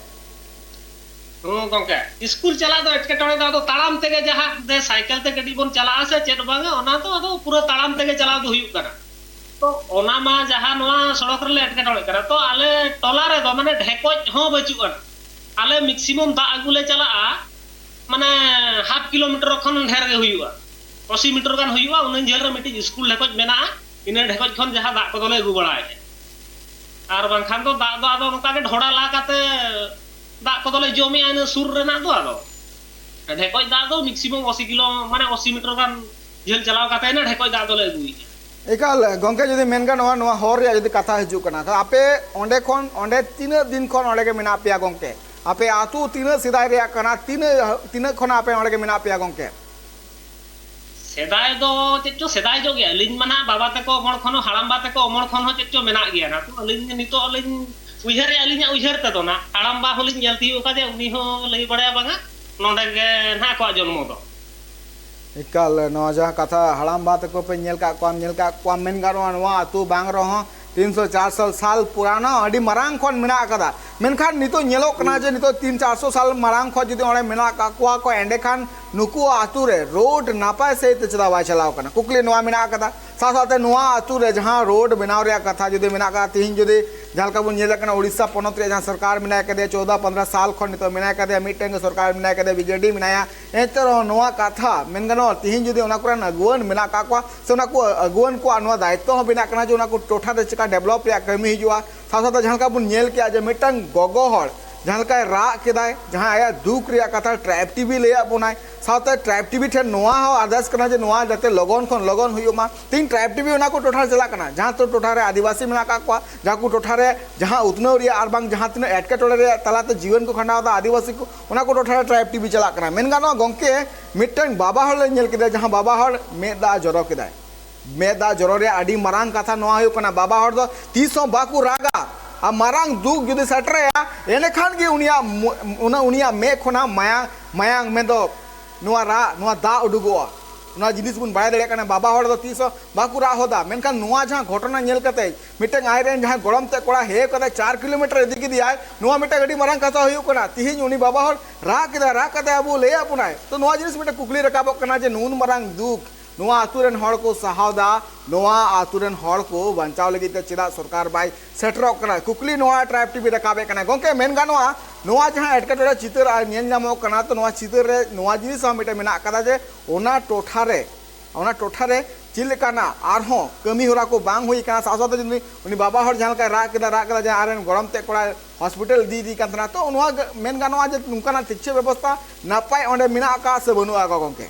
ᱦᱩᱸ ᱜᱚᱢᱠᱮ, ᱥᱠᱩᱞ ᱪᱟᱞᱟᱜ ᱫᱚ ᱮᱴᱠᱮᱴᱚᱬᱮ ᱫᱚ ᱟᱫᱚ ᱛᱟᱲᱟᱢ ᱛᱮᱜᱮ, ᱡᱟᱦᱟᱸ ᱫᱮ ᱥᱟᱭᱠᱮᱞ ᱛᱮ ᱠᱟᱹᱴᱤᱡ ᱵᱚᱱ ᱪᱟᱞᱟᱜᱼᱟ ᱥᱮ ᱪᱮᱫ ᱵᱟᱝᱟ, ᱚᱱᱟ ᱫᱚ ᱟᱫᱚ ᱯᱩᱨᱟᱹ ᱛᱟᱲᱟᱢ ᱛᱮᱜᱮ ᱪᱟᱞᱟᱣ ᱫᱚ ᱦᱩᱭᱩᱜ ᱠᱟᱱᱟ᱾ ᱛᱚ ᱚᱱᱟ ᱢᱟ ᱡᱟᱦᱟᱸ ᱱᱚᱣᱟ ᱥᱚᱲᱚᱠ ᱨᱮᱞᱮ ᱮᱴᱠᱮᱴᱚᱬᱮᱜ ᱠᱟᱱᱟ, ᱛᱚ ᱟᱞᱮ ᱴᱚᱞᱟ ᱨᱮᱫᱚ ᱢᱟᱱᱮ ᱰᱷᱮᱠᱚᱡ ᱦᱚᱸ ᱵᱟᱹᱪᱩᱜ ᱟᱱᱟ᱾ ᱟᱞᱮ maximum ᱫᱟᱜ ᱟᱹᱜᱩ ᱞᱮ ᱪᱟᱞᱟᱜᱼᱟ, ᱢᱟᱱᱮ ᱦᱟᱯ ᱠᱤᱞᱳᱢᱤᱴᱟᱨ ᱠᱷᱚᱱ ᱰᱷᱮᱨ ᱜᱮ ᱦᱩᱭᱩᱜᱼᱟ, ᱟᱥᱤ ᱢᱤᱴᱟᱨ ᱜᱟᱱ ᱦᱩᱭᱩᱜᱼᱟ᱾ ᱩᱱᱟᱹᱜ ᱡᱷᱟᱹᱞ ᱨᱮ ᱢᱤᱫᱴᱤᱡ ᱥᱠᱩᱞ ᱰᱷᱮᱠᱚᱡ ᱢᱮᱱᱟᱜᱼᱟ, ᱤᱱᱟᱹ ᱰᱷᱮᱠᱚᱡ ᱠᱷᱚᱱ ᱡᱟᱦᱟᱸ ᱫᱟᱜ ᱠᱚᱫᱚᱞᱮ ᱟᱹᱜᱩ ᱵᱟᱲᱟᱭᱮᱫᱼᱟ᱾ ᱟᱨ ᱵᱟᱝᱠᱷᱟᱱ ᱫᱚ ᱫᱟᱜ ᱫᱚ ᱟᱫᱚ ᱱᱚᱝᱠᱟ ᱜᱮ ᱰᱷᱚᱲᱟ ᱞᱟ ᱠᱟᱛᱮ ᱫᱟᱜ ᱠᱚᱫᱚᱞᱮ ᱡᱚᱢᱮᱜᱼᱟ ᱤᱱᱟᱹ ᱥᱩᱨ ᱨᱮᱱᱟᱜ ᱫᱚ᱾ ᱟᱫᱚ ᱰᱷᱮᱠᱚᱡ ᱫᱟᱜ ᱫᱚ maximum ᱟᱥᱤ ᱠᱤᱞᱳ, ᱢᱟᱱᱮ ᱟᱥᱤ ᱢᱤᱴᱟᱨ ᱜᱟᱱ ᱡᱷᱟᱹᱞ ᱪᱟᱞᱟᱣ ᱠᱟᱛᱮ ᱤᱱᱟᱹ ᱰᱷᱮᱠᱚᱡ ᱫᱟᱜ ᱫᱚᱞᱮ ᱟᱹᱜᱩᱭᱮᱫᱼᱟ᱾ ᱮᱠᱟᱞ ᱜᱚᱢᱠᱮ, ᱡᱩᱫᱤ ᱢᱮᱱ ᱜᱟᱱᱚᱜᱼᱟ, ᱱᱚᱣᱟ ᱦᱚᱨ ᱨᱮᱭᱟᱜ ᱡᱩᱫᱤ ᱠᱟᱛᱷᱟ ᱦᱤᱡᱩᱜ ᱠᱟᱱᱟ, ᱛᱚ ᱟᱯᱮ ᱚᱸᱰᱮ ᱠᱷᱚᱱ ᱚᱸᱰᱮ ᱛᱤᱱᱟᱹᱜ ᱫᱤᱱ ᱠᱷᱚᱱ ᱚᱸᱰᱮ ᱜᱮ ᱢᱮᱱᱟᱜ ᱯᱮᱭᱟ ᱜᱚᱢᱠᱮ? ᱟᱯᱮ ᱟᱹᱛᱩ ᱛᱤᱱᱟᱹᱜ ᱥᱮᱫᱟᱭ ᱨᱮᱭᱟᱜ ᱠᱟᱱᱟ? ᱛᱤᱱᱟᱹᱜ, ᱛᱤᱱᱟᱹᱜ ᱠᱷᱚᱱᱟᱜ ᱟᱯᱮ ᱚᱸᱰᱮ ᱜᱮ ᱢᱮᱱᱟᱜ ᱯᱮᱭᱟ ᱜᱚᱢᱠᱮ? ᱥᱮᱫᱟᱭ ᱫᱚ ᱪᱮᱫ ᱪᱚ ᱥᱮᱫᱟᱭ ᱧᱚᱜ ᱜᱮ, ᱟᱹᱞᱤᱧ ᱢᱟ ᱱᱟᱦᱟᱜ ᱵᱟᱵᱟ ᱛᱟᱠᱚ ᱚᱢᱚᱞ ᱠᱷᱚᱱ ᱦᱚᱸ, ᱦᱟᱲᱟᱢ ᱵᱟ ᱛᱟᱠᱚ ᱚᱢᱚᱞ ᱠᱷᱚᱱ ᱦᱚᱸ ᱪᱮᱫ ᱪᱚ ᱢᱮᱱᱟᱜ ᱜᱮᱭᱟ ᱱᱟᱦᱟᱜ᱾ ᱛᱚ ᱟᱹᱞᱤᱧ ᱱᱤᱛᱚᱜ ᱞᱤᱧ ᱩᱭᱦᱟᱹᱨᱮᱜᱼᱟ, ᱟᱹᱞᱤᱧᱟᱜ ᱩᱭᱦᱟᱹᱨ ᱛᱮᱫᱚ ᱱᱟᱦᱟᱜ, ᱦᱟᱲᱟᱢ ᱵᱟ ᱦᱚᱸᱞᱤᱧ ᱧᱮᱞ ᱛᱤᱭᱳᱜ ᱟᱠᱟᱫᱮᱭᱟ, ᱩᱱᱤ ᱦᱚᱸ ᱞᱟᱹᱭ ᱵᱟᱲᱟᱭᱟ ᱵᱟᱝᱟ, ᱱᱚᱸᱰᱮ ᱜᱮ ᱱᱟᱦᱟᱜ ᱟᱠᱚᱣᱟᱜ ᱡᱚᱱᱢᱚ ᱫᱚ᱾ ᱮᱠᱟᱞ, ᱱᱚᱣᱟ ᱡᱟᱦᱟᱸ ᱠᱟᱛᱷᱟ, ᱦᱟᱲᱟᱢ ᱵᱟ ᱛᱟᱠᱚ ᱯᱮ ᱧᱮᱞ ᱠᱟᱜ ᱠᱚᱣᱟ, ᱧᱮᱞ ᱠᱟᱜ ᱠᱚᱣᱟ, ᱢᱮᱱ ᱜᱟᱱᱚᱜᱼᱟ, ᱱᱚᱣᱟ ᱟᱹᱛᱩ ᱵᱟᱝ ᱨᱮᱦᱚᱸ ᱛᱤᱱᱥᱚ ᱪᱟᱨᱥᱚ ᱥᱟᱞ ᱯᱩᱨᱟᱱᱟ ᱟᱹᱰᱤ ᱢᱟᱨᱟᱝ ᱠᱷᱚᱱ ᱢᱮᱱᱟᱜ ᱟᱠᱟᱫᱟ᱾ ᱢᱮᱱᱠᱷᱟᱱ ᱱᱤᱛᱚᱜ ᱧᱮᱞᱚᱜ ᱠᱟᱱᱟ ᱡᱮ ᱱᱤᱛᱚᱜ ᱛᱤᱱ ᱪᱟᱨᱥᱚ ᱥᱟᱞ ᱢᱟᱨᱟᱝ ᱠᱷᱚᱱ ᱡᱩᱫᱤ ᱚᱸᱰᱮ ᱢᱮᱱᱟᱜ ᱠᱟᱜ ᱠᱚᱣᱟ ᱠᱚ, ᱮᱸᱰᱮᱠᱷᱟᱱ ᱱᱩᱠᱩᱣᱟᱜ ᱟᱹᱛᱩ ᱨᱮ ᱨᱳᱰ ᱱᱟᱯᱟᱭ ᱥᱟᱹᱦᱤᱡ ᱛᱮ ᱪᱮᱫᱟᱜ ᱵᱟᱭ ᱪᱟᱞᱟᱣ ᱠᱟᱱᱟ? ᱠᱩᱠᱞᱤ ᱱᱚᱣᱟ ᱢᱮᱱᱟᱜ ᱟᱠᱟᱫᱟ᱾ ᱥᱟᱶ ᱥᱟᱶᱛᱮ ᱱᱚᱣᱟ ᱟᱹᱛᱩ ᱨᱮ ᱡᱟᱦᱟᱸ ᱨᱳᱰ ᱵᱮᱱᱟᱣ ᱨᱮᱭᱟᱜ ᱠᱟᱛᱷᱟ ᱡᱩᱫᱤ ᱢᱮᱱᱟᱜ ᱟᱠᱟᱫᱟ, ᱛᱤᱦᱤᱧ ᱡᱩᱫᱤ ᱡᱟᱦᱟᱸ ᱞᱮᱠᱟ ᱵᱚᱱ ᱧᱮᱞᱮᱫ ᱠᱟᱱᱟ, ᱳᱰᱤᱥᱟ ᱯᱚᱱᱚᱛ ᱨᱮᱭᱟᱜ ᱡᱟᱦᱟᱸ ᱥᱚᱨᱠᱟᱨ ᱢᱮᱱᱟᱭ ᱠᱟᱫᱮᱭᱟ, ᱪᱳᱣᱫᱟ ᱯᱚᱱᱫᱽᱨᱟ ᱥᱟᱞ ᱠᱷᱚᱱ ᱱᱤᱛᱚᱜ ᱢᱮᱱᱟᱭ ᱠᱟᱫᱮᱭᱟ, ᱢᱤᱫᱴᱮᱱ ᱜᱮ ᱥᱚᱨᱠᱟᱨ ᱢᱮᱱᱟᱭ ᱠᱟᱫᱮᱭᱟ, ᱵᱤᱡᱮᱰᱤ ᱢᱮᱱᱟᱭᱟ᱾ ᱮᱱᱛᱮ ᱨᱮᱦᱚᱸ ᱱᱚᱣᱟ ᱠᱟᱛᱷᱟ ᱢᱮᱱ ᱜᱟᱱᱚᱜᱼᱟ, ᱛᱤᱦᱤᱧ ᱡᱩᱫᱤ ᱚᱱᱟ ᱠᱚᱨᱮᱱ ᱟᱹᱜᱩᱣᱟᱹᱱ ᱢᱮᱱᱟᱜ ᱠᱟᱜ ᱠᱚᱣᱟ, ᱥᱮ ᱚᱱᱟ ᱠᱚ ᱟᱹᱜᱩᱣᱟᱹᱱ ᱠᱚᱣᱟᱜ ᱱᱚᱣᱟ ᱫᱟᱭᱤᱛᱛᱚ ᱦᱚᱸ ᱢᱮᱱᱟᱜ ᱠᱟᱱᱟ ᱡᱮ ᱚᱱᱟ ᱠᱚ ᱴᱚᱴᱷᱟ ᱨᱮ ᱪᱮᱠᱟ ᱰᱮᱵᱷᱞᱚᱯ ᱨᱮᱭᱟᱜ ᱠᱟᱹᱢᱤ ᱦᱤᱡᱩᱜᱼᱟ᱾ ᱥᱟᱶ ᱥᱟᱶᱛᱮ ᱡᱟᱦᱟᱸ ᱞᱮᱠᱟ ᱵᱚᱱ ᱧᱮᱞ ᱠᱮᱜᱼᱟ ᱡᱮ ᱢᱤᱫᱴᱟᱝ ᱜᱚᱜᱚ ᱦᱚᱲ ᱡᱟᱦᱟᱸ ᱞᱮᱠᱟᱭ ᱨᱟᱜ ᱠᱮᱫᱟᱭ, ᱡᱟᱦᱟᱸ ᱟᱭᱟᱜ ᱫᱩᱠ ᱨᱮᱭᱟᱜ ᱠᱟᱛᱷᱟ ᱴᱨᱟᱭᱤᱵᱽ ᱴᱤᱵᱷᱤ ᱞᱟᱹᱭᱟᱫ ᱵᱚᱱᱟᱭ, ᱥᱟᱶᱛᱮ ᱴᱨᱟᱭᱤᱵᱽ ᱴᱤᱵᱷᱤ ᱴᱷᱮᱱ ᱱᱚᱣᱟ ᱦᱚᱸ ᱟᱨᱫᱟᱥ ᱠᱟᱱᱟ ᱡᱮ ᱱᱚᱣᱟ ᱡᱟᱛᱮ ᱞᱚᱜᱚᱱ ᱠᱷᱚᱱ ᱞᱚᱜᱚᱱ ᱦᱩᱭᱩᱜ ᱢᱟ᱾ ᱛᱮᱦᱮᱧ ᱴᱨᱟᱭᱤᱵᱽ ᱴᱤᱵᱷᱤ ᱚᱱᱟ ᱠᱚ ᱴᱚᱴᱷᱟ ᱨᱮ ᱪᱟᱞᱟᱜ ᱠᱟᱱᱟ, ᱡᱟᱦᱟᱸ ᱠᱚ ᱴᱚᱴᱷᱟ ᱨᱮ ᱟᱹᱫᱤᱵᱟᱹᱥᱤ ᱢᱮᱱᱟᱜ ᱠᱟᱜ ᱠᱚᱣᱟ, ᱡᱟᱦᱟᱸ ᱠᱚ ᱴᱚᱴᱷᱟ ᱨᱮ ᱡᱟᱦᱟᱸ ᱩᱛᱱᱟᱹᱣ ᱨᱮᱭᱟᱜ ᱟᱨ ᱵᱟᱝ ᱡᱟᱦᱟᱸ ᱛᱤᱱᱟᱹᱜ ᱮᱴᱠᱮᱴᱚᱬᱮ ᱨᱮᱭᱟᱜ ᱛᱟᱞᱟᱛᱮ ᱡᱤᱭᱚᱱ ᱠᱚ ᱠᱷᱟᱸᱰᱟᱣ ᱮᱫᱟ ᱟᱹᱫᱤᱵᱟᱹᱥᱤ ᱠᱚ, ᱚᱱᱟ ᱠᱚ ᱴᱚᱴᱷᱟ ᱨᱮ ᱴᱨᱟᱭᱤᱵᱽ ᱴᱤᱵᱷᱤ ᱪᱟᱞᱟᱜ ᱠᱟᱱᱟ᱾ ᱢᱮᱱ ᱜᱟᱱᱚᱜᱼᱟ ᱜᱚᱢᱠᱮ, ᱢᱤᱫᱴᱟᱝ ᱵᱟᱵᱟ ᱦᱚᱲ ᱞᱮ ᱧᱮᱞ ᱠᱮᱫᱟ, ᱡᱟᱦᱟᱸ ᱵᱟᱵᱟ ᱦᱚᱲ ᱢᱮᱫ ᱫᱟᱜ ᱡᱚᱨᱚ ᱠᱮᱫᱟᱭ᱾ ᱢᱮᱫ ᱫᱟᱜ ᱡᱚᱨᱚ ᱨᱮᱭᱟᱜ ᱟᱹᱰᱤ ᱢᱟᱨᱟᱝ ᱠᱟᱛᱷᱟ ᱱᱚᱣᱟ ᱦᱩᱭᱩᱜ ᱠᱟᱱᱟ, ᱵᱟᱵᱟ ᱦᱚᱲ ᱫᱚ ᱛᱤᱥ ᱦᱚᱸ ᱵᱟᱠᱚ ᱨᱟᱜᱟ᱾ ᱟᱨ ᱢᱟᱨᱟᱝ ᱫᱩᱠ ᱡᱩᱫᱤ ᱥᱮᱴᱮᱨᱟᱭᱟ, ᱮᱸᱰᱮᱠᱷᱟᱱ ᱜᱮ ᱩᱱᱤᱭᱟᱜ ᱢᱚ-, ᱚᱱᱟ ᱩᱱᱤᱭᱟᱜ ᱢᱮᱫ ᱠᱷᱚᱱᱟᱜ ᱢᱟᱭᱟᱝ, ᱢᱟᱭᱟᱝ ᱢᱮᱱᱫᱚ ᱱᱚᱣᱟ ᱨᱟᱜ, ᱱᱚᱣᱟ ᱫᱟᱜ ᱩᱰᱩᱠᱚᱜᱼᱟ᱾ ᱱᱚᱣᱟ ᱡᱤᱱᱤᱥ ᱵᱚᱱ ᱵᱟᱲᱟᱭ ᱫᱟᱲᱮᱭᱟᱜ ᱠᱟᱱᱟ, ᱵᱟᱵᱟ ᱦᱚᱲ ᱫᱚ ᱛᱤᱥ ᱦᱚᱸ ᱵᱟᱠᱚ ᱨᱟᱜ ᱦᱚᱫᱟ᱾ ᱢᱮᱱᱠᱷᱟᱱ ᱱᱚᱣᱟ ᱡᱟᱦᱟᱸ ᱜᱷᱚᱴᱚᱱᱟ ᱧᱮᱞ ᱠᱟᱛᱮ ᱢᱤᱫᱴᱟᱝ ᱟᱡᱨᱮᱱ ᱡᱟᱦᱟᱸ ᱜᱚᱲᱚᱢ ᱛᱮ ᱠᱚᱲᱟ ᱦᱮᱡ ᱠᱟᱛᱮ ᱪᱟᱨ ᱠᱤᱞᱳᱢᱤᱴᱟᱨ ᱤᱫᱤ ᱠᱮᱫᱮᱭᱟᱭ, ᱱᱚᱣᱟ ᱢᱤᱫᱴᱟᱝ ᱟᱹᱰᱤ ᱢᱟᱨᱟᱝ ᱠᱟᱛᱷᱟ ᱦᱩᱭᱩᱜ ᱠᱟᱱᱟ᱾ ᱛᱤᱦᱤᱧ ᱩᱱᱤ ᱵᱟᱵᱟ ᱦᱚᱲ ᱨᱟᱜ ᱠᱮᱫᱟ, ᱨᱟᱜ ᱠᱟᱛᱮ ᱟᱵᱚ ᱞᱟᱹᱭᱟᱫ ᱵᱚᱱᱟᱭ᱾ ᱛᱚ ᱱᱚᱣᱟ ᱡᱤᱱᱤᱥ ᱢᱤᱫᱴᱟᱝ ᱠᱩᱠᱞᱤ ᱨᱟᱠᱟᱵᱚᱜ ᱠᱟᱱᱟ ᱡᱮ ᱱᱩᱱ ᱢᱟᱨᱟᱝ ᱫᱩᱠ ᱱᱚᱣᱟ ᱟᱛᱳ ᱨᱮᱱ ᱦᱚᱲ ᱠᱚ ᱥᱟᱦᱟᱣ ᱫᱟ, ᱱᱚᱣᱟ ᱟᱛᱳ ᱨᱮᱱ ᱦᱚᱲ ᱠᱚ ᱵᱟᱧᱪᱟᱣ ᱞᱟᱹᱜᱤᱫ ᱛᱮ ᱪᱮᱫᱟᱜ ᱥᱚᱨᱠᱟᱨ ᱵᱟᱭ ᱥᱮᱴᱮᱨᱚᱜ ᱠᱟᱱᱟ? ᱠᱩᱠᱞᱤ ᱱᱚᱣᱟ ᱴᱨᱟᱭᱤᱵᱽ ᱴᱤᱵᱷᱤ ᱨᱟᱠᱟᱵᱮᱫ ᱠᱟᱱᱟ᱾ ᱜᱚᱢᱠᱮ, ᱢᱮᱱ ᱜᱟᱱᱚᱜᱼᱟ, ᱱᱚᱣᱟ ᱡᱟᱦᱟᱸ ᱮᱴᱠᱮᱴᱚᱬᱮ ᱪᱤᱛᱟᱹᱨ ᱟᱨ ᱧᱮᱞ ᱧᱟᱢᱚᱜ ᱠᱟᱱᱟ, ᱛᱚ ᱱᱚᱣᱟ ᱪᱤᱛᱟᱹᱨ ᱨᱮ ᱱᱚᱣᱟ ᱡᱤᱱᱤᱥ ᱦᱚᱸ ᱢᱤᱫᱴᱮᱱ ᱢᱮᱱᱟᱜ ᱟᱠᱟᱫᱟ ᱡᱮ ᱚᱱᱟ ᱴᱚᱴᱷᱟ ᱨᱮ, ᱚᱱᱟ ᱴᱚᱴᱷᱟ ᱨᱮ ᱪᱮᱫ ᱞᱮᱠᱟᱱᱟᱜ ᱟᱨᱦᱚᱸ ᱠᱟᱹᱢᱤ ᱦᱚᱨᱟ ᱠᱚ ᱵᱟᱝ ᱦᱩᱭ ᱟᱠᱟᱱᱟ᱾ ᱥᱟᱶ ᱥᱟᱶᱛᱮ ᱡᱩᱫᱤ ᱩᱱᱤ ᱵᱟᱵᱟ ᱦᱚᱲ ᱡᱟᱦᱟᱸ ᱞᱮᱠᱟᱭ ᱨᱟᱜ ᱠᱮᱫᱟ, ᱨᱟᱜ ᱠᱮᱫᱟ ᱡᱮ ᱟᱡᱨᱮᱱ ᱜᱚᱲᱚᱢ ᱛᱮ ᱠᱚᱲᱟ ᱦᱚᱥᱯᱤᱴᱟᱞ ᱤᱫᱤᱭᱮᱫᱮ ᱠᱟᱱ ᱛᱟᱦᱮᱱᱟ, ᱛᱚ ᱱᱚᱣᱟ ᱜᱮ ᱢᱮᱱ ᱜᱟᱱᱚᱜᱼᱟ ᱡᱮ ᱱᱚᱝᱠᱟᱱᱟᱜ ᱪᱤᱠᱤᱛᱥᱟ ᱵᱮᱵᱚᱥᱛᱷᱟ ᱱᱟᱯᱟᱭ ᱚᱸᱰᱮ ᱢᱮᱱᱟᱜ ᱟᱠᱟᱫ ᱥᱮ ᱵᱟᱹᱱᱩᱜ ᱟᱠᱟᱫ, ᱜᱚᱢᱠᱮ?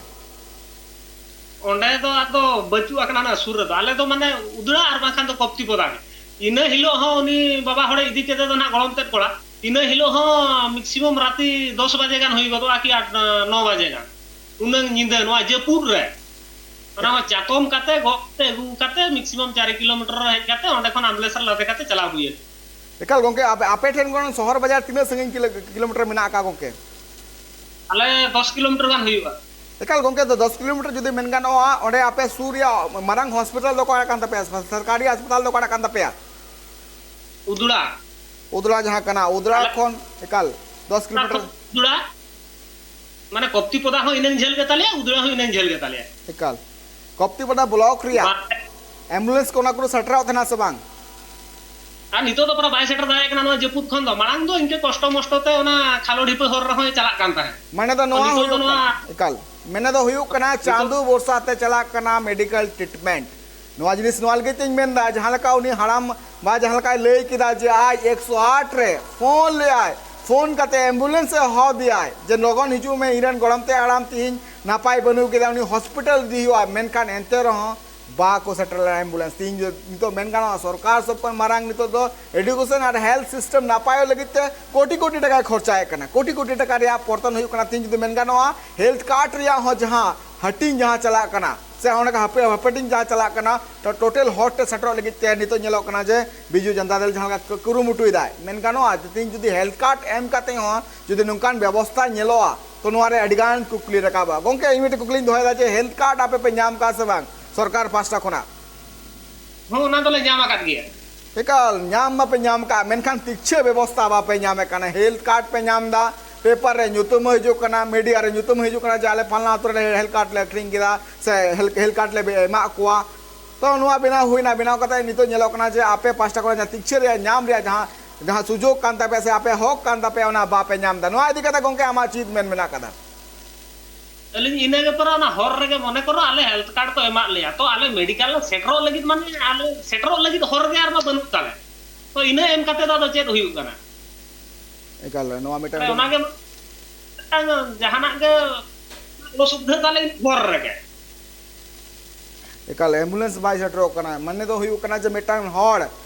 ᱚᱸᱰᱮ ᱫᱚ ᱟᱫᱚ ᱵᱟᱹᱪᱩᱜ ᱟᱠᱟᱱᱟ ᱚᱱᱟ ᱥᱩᱨ ᱨᱮᱫᱚ᱾ ᱟᱞᱮ ᱫᱚ ᱢᱟᱱᱮ ᱩᱫᱽᱲᱟ ᱟᱨ ᱵᱟᱝᱠᱷᱟᱱ ᱫᱚ ᱠᱚᱯᱛᱤ ᱯᱚᱫᱟ ᱜᱮ᱾ ᱤᱱᱟᱹ ᱦᱤᱞᱳᱜ ᱦᱚᱸ ᱩᱱᱤ ᱵᱟᱵᱟ ᱦᱚᱲᱮ ᱤᱫᱤ ᱠᱮᱫᱮ ᱫᱚ ᱱᱟᱦᱟᱜ ᱜᱚᱲᱚᱢ ᱛᱮᱫ ᱠᱚᱲᱟ᱾ ᱤᱱᱟᱹ ᱦᱤᱞᱳᱜ ᱦᱚᱸ ᱢᱮᱠᱥᱤᱢᱟᱢ ᱨᱟᱛᱤ ᱫᱚᱥ ᱵᱟᱡᱮ ᱜᱟᱱ ᱦᱩᱭ ᱜᱚᱫᱚᱜᱼᱟ ᱠᱤ ᱟᱴ, ᱱᱚ ᱵᱟᱡᱮ ᱜᱟᱱ᱾ ᱩᱱᱟᱹᱝ ᱧᱤᱫᱟᱹ ᱱᱚᱣᱟ ᱡᱟᱹᱯᱩᱫ ᱨᱮ᱾ ᱚᱱᱟ ᱦᱚᱸ ᱪᱟᱛᱚᱢ ᱠᱟᱛᱮ, ᱜᱚᱜ ᱠᱟᱛᱮ, ᱟᱹᱜᱩ ᱠᱟᱛᱮ ᱢᱮᱠᱥᱤᱢᱟᱢ ᱪᱟᱨ ᱠᱤᱞᱳᱢᱤᱴᱟᱨ ᱨᱮ ᱦᱮᱡ ᱠᱟᱛᱮ ᱚᱸᱰᱮ ᱠᱷᱚᱱ ᱟᱢᱵᱞᱮᱥᱟᱨ ᱞᱟᱫᱮ ᱠᱟᱛᱮ ᱪᱟᱞᱟᱣ ᱦᱩᱭ ᱟᱠᱟᱱᱟ᱾ ᱮᱠᱟᱞ ᱜᱚᱢᱠᱮ, ᱟᱯᱮ, ᱟᱯᱮ ᱴᱷᱮᱱ ᱠᱷᱚᱱ ᱥᱚᱦᱚᱨ ᱵᱟᱡᱟᱨ ᱛᱤᱱᱟᱹᱜ ᱥᱟᱺᱜᱤᱧ ᱠᱤᱞᱳ-, ᱠᱤᱞᱳᱢᱤᱴᱟᱨ ᱢᱮᱱᱟᱜ ᱟᱠᱟᱫ ᱜᱚᱢᱠᱮ? ᱟᱞᱮ ᱫᱚᱥ ᱠᱤᱞᱳᱢᱤᱴᱟᱨ ᱜᱟᱱ ᱦᱩᱭᱩᱜᱼᱟ᱾ ᱮᱠᱟᱞ ᱜᱚᱝᱠᱮ, ᱫᱚ ᱫᱚᱥ ᱠᱤᱞᱳᱢᱤᱴᱟᱨ ᱡᱩᱫᱤ ᱢᱮᱱ ᱜᱟᱱᱚᱜᱼᱟ, ᱚᱸᱰᱮ ᱟᱯᱮ ᱥᱩᱨ ᱨᱮᱭᱟᱜ ᱢᱟᱨᱟᱝ ᱦᱚᱥᱯᱤᱴᱟᱞ ᱫᱚ ᱚᱠᱟᱨᱮ ᱠᱟᱱ ᱛᱟᱯᱮᱭᱟ? ᱥᱚᱨᱠᱟᱨᱤ ᱦᱟᱥᱯᱟᱛᱟᱞ ᱫᱚ ᱚᱠᱟᱨᱮ ᱠᱟᱱ ᱛᱟᱯᱮᱭᱟ? ᱩᱫᱽᱲᱟ᱾ ᱩᱫᱽᱲᱟ ᱡᱟᱦᱟᱸ ᱠᱟᱱᱟ, ᱩᱫᱽᱲᱟ ᱟᱞᱮ ᱠᱷᱚᱱ ᱮᱠᱟᱞ ᱫᱚᱥ ᱠᱤᱞᱳᱢᱤᱴᱟᱨ᱾ ᱩᱫᱽᱲᱟ, ᱢᱟᱱᱮ ᱠᱚᱯᱛᱤᱯᱚᱫᱟ ᱦᱚᱸ ᱤᱱᱟᱹᱝ ᱡᱷᱟᱹᱞ ᱜᱮ ᱛᱟᱞᱮᱭᱟ, ᱩᱫᱽᱲᱟ ᱦᱚᱸ ᱤᱱᱟᱹᱝ ᱡᱷᱟᱹᱞ ᱜᱮ ᱛᱟᱞᱮᱭᱟ᱾ ᱮᱠᱟᱞ᱾ ᱠᱚᱯᱛᱤᱯᱚᱫᱟ ᱵᱞᱚᱠ ᱨᱮᱭᱟᱜ ᱵᱟᱝ᱾ ᱮᱢᱵᱩᱞᱮᱱᱥ ᱠᱚ ᱚᱱᱟ ᱠᱚᱨᱮ ᱥᱮᱴᱮᱨᱚᱜ ᱛᱟᱦᱮᱱᱟ ᱥᱮ ᱵᱟᱝ? ᱟᱨ ᱱᱤᱛᱚᱜ ᱫᱚ ᱯᱟᱨᱟ ᱵᱟᱭ ᱥᱮᱴᱮᱨ ᱫᱟᱲᱮᱭᱟᱜ ᱠᱟᱱᱟ ᱱᱚᱣᱟ ᱡᱟᱹᱯᱩᱫ ᱠᱷᱚᱱ ᱫᱚ᱾ ᱢᱟᱲᱟᱝ ᱫᱚ ᱤᱱᱠᱟᱹ ᱠᱚᱥᱴᱚ ᱢᱚᱥᱴᱚ ᱛᱮ ᱚᱱᱟ ᱠᱷᱟᱞᱚ ᱰᱷᱤᱯᱟᱹ ᱦᱚᱨ ᱨᱮᱦᱚᱸᱭ ᱪᱟᱞᱟᱜ ᱠᱟᱱ ᱛᱟᱦᱮᱸᱫ᱾ ᱢᱟᱱᱮ ᱫᱚ ᱱᱚᱣᱟ ᱱᱤᱛᱚᱜ ᱫᱚ ᱦᱩᱭᱩᱜ ᱱᱚᱣᱟ ᱠᱟᱱᱟ, ᱮᱠᱟᱞ᱾ ᱢᱮᱱᱮ ᱫᱚ ᱦᱩᱭᱩᱜ ᱠᱟᱱᱟ, ᱱᱤᱛᱚᱜ ᱪᱟᱸᱫᱚ ᱵᱷᱚᱨᱥᱟ ᱛᱮ ᱪᱟᱞᱟᱜ ᱠᱟᱱᱟ ᱢᱮᱰᱤᱠᱮᱞ ᱴᱨᱤᱴᱢᱮᱱᱴ᱾ ᱱᱚᱣᱟ ᱡᱤᱱᱤᱥ ᱱᱚᱣᱟ ᱞᱟᱹᱜᱤᱫ ᱛᱤᱧ ᱢᱮᱱᱫᱟ, ᱡᱟᱦᱟᱸ ᱞᱮᱠᱟ ᱩᱱᱤ ᱦᱟᱲᱟᱢ ᱵᱟ ᱡᱟᱦᱟᱸ ᱞᱮᱠᱟᱭ ᱞᱟᱹᱭ ᱠᱮᱫᱟ ᱡᱮ ᱟᱡ ᱮᱠᱥᱚ ᱟᱴ ᱨᱮ ᱯᱷᱳᱱ ᱞᱮᱫᱟᱭ, ᱯᱷᱳᱱ ᱠᱟᱛᱮ ᱮᱢᱵᱩᱞᱮᱱᱥ ᱮ ᱦᱚᱦᱚ ᱟᱫᱮᱭᱟᱭ ᱡᱮ, "ᱞᱚᱜᱚᱱ ᱦᱤᱡᱩᱜ ᱢᱮ, ᱤᱧ ᱨᱮᱱ ᱜᱚᱲᱚᱢ ᱛᱮ ᱦᱟᱲᱟᱢ ᱛᱤᱦᱤᱧ ᱱᱟᱯᱟᱭ ᱵᱟᱹᱱᱩᱜ ᱠᱮᱫᱟ, ᱩᱱᱤ ᱦᱚᱥᱯᱤᱴᱟᱞ ᱤᱫᱤ ᱦᱩᱭᱩᱜᱼᱟ", ᱢᱮᱱᱠᱷᱟᱱ ᱮᱱᱛᱮ ᱨᱮᱦᱚᱸ ᱵᱟᱠᱚ ᱥᱮᱴᱮᱨ ᱞᱮᱱᱟ ᱮᱢᱵᱩᱞᱮᱱᱥ᱾ ᱛᱤᱦᱤᱧ ᱡᱩᱫᱤ ᱱᱤᱛᱚᱜ ᱢᱮᱱ ᱜᱟᱱᱚᱜᱼᱟ, ᱥᱚᱨᱠᱟᱨ ᱥᱚᱵ ᱠᱷᱚᱱ ᱢᱟᱨᱟᱝ ᱱᱤᱛᱚᱜ ᱫᱚ ᱮᱰᱩᱠᱮᱥᱚᱱ ᱟᱨ ᱦᱮᱞᱛᱷ ᱥᱤᱥᱴᱮᱢ ᱱᱟᱯᱟᱭᱚᱜ ᱞᱟᱹᱜᱤᱫ ᱛᱮ ᱠᱳᱴᱤ ᱠᱳᱴᱤ ᱴᱟᱠᱟᱭ ᱠᱷᱚᱨᱪᱟᱭᱮᱫ ᱠᱟᱱᱟ, ᱠᱳᱴᱤ ᱠᱳᱴᱤ ᱴᱟᱠᱟ ᱨᱮᱭᱟᱜ ᱯᱚᱨᱛᱚᱱ ᱦᱩᱭᱩᱜ ᱠᱟᱱᱟ᱾ ᱛᱤᱦᱤᱧ ᱡᱩᱫᱤ ᱢᱮᱱ ᱜᱟᱱᱚᱜᱼᱟ, ᱦᱮᱞᱛᱷ ᱠᱟᱨᱰ ᱨᱮᱭᱟᱜ ᱦᱚᱸ ᱡᱟᱦᱟᱸ ᱦᱟᱹᱴᱤᱧ ᱡᱟᱦᱟᱸ ᱪᱟᱞᱟᱜ ᱠᱟᱱᱟ, ᱥᱮ ᱚᱸᱰᱮ ᱦᱟᱯᱮ ᱦᱟᱹᱯᱟᱹᱴᱤᱧ ᱡᱟᱦᱟᱸ ᱪᱟᱞᱟᱜ ᱠᱟᱱᱟ, ᱴᱳ-, ᱴᱳᱴᱟᱞ ᱦᱚᱲ ᱴᱷᱮᱱ ᱥᱮᱴᱮᱨᱚᱜ ᱞᱟᱹᱜᱤᱫ ᱛᱮ ᱱᱤᱛᱚᱜ ᱧᱮᱞᱚᱜ ᱠᱟᱱᱟ ᱡᱮ ᱵᱤᱡᱩ ᱡᱚᱱᱛᱟ ᱫᱚᱞ ᱡᱟᱦᱟᱸ ᱞᱮᱠᱟ ᱠᱩ-, ᱠᱩᱨᱩᱢᱩᱴᱩᱭᱮᱫᱟᱭ᱾ ᱢᱮᱱ ᱜᱟᱱᱚᱜᱼᱟ, ᱛᱤᱦᱤᱧ ᱡᱩᱫᱤ ᱦᱮᱞᱛᱷ ᱠᱟᱨᱰ ᱮᱢ ᱠᱟᱛᱮ ᱦᱚᱸ ᱡᱩᱫᱤ ᱱᱚᱝᱠᱟᱱ ᱵᱮᱵᱚᱥᱛᱷᱟ ᱧᱮᱞᱚᱜᱼᱟ, ᱛᱚ ᱱᱚᱣᱟ ᱨᱮ ᱟᱹᱰᱤᱜᱟᱱ ᱠᱩᱠᱞᱤ ᱨᱟᱠᱟᱵᱼᱟ᱾ ᱜᱚᱢᱠᱮ, ᱤᱧ ᱢᱤᱫᱴᱮᱱ ᱠᱩᱠᱞᱤᱧ ᱫᱚᱦᱚᱭᱮᱫᱟ ᱡᱮ ᱦᱮᱞᱛᱷ ᱠᱟᱨᱰ ᱟᱯᱮ ᱯᱮ ᱧᱟᱢ ᱠᱟᱜᱼᱟ ᱥᱮ ᱵᱟᱝ ᱥᱚᱨᱠᱟᱨ ᱯᱟᱦᱴᱟ ᱠᱷᱚᱱᱟᱜ? ᱦᱚᱸ, ᱚᱱᱟ ᱫᱚᱞᱮ ᱧᱟᱢ ᱟᱠᱟᱫ ᱜᱮᱭᱟ᱾ ᱮᱠᱟᱞ, ᱧᱟᱢ ᱢᱟᱯᱮ ᱧᱟᱢ ᱠᱟᱜ, ᱢᱮᱱᱠᱷᱟᱱ ᱛᱤᱠᱪᱷᱟᱹ ᱵᱮᱵᱚᱥᱛᱷᱟ ᱵᱟᱯᱮ ᱧᱟᱢᱮᱫ ᱠᱟᱱᱟ᱾ ᱦᱮᱞᱛᱷ ᱠᱟᱨᱰ ᱯᱮ ᱧᱟᱢ ᱮᱫᱟ, ᱯᱮᱯᱟᱨ ᱨᱮ ᱧᱩᱛᱩᱢ ᱦᱚᱸ ᱦᱤᱡᱩᱜ ᱠᱟᱱᱟ, ᱢᱤᱰᱤᱭᱟ ᱨᱮ ᱧᱩᱛᱩᱢ ᱦᱚᱸ ᱦᱤᱡᱩᱜ ᱠᱟᱱᱟ ᱡᱮ ᱟᱞᱮ ᱯᱷᱟᱞᱱᱟ ᱟᱛᱳ ᱨᱮ ᱦᱮᱞᱛᱷ ᱠᱟᱨᱰ ᱞᱮ ᱟᱹᱠᱷᱨᱤᱧ ᱠᱮᱫᱟ ᱥᱮ ᱦᱮᱞ-, ᱦᱮᱞᱛᱷ ᱠᱟᱨᱰ ᱞᱮ ᱮᱢᱟᱜ ᱠᱚᱣᱟ᱾ ᱛᱚ ᱱᱚᱣᱟ ᱵᱮᱱᱟᱣ ᱦᱩᱭᱱᱟ, ᱵᱮᱱᱟᱣ ᱠᱟᱛᱮ ᱱᱤᱛᱚᱜ ᱧᱮᱞᱚᱜ ᱠᱟᱱᱟ ᱡᱮ ᱟᱯᱮ ᱯᱟᱦᱴᱟ ᱠᱷᱚᱱᱟᱜ ᱡᱟᱦᱟᱸ ᱛᱤᱠᱪᱷᱟᱹ ᱨᱮᱭᱟᱜ ᱧᱟᱢ ᱨᱮᱭᱟᱜ ᱡᱟᱦᱟᱸ, ᱡᱟᱦᱟᱸ ᱥᱩᱡᱳᱜᱽ ᱠᱟᱱ ᱛᱟᱯᱮᱭᱟ ᱥᱮ ᱟᱯᱮ ᱦᱚᱠ ᱠᱟᱱ ᱛᱟᱯᱮᱭᱟ, ᱚᱱᱟ ᱵᱟᱯᱮ ᱧᱟᱢ ᱮᱫᱟ᱾ ᱱᱚᱣᱟ ᱤᱫᱤ ᱠᱟᱛᱮ ᱜᱚᱢᱠᱮ, ᱟᱢᱟᱜ ᱪᱮᱫ ᱢᱮᱱ ᱢᱮᱱᱟᱜ ᱠᱟᱫᱟ? ᱟᱹᱞᱤᱧ ᱤᱱᱟᱹ ᱜᱮ ᱯᱚᱨᱮ ᱚᱱᱟ ᱦᱚᱨ ᱨᱮᱜᱮ ᱢᱚᱱᱮ ᱠᱚᱨᱚ ᱟᱞᱮ ᱦᱮᱞᱛᱷ ᱠᱟᱨᱰ ᱠᱚ ᱮᱢᱟᱫ ᱞᱮᱭᱟ, ᱛᱚ ᱟᱞᱮ ᱢᱮᱰᱤᱠᱟᱞ ᱞᱮ ᱥᱮᱴᱮᱨᱚᱜ ᱞᱟᱹᱜᱤᱫ, ᱢᱟᱱᱮ ᱟᱞᱮ ᱥᱮᱴᱮᱨᱚᱜ ᱞᱟᱹᱜᱤᱫ ᱦᱚᱨ ᱜᱮ ᱟᱨ ᱢᱟ ᱵᱟᱹᱱᱩᱜ ᱛᱟᱞᱮ᱾ ᱛᱚ ᱤᱱᱟᱹ ᱮᱢ ᱠᱟᱛᱮ ᱫᱚ ᱟᱫᱚ ᱪᱮᱫ ᱦᱩᱭᱩᱜ ᱠᱟᱱᱟ? ᱮᱠᱟᱞ, ᱱᱚᱣᱟ ᱢᱤᱫᱴᱟᱝ ᱛᱟᱦᱞᱮ ᱟᱹᱰᱤ ᱚᱱᱟᱜᱮ ᱢᱤᱫᱴᱟᱝ ᱡᱟᱦᱟᱱᱟᱜ ᱜᱮ ᱚᱥᱩᱵᱤᱫᱷᱟ ᱛᱟᱞᱮ ᱦᱚᱨ ᱨᱮᱜᱮ᱾ ᱮᱠᱟᱞ, ᱮᱢᱵᱩᱞᱮᱱᱥ ᱵᱟᱭ ᱥᱮᱴᱮᱨᱚᱜ ᱠᱟᱱᱟ᱾ ᱢᱟᱱᱮ ᱫᱚ ᱦᱩᱭᱩᱜ ᱠᱟᱱᱟ ᱡᱮ ᱢᱤᱫᱴᱟᱝ ᱦᱚᱲ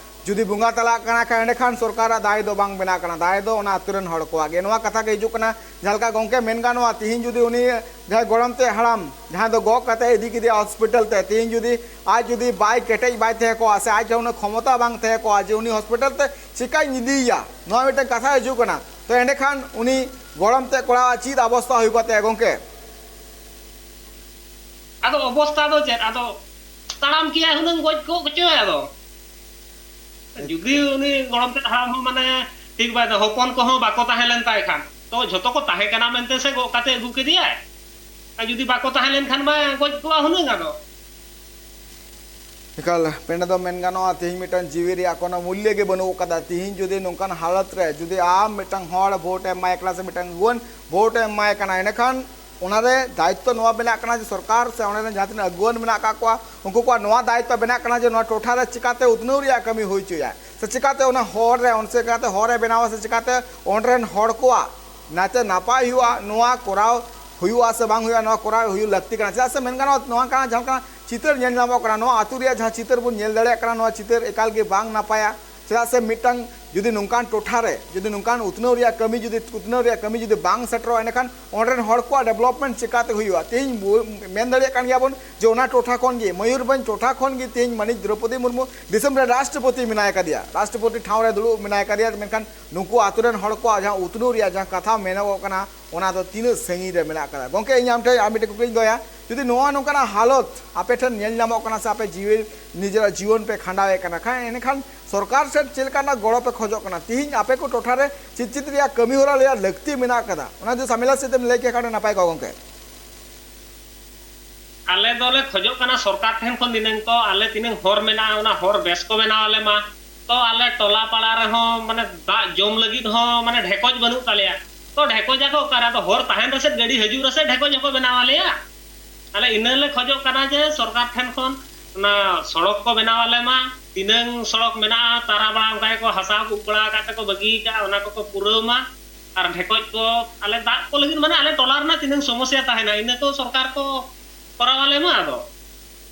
ᱡᱩᱫᱤ ᱵᱚᱸᱜᱟ ᱛᱟᱞᱟᱜ ᱠᱟᱱᱟ ᱠᱷᱟᱱ, ᱮᱸᱰᱮᱠᱷᱟᱱ ᱥᱚᱨᱠᱟᱨᱟᱜ ᱫᱟᱭ ᱫᱚ ᱵᱟᱝ ᱵᱮᱱᱟᱜ ᱠᱟᱱᱟ᱾ ᱫᱟᱭ ᱫᱚ ᱚᱱᱟ ᱟᱹᱛᱩ ᱨᱮᱱ ᱦᱚᱲ ᱠᱚᱣᱟᱜ ᱜᱮ᱾ ᱱᱚᱣᱟ ᱠᱟᱛᱷᱟ ᱜᱮ ᱦᱤᱡᱩᱜ ᱠᱟᱱᱟ᱾ ᱡᱟᱦᱟᱸ ᱞᱮᱠᱟ ᱜᱚᱢᱠᱮ ᱢᱮᱱ ᱜᱟᱱᱚᱜᱼᱟ, ᱛᱤᱦᱤᱧ ᱡᱩᱫᱤ ᱩᱱᱤ ᱡᱟᱦᱟᱸᱭ ᱜᱚᱲᱚᱢ ᱛᱮ ᱦᱟᱲᱟᱢ, ᱡᱟᱦᱟᱸᱭ ᱫᱚ ᱜᱚᱜ ᱠᱟᱛᱮ ᱤᱫᱤ ᱠᱮᱫᱮᱭᱟ ᱦᱚᱥᱯᱤᱴᱟᱞ ᱛᱮ, ᱛᱤᱦᱤᱧ ᱡᱩᱫᱤ ᱟᱡ ᱡᱩᱫᱤ ᱵᱟᱭ ᱠᱮᱴᱮᱡ ᱵᱟᱭ ᱛᱟᱦᱮᱸ ᱠᱚᱜᱼᱟ, ᱥᱮ ᱟᱡ ᱴᱷᱮᱱ ᱩᱱᱟᱹᱜ ᱠᱷᱚᱢᱚᱛᱟ ᱵᱟᱝ ᱛᱟᱦᱮᱸ ᱠᱚᱜᱼᱟ ᱡᱮ ᱩᱱᱤ ᱦᱚᱥᱯᱤᱴᱟᱞ ᱛᱮ ᱪᱤᱠᱟᱧ ᱤᱫᱤᱭᱮᱭᱟ, ᱱᱚᱣᱟ ᱢᱤᱫᱴᱟᱝ ᱠᱟᱛᱷᱟ ᱦᱤᱡᱩᱜ ᱠᱟᱱᱟ᱾ ᱛᱚ ᱮᱸᱰᱮᱠᱷᱟᱱ ᱩᱱᱤ ᱜᱚᱲᱚᱢ ᱛᱮ ᱠᱚᱲᱟᱣᱟᱜ ᱪᱮᱫ ᱚᱵᱚᱥᱛᱟ ᱦᱩᱭ ᱠᱚᱜ ᱛᱟᱭᱟ ᱜᱚᱢᱠᱮ? ᱟᱫᱚ ᱚᱵᱚᱥᱛᱟ ᱫᱚ ᱪᱮᱫ? ᱟᱫᱚ ᱛᱟᱲᱟᱢ ᱠᱮᱭᱟᱭ ᱦᱩᱱᱟᱹᱝ, ᱜᱚᱡ ᱠᱚᱜ ᱪᱚᱭ᱾ ᱟᱫᱚ ᱡᱩᱫᱤ ᱩᱱᱤ ᱜᱚᱲᱚᱢ ᱛᱮᱫ ᱦᱟᱲᱟᱢ ᱦᱚᱸ ᱢᱟᱱᱮ ᱴᱷᱤᱠ ᱵᱟᱭ ᱫᱚ, ᱦᱚᱯᱚᱱ ᱠᱚᱦᱚᱸ ᱵᱟᱠᱚ ᱛᱟᱦᱮᱸ ᱞᱮᱱ ᱛᱟᱭ ᱠᱷᱟᱱ, ᱛᱚ ᱡᱷᱚᱛᱚ ᱠᱚ ᱛᱟᱦᱮᱸ ᱠᱟᱱᱟ ᱢᱮᱱᱛᱮ ᱥᱮ ᱜᱚᱜ ᱠᱟᱛᱮ ᱟᱹᱜᱩ ᱠᱮᱫᱮᱭᱟᱭ? ᱟᱨ ᱡᱩᱫᱤ ᱵᱟᱠᱚ ᱛᱟᱦᱮᱸ ᱞᱮᱱ ᱠᱷᱟᱱ ᱢᱟ ᱜᱚᱡ ᱠᱚᱜᱼᱟ ᱦᱩᱱᱟᱹᱝ᱾ ᱟᱫᱚ ᱮᱠᱟᱞ ᱯᱮᱸᱰᱮ ᱫᱚ ᱢᱮᱱ ᱜᱟᱱᱚᱜᱼᱟ, ᱛᱮᱦᱮᱧ ᱢᱤᱫᱴᱟᱝ ᱡᱤᱣᱤ ᱨᱮᱭᱟᱜ ᱠᱳᱱᱳ ᱢᱩᱞᱞᱚ ᱜᱮ ᱵᱟᱹᱱᱩᱜ ᱟᱠᱟᱫᱟ᱾ ᱛᱮᱦᱮᱧ ᱡᱩᱫᱤ ᱱᱚᱝᱠᱟᱱ ᱦᱟᱞᱚᱛ ᱨᱮ ᱡᱩᱫᱤ ᱟᱢ ᱢᱤᱫᱴᱟᱝ ᱦᱚᱲ ᱵᱷᱳᱴ ᱮᱢ ᱮᱢᱟᱭ ᱠᱟᱱᱟ ᱥᱮ ᱢᱤᱫᱴᱟᱝ ᱟᱹᱜᱩᱣᱟᱹᱱ ᱵᱷᱳᱴ ᱮᱢ ᱮᱢᱟᱭ ᱠᱟᱱᱟ, ᱮᱸᱰᱮᱠᱷᱟᱱ ᱚᱱᱟᱨᱮ ᱫᱟᱭᱤᱛᱛᱚ ᱱᱚᱣᱟ ᱵᱮᱱᱟᱜ ᱠᱟᱱᱟ ᱡᱮ ᱥᱚᱨᱠᱟᱨ ᱥᱮ ᱚᱸᱰᱮ ᱨᱮᱱ ᱡᱟᱦᱟᱸ ᱛᱤᱱᱟᱹᱜ ᱟᱹᱜᱩᱣᱟᱹᱱ ᱢᱮᱱᱟᱜ ᱟᱠᱟᱫ ᱠᱚᱣᱟ, ᱩᱱᱠᱩ ᱠᱚᱣᱟᱜ ᱱᱚᱣᱟ ᱫᱟᱭᱤᱛᱛᱚ ᱵᱮᱱᱟᱜ ᱠᱟᱱᱟ ᱡᱮ ᱱᱚᱣᱟ ᱴᱚᱴᱷᱟ ᱨᱮ ᱪᱤᱠᱟᱛᱮ ᱩᱛᱱᱟᱹᱣ ᱨᱮᱭᱟᱜ ᱠᱟᱹᱢᱤ ᱦᱩᱭ ᱦᱚᱪᱚᱭᱟ, ᱥᱮ ᱪᱤᱠᱟᱛᱮ ᱚᱱᱟ ᱦᱚᱨ ᱨᱮ ᱚᱱ-, ᱪᱤᱠᱟᱛᱮ ᱦᱚᱨ ᱮ ᱵᱮᱱᱟᱣᱟ, ᱥᱮ ᱪᱤᱠᱟᱛᱮ ᱚᱸᱰᱮ ᱨᱮᱱ ᱦᱚᱲ ᱠᱚᱣᱟᱜ ᱱᱟᱛᱮ ᱱᱟᱯᱟᱭ ᱦᱩᱭᱩᱜᱼᱟ, ᱱᱚᱣᱟ ᱠᱚᱨᱟᱣ ᱦᱩᱭᱩᱜᱼᱟ ᱥᱮ ᱵᱟᱝ ᱦᱩᱭᱩᱜᱼᱟ, ᱱᱚᱣᱟ ᱠᱚᱨᱟᱣ ᱦᱩᱭᱩᱜ ᱞᱟᱹᱠᱛᱤ ᱠᱟᱱᱟ᱾ ᱪᱮᱫᱟᱜ ᱥᱮ ᱢᱮᱱ ᱜᱟᱱᱚᱜᱼᱟ, ᱱᱚᱣᱟ ᱠᱟᱱᱟ ᱡᱟᱦᱟᱸ ᱞᱮᱠᱟ ᱪᱤᱛᱟᱹᱨ ᱧᱮᱞ ᱧᱟᱢᱚᱜ ᱠᱟᱱᱟ, ᱱᱚᱣᱟ ᱟᱹᱛᱩ ᱨᱮᱭᱟᱜ ᱡᱟᱦᱟᱸ ᱪᱤᱛᱟᱹᱨ ᱵᱚᱱ ᱧᱮᱞ ᱫᱟᱲᱮᱭᱟᱜ ᱠᱟᱱᱟ, ᱱᱚᱣᱟ ᱪᱤᱛᱟᱹᱨ ᱮᱠᱟᱞ ᱜᱮ ᱵᱟᱝ ᱱᱟᱯᱟᱭᱟ᱾ ᱪᱮᱫᱟᱜ ᱥᱮ ᱢᱤᱫᱴᱟᱝ ᱡᱩᱫᱤ ᱱᱚᱝᱠᱟᱱ ᱴᱚᱴᱷᱟ ᱨᱮ ᱡᱩᱫᱤ ᱱᱚᱝᱠᱟᱱ ᱩᱛᱱᱟᱹᱣ ᱨᱮᱭᱟᱜ ᱠᱟᱹᱢᱤ ᱡᱩᱫᱤ, ᱩᱛᱱᱟᱹᱣ ᱨᱮᱭᱟᱜ ᱠᱟᱹᱢᱤ ᱡᱩᱫᱤ ᱵᱟᱝ ᱥᱮᱴᱮᱨᱚᱜᱼᱟ, ᱮᱸᱰᱮᱠᱷᱟᱱ ᱚᱸᱰᱮ ᱨᱮᱱ ᱦᱚᱲ ᱠᱚᱣᱟᱜ development ᱪᱤᱠᱟᱛᱮ ᱦᱩᱭᱩᱜᱼᱟ? ᱛᱮᱦᱮᱧ ᱵᱚ-, ᱢᱮᱱ ᱫᱟᱲᱮᱭᱟᱜ ᱠᱟᱱ ᱜᱮᱭᱟ ᱵᱚᱱ ᱡᱮ ᱚᱱᱟ ᱴᱚᱴᱷᱟ ᱠᱷᱚᱱ ᱜᱮ, ᱢᱚᱭᱩᱨᱵᱷᱚᱸᱡᱽ ᱴᱚᱴᱷᱟ ᱠᱷᱚᱱ ᱜᱮ ᱛᱮᱦᱮᱧ ᱢᱟᱹᱱᱤᱡ ᱫᱨᱚᱯᱚᱫᱤ ᱢᱩᱨᱢᱩ ᱫᱤᱥᱚᱢ ᱨᱮ ᱨᱟᱥᱴᱨᱚᱯᱚᱛᱤ ᱢᱮᱱᱟᱭ ᱠᱟᱫᱮᱭᱟ, ᱨᱟᱥᱴᱨᱚᱯᱚᱛᱤ ᱴᱷᱟᱶ ᱨᱮ ᱫᱩᱲᱩᱵ ᱢᱮᱱᱟᱭ ᱠᱟᱫᱮᱭᱟ᱾ ᱢᱮᱱᱠᱷᱟᱱ ᱱᱩᱠᱩ ᱟᱛᱳ ᱨᱮᱱ ᱦᱚᱲ ᱠᱚᱣᱟᱜ ᱡᱟᱦᱟᱸ ᱩᱛᱱᱟᱹᱣ ᱨᱮᱭᱟᱜ ᱡᱟᱦᱟᱸ ᱠᱟᱛᱷᱟ ᱢᱮᱱᱚᱜᱚᱜ ᱠᱟᱱᱟ, ᱚᱱᱟ ᱫᱚ ᱛᱤᱱᱟᱹᱜ ᱥᱟᱺᱜᱤᱧ ᱨᱮ ᱢᱮᱱᱟᱜ ᱟᱠᱟᱫᱟ? ᱜᱚᱢᱠᱮ, ᱤᱧ ᱟᱢ ᱴᱷᱮᱱ ᱟᱨ ᱢᱤᱫᱴᱮᱱ ᱠᱩᱠᱞᱤᱧ ᱫᱚᱦᱚᱭᱟ, ᱡᱩᱫᱤ ᱱᱚᱣᱟ ᱱᱚᱝᱠᱟᱱᱟᱜ ᱦᱟᱞᱚᱛ ᱟᱯᱮ ᱴᱷᱮᱱ ᱧᱮᱞ ᱧᱟᱢᱚᱜ ᱠᱟᱱᱟ ᱥᱮ ᱟᱯᱮ ᱡᱤᱣᱤ ᱱᱤᱡᱮᱨᱟᱜ ᱡᱤᱭᱚᱱ ᱯᱮ ᱠᱷᱟᱸᱰᱟᱣᱮᱫ ᱠᱟᱱᱟ ᱠᱷᱟᱱ, ᱮᱱᱠᱷᱟᱱ ᱥᱚᱨᱠᱟᱨ ᱥᱮᱫ ᱪᱮᱫ ᱞᱮᱠᱟᱱᱟᱜ ᱜᱚᱲᱚ ᱯᱮ ᱠᱷᱚᱡᱚᱜ ᱠᱟᱱᱟ? ᱛᱤᱦᱤᱧ ᱟᱯᱮ ᱠᱚ ᱴᱚᱴᱷᱟ ᱨᱮ ᱪᱮᱫ ᱪᱮᱫ ᱨᱮᱭᱟᱜ ᱠᱟᱹᱢᱤ ᱦᱚᱨᱟ ᱨᱮᱭᱟᱜ ᱞᱟᱹᱠᱛᱤ ᱢᱮᱱᱟᱜ ᱟᱠᱟᱫᱟ, ᱚᱱᱟ ᱡᱩᱫᱤ ᱥᱟᱢᱮᱞᱟ ᱥᱮᱫ ᱮᱢ ᱞᱟᱹᱭ ᱠᱮ ᱠᱷᱟᱱ ᱟᱹᱰᱤ ᱱᱟᱯᱟᱭ ᱠᱚᱜᱼᱟ ᱜᱚᱢᱠᱮ᱾ ᱟᱞᱮ ᱫᱚᱞᱮ ᱠᱷᱚᱡᱚᱜ ᱠᱟᱱᱟ ᱥᱚᱨᱠᱟᱨ ᱴᱷᱮᱱ ᱠᱷᱚᱱ ᱱᱤᱱᱟᱹᱝ ᱛᱚ ᱟᱞᱮ ᱛᱤᱱᱟᱹᱝ ᱦᱚᱨ ᱢᱮᱱᱟᱜᱼᱟ, ᱚᱱᱟ ᱦᱚᱨ ᱵᱮᱥ ᱠᱚ ᱵᱮᱱᱟᱣ ᱟᱞᱮ ᱢᱟ᱾ ᱛᱚ ᱟᱞᱮ ᱴᱚᱞᱟ ᱯᱟᱲᱟ ᱨᱮᱦᱚᱸ ᱢᱟᱱᱮ ᱫᱟᱜ ᱡᱚᱢ ᱞᱟᱹᱜᱤᱫ ᱦᱚᱸ ᱢᱟᱱᱮ ᱰᱷᱮᱠᱚᱡ ᱵᱟᱹᱱᱩᱜ ᱛᱟᱞᱮᱭᱟ᱾ ᱛᱚ ᱰᱷᱮᱠᱚᱡ ᱟᱠᱚ ᱚᱠᱟᱨᱮ? ᱟᱫᱚ ᱦᱚᱨ ᱛᱟᱦᱮᱱ ᱨᱮᱥᱮ ᱜᱟᱹᱰᱤ ᱦᱤᱡᱩᱜ ᱨᱮᱥᱮ ᱰᱷᱮᱠᱚᱡ ᱦᱚᱸᱠᱚ ᱵᱮᱱᱟᱣ ᱟᱞᱮᱭᱟ᱾ ᱟᱞᱮ ᱤᱱᱟᱹ ᱞᱮ ᱠᱷᱚᱡᱚᱜ ᱠᱟᱱᱟ ᱡᱮ ᱥᱚᱨᱠᱟᱨ ᱴᱷᱮᱱ ᱠᱷᱚᱱ ᱚᱱᱟ ᱥᱚᱲᱚᱠ ᱠᱚ ᱵᱮᱱᱟᱣ ᱟᱞᱮ ᱢᱟ᱾ ᱛᱤᱱᱟᱹᱝ ᱥᱚᱲᱚᱠ ᱢᱮᱱᱟᱜᱼᱟ, ᱛᱟᱨᱟ ᱵᱟᱲᱟ ᱚᱱᱠᱟ ᱜᱮᱠᱚ ᱦᱟᱥᱟ ᱠᱚ ᱩᱵ ᱵᱟᱲᱟ ᱟᱠᱟᱫ ᱛᱮᱠᱚ ᱵᱟᱹᱜᱤ ᱟᱠᱟᱫᱼᱟ, ᱚᱱᱟ ᱠᱚᱠᱚ ᱯᱩᱨᱟᱹᱣ ᱢᱟ᱾ ᱟᱨ ᱰᱷᱮᱠᱚᱡ ᱠᱚ ᱟᱞᱮ ᱫᱟᱜ ᱠᱚ ᱞᱟᱹᱜᱤᱫ ᱢᱟᱱᱮ ᱟᱞᱮ ᱴᱚᱞᱟ ᱨᱮᱱᱟᱜ ᱛᱤᱱᱟᱹᱝ ᱥᱚᱢᱚᱥᱥᱟ ᱛᱟᱦᱮᱱᱟ, ᱤᱱᱟᱹ ᱠᱚ ᱥᱚᱨᱠᱟᱨ ᱠᱚ ᱠᱚᱨᱟᱣ ᱟᱞᱮ ᱢᱟ᱾ ᱟᱫᱚ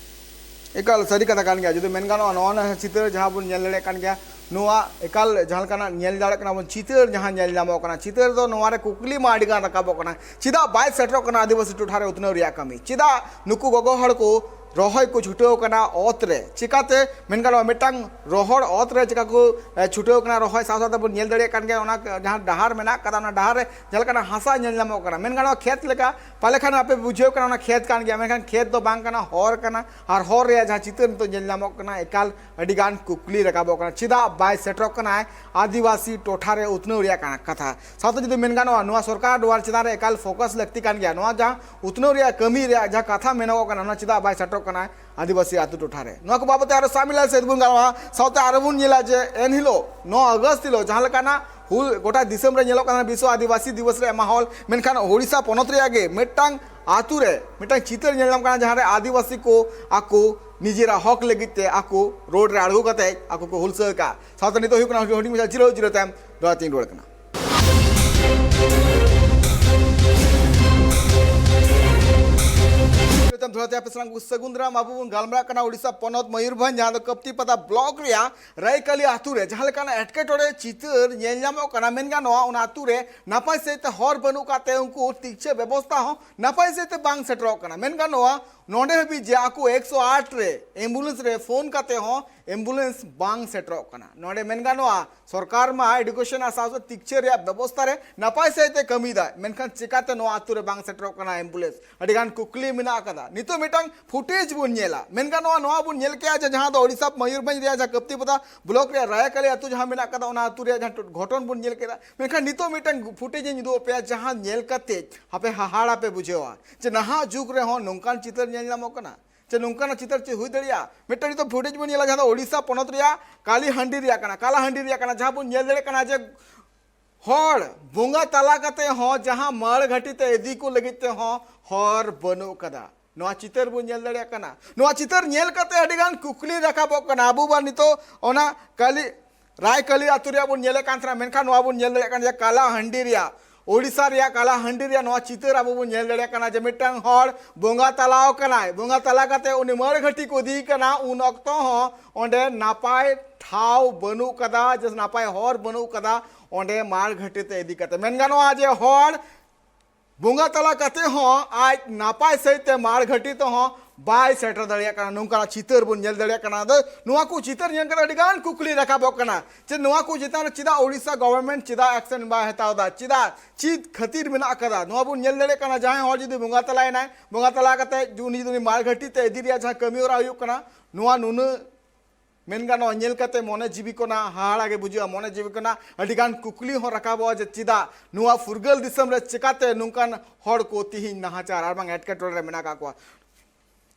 ᱮᱠᱟᱞ ᱥᱟᱹᱨᱤ ᱠᱟᱛᱷᱟ ᱠᱟᱱ ᱜᱮᱭᱟ᱾ ᱡᱩᱫᱤ ᱢᱮᱱ ᱜᱟᱱᱚᱜᱼᱟ, ᱱᱚᱣᱟ ᱱᱟᱦᱟᱜ ᱪᱤᱛᱟᱹᱨ ᱡᱟᱦᱟᱸ ᱵᱚᱱ ᱧᱮᱞ ᱫᱟᱲᱮᱭᱟᱜ ᱠᱟᱱ ᱜᱮᱭᱟ, ᱱᱚᱣᱟ ᱮᱠᱟᱞ ᱡᱟᱦᱟᱸ ᱞᱮᱠᱟᱱᱟᱜ ᱧᱮᱞ ᱫᱟᱲᱮᱭᱟᱜ ᱠᱟᱱᱟ ᱵᱚᱱ, ᱪᱤᱛᱟᱹᱨ ᱡᱟᱦᱟᱸ ᱧᱮᱞ ᱧᱟᱢᱚᱜ ᱠᱟᱱᱟ, ᱪᱤᱛᱟᱹᱨ ᱫᱚ ᱱᱚᱣᱟ ᱨᱮ ᱠᱩᱠᱞᱤ ᱢᱟ ᱟᱹᱰᱤ ᱜᱟᱱ ᱨᱟᱠᱟᱵᱚᱜ ᱠᱟᱱᱟ, ᱪᱮᱫᱟᱜ ᱵᱟᱭ ᱥᱮᱴᱮᱨᱚᱜ ᱠᱟᱱᱟ ᱟᱹᱫᱤᱵᱟᱹᱥᱤ ᱴᱚᱴᱷᱟ ᱨᱮ ᱩᱛᱱᱟᱹᱣ ᱨᱮᱭᱟᱜ ᱠᱟᱹᱢᱤ? ᱪᱮᱫᱟᱜ ᱱᱩᱠᱩ ᱜᱚᱜᱚ ᱦᱚᱲ ᱠᱚ ᱨᱚᱦᱚᱭ ᱠᱚ ᱪᱷᱩᱴᱟᱹᱣ ᱠᱟᱱᱟ ᱚᱛ ᱨᱮ᱾ ᱪᱤᱠᱟᱛᱮ ᱢᱮᱱ ᱜᱟᱱᱚᱜᱼᱟ, ᱢᱤᱫᱴᱟᱝ ᱨᱚᱦᱚᱲ ᱚᱛ ᱨᱮ ᱪᱤᱠᱟ ᱠᱚ, ᱮ, ᱪᱷᱩᱴᱟᱹᱣ ᱠᱟᱱᱟ ᱨᱚᱦᱚᱭ, ᱥᱟᱶ ᱥᱟᱶᱛᱮ ᱵᱚᱱ ᱧᱮᱞ ᱫᱟᱲᱮᱭᱟᱜ ᱠᱟᱱ ᱜᱮᱭᱟ, ᱚᱱᱟ ᱡᱟᱦᱟᱸ ᱰᱟᱦᱟᱨ ᱢᱮᱱᱟᱜ ᱠᱟᱫᱟ, ᱚᱱᱟ ᱰᱟᱦᱟᱨ ᱨᱮ ᱡᱟᱦᱟᱸ ᱞᱮᱠᱟᱱᱟᱜ ᱦᱟᱥᱟ ᱧᱮᱞ ᱧᱟᱢᱚᱜ ᱠᱟᱱᱟ, ᱢᱮᱱ ᱜᱟᱱᱚᱜᱼᱟ ᱠᱷᱮᱛ ᱞᱮᱠᱟ᱾ ᱯᱟᱞᱮ ᱠᱷᱟᱱ ᱟᱯᱮ ᱵᱩᱡᱷᱟᱹᱣ ᱠᱟᱱᱟ ᱚᱱᱟ ᱠᱷᱮᱛ ᱠᱟᱱ ᱜᱮᱭᱟ, ᱢᱮᱱᱠᱷᱟᱱ ᱠᱷᱮᱛ ᱫᱚ ᱵᱟᱝ ᱠᱟᱱᱟ, ᱦᱚᱨ ᱠᱟᱱᱟ᱾ ᱟᱨ ᱦᱚᱨ ᱨᱮᱭᱟᱜ ᱡᱟᱦᱟᱸ ᱪᱤᱛᱟᱹᱨ ᱱᱤᱛᱚᱜ ᱧᱮᱞ ᱧᱟᱢᱚᱜ ᱠᱟᱱᱟ, ᱮᱠᱟᱞ ᱟᱹᱰᱤ ᱜᱟᱱ ᱠᱩᱠᱞᱤ ᱨᱟᱠᱟᱵᱚᱜ ᱠᱟᱱᱟ, ᱪᱮᱫᱟᱜ ᱵᱟᱭ ᱥᱮᱴᱮᱨᱚᱜ ᱠᱟᱱᱟᱭ ᱟᱹᱫᱤᱵᱟᱹᱥᱤ ᱴᱚᱴᱷᱟ ᱨᱮ ᱩᱛᱱᱟᱹᱣ ᱨᱮᱭᱟᱜ ᱠᱟᱱᱟ ᱠᱟᱛᱷᱟ᱾ ᱥᱟᱶᱛᱮ ᱡᱩᱫᱤ ᱢᱮᱱ ᱜᱟᱱᱚᱜᱼᱟ, ᱱᱚᱣᱟ ᱥᱚᱨᱠᱟᱨ ᱱᱚᱣᱟ ᱪᱮᱛᱟᱱ ᱨᱮ ᱮᱠᱟᱞ ᱯᱷᱳᱠᱟᱥ ᱞᱟᱹᱠᱛᱤ ᱠᱟᱱ ᱜᱮᱭᱟ᱾ ᱱᱚᱣᱟ ᱡᱟᱦᱟᱸ ᱩᱛᱱᱟᱹᱣ ᱨᱮᱭᱟᱜ ᱠᱟᱹᱢᱤ ᱨᱮᱭᱟᱜ ᱡᱟᱦᱟᱸ ᱠᱟᱛᱷᱟ ᱢᱮᱱᱚᱜᱚᱜ ᱠᱟᱱᱟ, ᱚᱱᱟ ᱪᱮᱫᱟᱜ ᱵᱟᱭ ᱥᱮᱴᱮᱨᱚᱜ ᱠᱟᱱᱟ ᱟᱹᱫᱤᱵᱟᱹᱥᱤ ᱟᱹᱛᱩ ᱴᱚᱴᱷᱟ ᱨᱮ? ᱱᱚᱣᱟ ᱠᱚ ᱵᱟᱵᱚᱛ ᱛᱮ ᱟᱨᱚ ᱥᱟᱢᱤᱞ ᱥᱮᱫ ᱵᱚᱱ ᱜᱟᱞᱢᱟᱨᱟᱣᱟ᱾ ᱥᱟᱶᱛᱮ ᱟᱨᱚ ᱵᱚᱱ ᱧᱮᱞᱟ ᱡᱮ ᱮᱱᱦᱤᱞᱳᱜ, ᱱᱚᱣᱟ ᱟᱜᱚᱥᱴ ᱦᱤᱞᱳᱜ, ᱡᱟᱦᱟᱸ ᱞᱮᱠᱟᱱᱟᱜ ᱦᱩᱞ ᱜᱚᱴᱟ ᱫᱤᱥᱚᱢ ᱨᱮ ᱧᱮᱞᱚᱜ ᱠᱟᱱᱟ, ᱵᱤᱥᱥᱚ ᱟᱹᱫᱤᱵᱟᱹᱥᱤ ᱫᱤᱵᱚᱥ ᱨᱮᱭᱟᱜ ᱢᱟᱦᱚᱞ, ᱢᱮᱱᱠᱷᱟᱱ ᱳᱰᱤᱥᱟ ᱯᱚᱱᱚᱛ ᱨᱮᱭᱟᱜ ᱜᱮ ᱢᱤᱫᱴᱟᱝ ᱟᱹᱛᱩ ᱨᱮ ᱢᱤᱫᱴᱟᱝ ᱪᱤᱛᱟᱹᱨ ᱧᱮᱞ ᱧᱟᱢ ᱠᱟᱱᱟ, ᱡᱟᱦᱟᱸ ᱨᱮ ᱟᱹᱫᱤᱵᱟᱹᱥᱤ ᱠᱚ ᱟᱠᱚ ᱱᱤᱡᱮᱨᱟᱜ ᱦᱚᱠ ᱞᱟᱹᱜᱤᱫ ᱛᱮ ᱟᱠᱚ ᱨᱳᱰ ᱨᱮ ᱟᱬᱜᱚ ᱠᱟᱛᱮ ᱟᱠᱚ ᱠᱚ ᱦᱩᱞᱥᱟᱹᱭ ᱟᱠᱟᱫ᱾ ᱥᱟᱶᱛᱮ ᱱᱤᱛᱚᱜ ᱦᱩᱭᱩᱜ ᱠᱟᱱᱟ ᱦᱩᱰᱤᱧ ᱢᱟᱪᱷᱟ ᱡᱤᱨᱟᱹᱣ, ᱡᱤᱨᱟᱹᱣ ᱛᱟᱭᱚᱢ ᱫᱚᱦᱲᱟ ᱛᱤᱧ ᱨᱩᱣᱟᱹᱲ ᱠᱟᱱᱟ᱾ ᱡᱤᱨᱟᱹᱣ ᱛᱟᱭᱚᱢ ᱫᱚᱦᱲᱟ ᱛᱮ ᱟᱯᱮ ᱥᱟᱱᱟᱢ ᱠᱚ ᱥᱟᱹᱜᱩᱱ ᱫᱟᱨᱟᱢ᱾ ᱟᱵᱚ ᱵᱚᱱ ᱜᱟᱞᱢᱟᱨᱟᱜ ᱠᱟᱱᱟ ᱳᱰᱤᱥᱟ ᱯᱚᱱᱚᱛ ᱢᱚᱭᱩᱨᱵᱷᱚᱸᱡᱽ, ᱡᱟᱦᱟᱸ ᱫᱚ ᱠᱟᱯᱛᱤᱯᱟᱫᱟ ᱵᱞᱚᱠ ᱨᱮᱭᱟᱜ ᱨᱟᱭᱠᱟᱞᱤ ᱟᱹᱛᱩ ᱨᱮ ᱡᱟᱦᱟᱸ ᱞᱮᱠᱟᱱᱟᱜ ᱮᱴᱠᱮᱴᱚᱬᱮ ᱪᱤᱛᱟᱹᱨ ᱧᱮᱞ ᱧᱟᱢᱚᱜ ᱠᱟᱱᱟ᱾ ᱢᱮᱱ ᱜᱟᱱᱚᱜᱼᱟ, ᱚᱱᱟ ᱟᱹᱛᱩ ᱨᱮ ᱱᱟᱯᱟᱭ ᱥᱟᱺᱦᱤᱡ ᱛᱮ ᱦᱚᱨ ᱵᱟᱹᱱᱩᱜ ᱠᱟᱛᱮ ᱩᱱᱠᱩ ᱛᱤᱠᱪᱷᱟᱹ ᱵᱮᱵᱚᱥᱛᱷᱟ ᱦᱚᱸ ᱱᱟᱯᱟᱭ ᱥᱟᱺᱦᱤᱡ ᱛᱮ ᱵᱟᱝ ᱥᱮᱴᱮᱨᱚᱜ ᱠᱟᱱᱟ᱾ ᱢᱮᱱ ᱜᱟᱱᱚᱜᱼᱟ, ᱱᱚᱰᱮ ᱦᱟᱹᱵᱤᱡ ᱡᱮ ᱟᱠᱚ ᱮᱠᱥᱚ ᱟᱴ ᱨᱮ ᱮᱢᱵᱩᱞᱮᱱᱥ ᱨᱮ ᱯᱷᱳᱱ ᱠᱟᱛᱮ ᱦᱚᱸ ᱮᱢᱵᱩᱞᱮᱱᱥ ᱵᱟᱝ ᱥᱮᱴᱮᱨᱚᱜ ᱠᱟᱱᱟ᱾ ᱱᱚᱰᱮ ᱢᱮᱱ ᱜᱟᱱᱚᱜᱼᱟ, ᱥᱚᱨᱠᱟᱨ ᱢᱟ ᱮᱰᱩᱠᱮᱥᱚᱱ ᱟᱨ ᱥᱟᱶᱛᱮ ᱛᱤᱠᱪᱷᱟᱹ ᱨᱮᱭᱟᱜ ᱵᱮᱵᱚᱥᱛᱷᱟ ᱨᱮ ᱱᱟᱯᱟᱭ ᱥᱟᱺᱦᱤᱡ ᱛᱮ ᱠᱟᱹᱢᱤᱭᱮᱫᱟᱭ, ᱢᱮᱱᱠᱷᱟᱱ ᱪᱮᱠᱟᱛᱮ ᱱᱚᱣᱟ ᱟᱹᱛᱩ ᱨᱮ ᱵᱟᱝ ᱥᱮᱴᱮᱨᱚᱜ ᱠᱟᱱᱟ ᱮᱢᱵᱩᱞᱮᱱᱥ? ᱟᱹᱰᱤ ᱜᱟᱱ ᱠᱩᱠᱞᱤ ᱢᱮᱱᱟᱜ ᱟᱠᱟᱫᱟ᱾ ᱱᱤᱛᱚᱜ ᱢᱤᱫᱴᱟᱝ ᱯᱷᱩᱴᱮᱡᱽ ᱵᱚᱱ ᱧᱮᱞᱟ, ᱢᱮᱱ ᱜᱟᱱᱚᱜᱼᱟ, ᱱᱚᱣᱟ ᱵᱚᱱ ᱧᱮᱞ ᱠᱮᱜᱼᱟ ᱡᱮ ᱡᱟᱦᱟᱸ ᱫᱚ ᱳᱰᱤᱥᱟ ᱢᱚᱭᱩᱨᱵᱷᱚᱸᱡᱽ ᱨᱮᱭᱟᱜ ᱡᱟᱦᱟᱸ ᱠᱟᱯᱛᱤᱯᱟᱫᱟ ᱵᱞᱚᱠ ᱨᱮᱭᱟᱜ ᱨᱟᱭᱟᱠᱟᱞᱤ ᱟᱹᱛᱩ ᱡᱟᱦᱟᱸ ᱢᱮᱱᱟᱜ ᱟᱠᱟᱫᱟ, ᱚᱱᱟ ᱟᱹᱛᱩ ᱨᱮᱭᱟᱜ ᱡᱟᱦᱟᱸ ᱜᱷᱚᱴᱚᱱ ᱵᱚᱱ ᱧᱮᱞ ᱠᱮᱫᱟ᱾ ᱢᱮᱱᱠᱷᱟᱱ ᱱᱤᱛᱚᱜ ᱢᱤᱫᱴᱟᱝ ᱯᱷᱩᱴᱮᱡᱽ ᱤᱧ ᱩᱫᱩᱜ ᱟᱯᱮᱭᱟ, ᱡᱟᱦᱟᱸ ᱧᱮᱞ ᱠᱟᱛᱮ ᱟᱯᱮ ᱦᱟᱦᱟᱲᱟ ᱯᱮ ᱵᱩᱡᱷᱟᱹᱣᱟ ᱡᱮ ᱱᱟᱦᱟᱜ ᱡᱩᱜᱽ ᱨᱮᱦᱚᱸ ᱱᱚᱝᱠᱟᱱ ᱪᱤᱛᱟᱹᱨ ᱧᱮᱞ ᱧᱟᱢᱚᱜ ᱠᱟᱱᱟ᱾ ᱪᱮ ᱱᱚᱝᱠᱟᱱᱟᱜ ᱪᱤᱛᱟᱹᱨ ᱪᱮᱫ ᱦᱩᱭ ᱫᱟᱲᱮᱭᱟᱜᱼᱟ? ᱢᱤᱫᱴᱟᱝ ᱱᱤᱛᱚᱜ ᱯᱷᱩᱴᱮᱡᱽ ᱵᱚᱱ ᱧᱮᱞᱟ, ᱡᱟᱦᱟᱸ ᱫᱚ ᱳᱰᱤᱥᱟ ᱯᱚᱱᱚᱛ ᱨᱮᱭᱟᱜ ᱠᱟᱞᱤᱦᱟᱱᱰᱤ ᱨᱮᱭᱟᱜ ᱠᱟᱱᱟ, ᱠᱟᱞᱟᱦᱟᱱᱰᱤ ᱨᱮᱭᱟᱜ ᱠᱟᱱᱟ, ᱡᱟᱦᱟᱸ ᱵᱚᱱ ᱧᱮᱞ ᱫᱟᱲᱮᱭᱟᱜ ᱠᱟᱱᱟ ᱡᱮ ᱦᱚᱲ ᱵᱚᱸᱜᱟ ᱛᱟᱞᱟ ᱠᱟᱛᱮ ᱦᱚᱸ ᱡᱟᱦᱟᱸ ᱢᱟᱲ ᱜᱷᱟᱹᱴᱤ ᱛᱮ ᱤᱫᱤ ᱠᱚ ᱞᱟᱹᱜᱤᱫ ᱛᱮᱦᱚᱸ ᱦᱚᱨ ᱵᱟᱹᱱᱩᱜ ᱠᱟᱫᱟ᱾ ᱱᱚᱣᱟ ᱪᱤᱛᱟᱹᱨ ᱵᱚᱱ ᱧᱮᱞ ᱫᱟᱲᱮᱭᱟᱜ ᱠᱟᱱᱟ᱾ ᱱᱚᱣᱟ ᱪᱤᱛᱟᱹᱨ ᱧᱮᱞ ᱠᱟᱛᱮ ᱟᱹᱰᱤ ᱜᱟᱱ ᱠᱩᱠᱞᱤ ᱨᱟᱠᱟᱵᱚᱜ ᱠᱟᱱᱟ᱾ ᱟᱵᱚ ᱵᱟ ᱱᱤᱛᱚᱜ ᱚᱱᱟ ᱠᱟᱞᱤ ᱨᱟᱭᱠᱟᱞᱤ ᱟᱹᱛᱩ ᱨᱮᱭᱟᱜ ᱵᱚᱱ ᱧᱮᱞᱮᱫ ᱠᱟᱱ ᱛᱟᱦᱮᱱᱟ, ᱢᱮᱱᱠᱷᱟᱱ ᱱᱚᱣᱟ ᱵᱚᱱ ᱧᱮᱞ ᱫᱟᱲᱮᱭᱟᱜ ᱠᱟᱱᱟ ᱡᱮ ᱠᱟᱞᱟᱦᱟᱱᱰᱤ ᱨᱮᱭᱟᱜ, ᱳᱰᱤᱥᱟ ᱨᱮᱭᱟᱜ ᱠᱟᱞᱟᱦᱟᱱᱰᱤ ᱨᱮᱭᱟᱜ ᱱᱚᱣᱟ ᱪᱤᱛᱟᱹᱨ ᱟᱵᱚ ᱵᱚᱱ ᱧᱮᱞ ᱫᱟᱲᱮᱭᱟᱜ ᱠᱟᱱᱟ ᱡᱮ ᱢᱤᱫᱴᱟᱝ ᱦᱚᱲ ᱵᱚᱸᱜᱟ ᱛᱟᱞᱟᱣ ᱠᱟᱱᱟᱭ, ᱵᱚᱸᱜᱟ ᱛᱟᱞᱟ ᱠᱟᱛᱮ ᱩᱱᱤ ᱢᱟᱹᱲ ᱜᱷᱟᱹᱴᱤ ᱠᱚ ᱤᱫᱤᱭᱮ ᱠᱟᱱᱟ᱾ ᱩᱱ ᱚᱠᱛᱚ ᱦᱚᱸ ᱚᱸᱰᱮ ᱱᱟᱯᱟᱭ ᱴᱷᱟᱶ ᱵᱟᱹᱱᱩᱜ ᱠᱟᱫᱟ, ᱡᱮ ᱱᱟᱯᱟᱭ ᱦᱚᱨ ᱵᱟᱹᱱᱩᱜ ᱠᱟᱫᱟ ᱚᱸᱰᱮ ᱢᱟᱲ ᱜᱷᱟᱹᱴᱤ ᱛᱮ ᱤᱫᱤ ᱠᱟᱛᱮ᱾ ᱢᱮᱱ ᱜᱟᱱᱚᱜᱼᱟ ᱡᱮ ᱦᱚᱲ ᱵᱚᱸᱜᱟ ᱛᱟᱞᱟ ᱠᱟᱛᱮ ᱦᱚᱸ ᱟᱡ ᱱᱟᱯᱟᱭ ᱥᱟᱺᱦᱤᱡ ᱛᱮ ᱢᱟᱲ ᱜᱷᱟᱹᱴᱤ ᱛᱮᱦᱚᱸ ᱵᱟᱭ ᱥᱮᱴᱮᱨ ᱫᱟᱲᱮᱭᱟᱜ ᱠᱟᱱᱟ, ᱱᱚᱝᱠᱟᱱᱟᱜ ᱪᱤᱛᱟᱹᱨ ᱵᱚᱱ ᱧᱮᱞ ᱫᱟᱲᱮᱭᱟᱜ ᱠᱟᱱᱟ᱾ ᱟᱫᱚ ᱱᱚᱣᱟ ᱠᱚ ᱪᱤᱛᱟᱹᱨ ᱧᱮᱞ ᱠᱟᱛᱮ ᱟᱹᱰᱤ ᱜᱟᱱ ᱠᱩᱠᱞᱤ ᱨᱟᱠᱟᱵᱚᱜ ᱠᱟᱱᱟ, ᱪᱮᱫ ᱱᱚᱣᱟ ᱠᱚ ᱪᱮᱛᱟᱱ ᱨᱮ ᱪᱮᱫᱟᱜ ᱳᱰᱤᱥᱟ ᱜᱚᱵᱷᱚᱨᱱᱢᱮᱱᱴ ᱪᱮᱫᱟᱜ ᱮᱠᱥᱮᱱ ᱵᱟᱭ ᱦᱟᱛᱟᱣ ᱮᱫᱟ? ᱪᱮᱫᱟᱜ, ᱪᱮᱫ ᱠᱷᱟᱹᱛᱤᱨ ᱢᱮᱱᱟᱜ ᱟᱠᱟᱫᱟ? ᱱᱚᱣᱟ ᱵᱚᱱ ᱧᱮᱞ ᱫᱟᱲᱮᱭᱟᱜ ᱠᱟᱱᱟ, ᱡᱟᱦᱟᱸᱭ ᱦᱚᱲ ᱡᱩᱫᱤ ᱵᱚᱸᱜᱟ ᱛᱟᱞᱟᱭᱮᱱᱟᱭ, ᱵᱚᱸᱜᱟ ᱛᱟᱞᱟ ᱠᱟᱛᱮ ᱩᱱᱤ ᱡᱩᱫᱤ ᱢᱟᱲᱜᱷᱟᱹᱴᱤ ᱛᱮ ᱤᱫᱤ ᱨᱮᱭᱟᱜ ᱡᱟᱦᱟᱸ ᱠᱟᱹᱢᱤ ᱦᱚᱨᱟ ᱦᱩᱭᱩᱜ ᱠᱟᱱᱟ, ᱱᱚᱣᱟ ᱱᱩᱱᱟᱹᱜ ᱢᱮᱱ ᱜᱟᱱᱚᱜᱼᱟ, ᱧᱮᱞ ᱠᱟᱛᱮ ᱢᱚᱱᱮ ᱡᱤᱣᱤ ᱠᱚ ᱱᱟᱜ ᱦᱟᱦᱟᱲᱟ ᱜᱮ ᱵᱩᱡᱷᱟᱹᱜᱼᱟ, ᱢᱚᱱᱮ ᱡᱤᱣᱤ ᱠᱚ ᱱᱟᱜ ᱟᱹᱰᱤ ᱜᱟᱱ ᱠᱩᱠᱞᱤ ᱦᱚᱸ ᱨᱟᱠᱟᱵᱚᱜᱼᱟ ᱡᱮ ᱪᱮᱫᱟᱜ ᱱᱚᱣᱟ ᱯᱷᱩᱨᱜᱟᱹᱞ ᱫᱤᱥᱚᱢ ᱨᱮ ᱪᱮᱠᱟᱛᱮ ᱱᱚᱝᱠᱟᱱ ᱦᱚᱲ ᱠᱚ ᱛᱤᱦᱤᱧ ᱱᱟᱦᱟᱪᱟᱨ ᱟᱨ ᱵᱟᱝ ᱮᱴᱠᱮᱴᱚᱬᱮ ᱨᱮ ᱢᱮᱱᱟᱜ ᱟᱠᱟᱫ ᱠᱚᱣᱟ᱾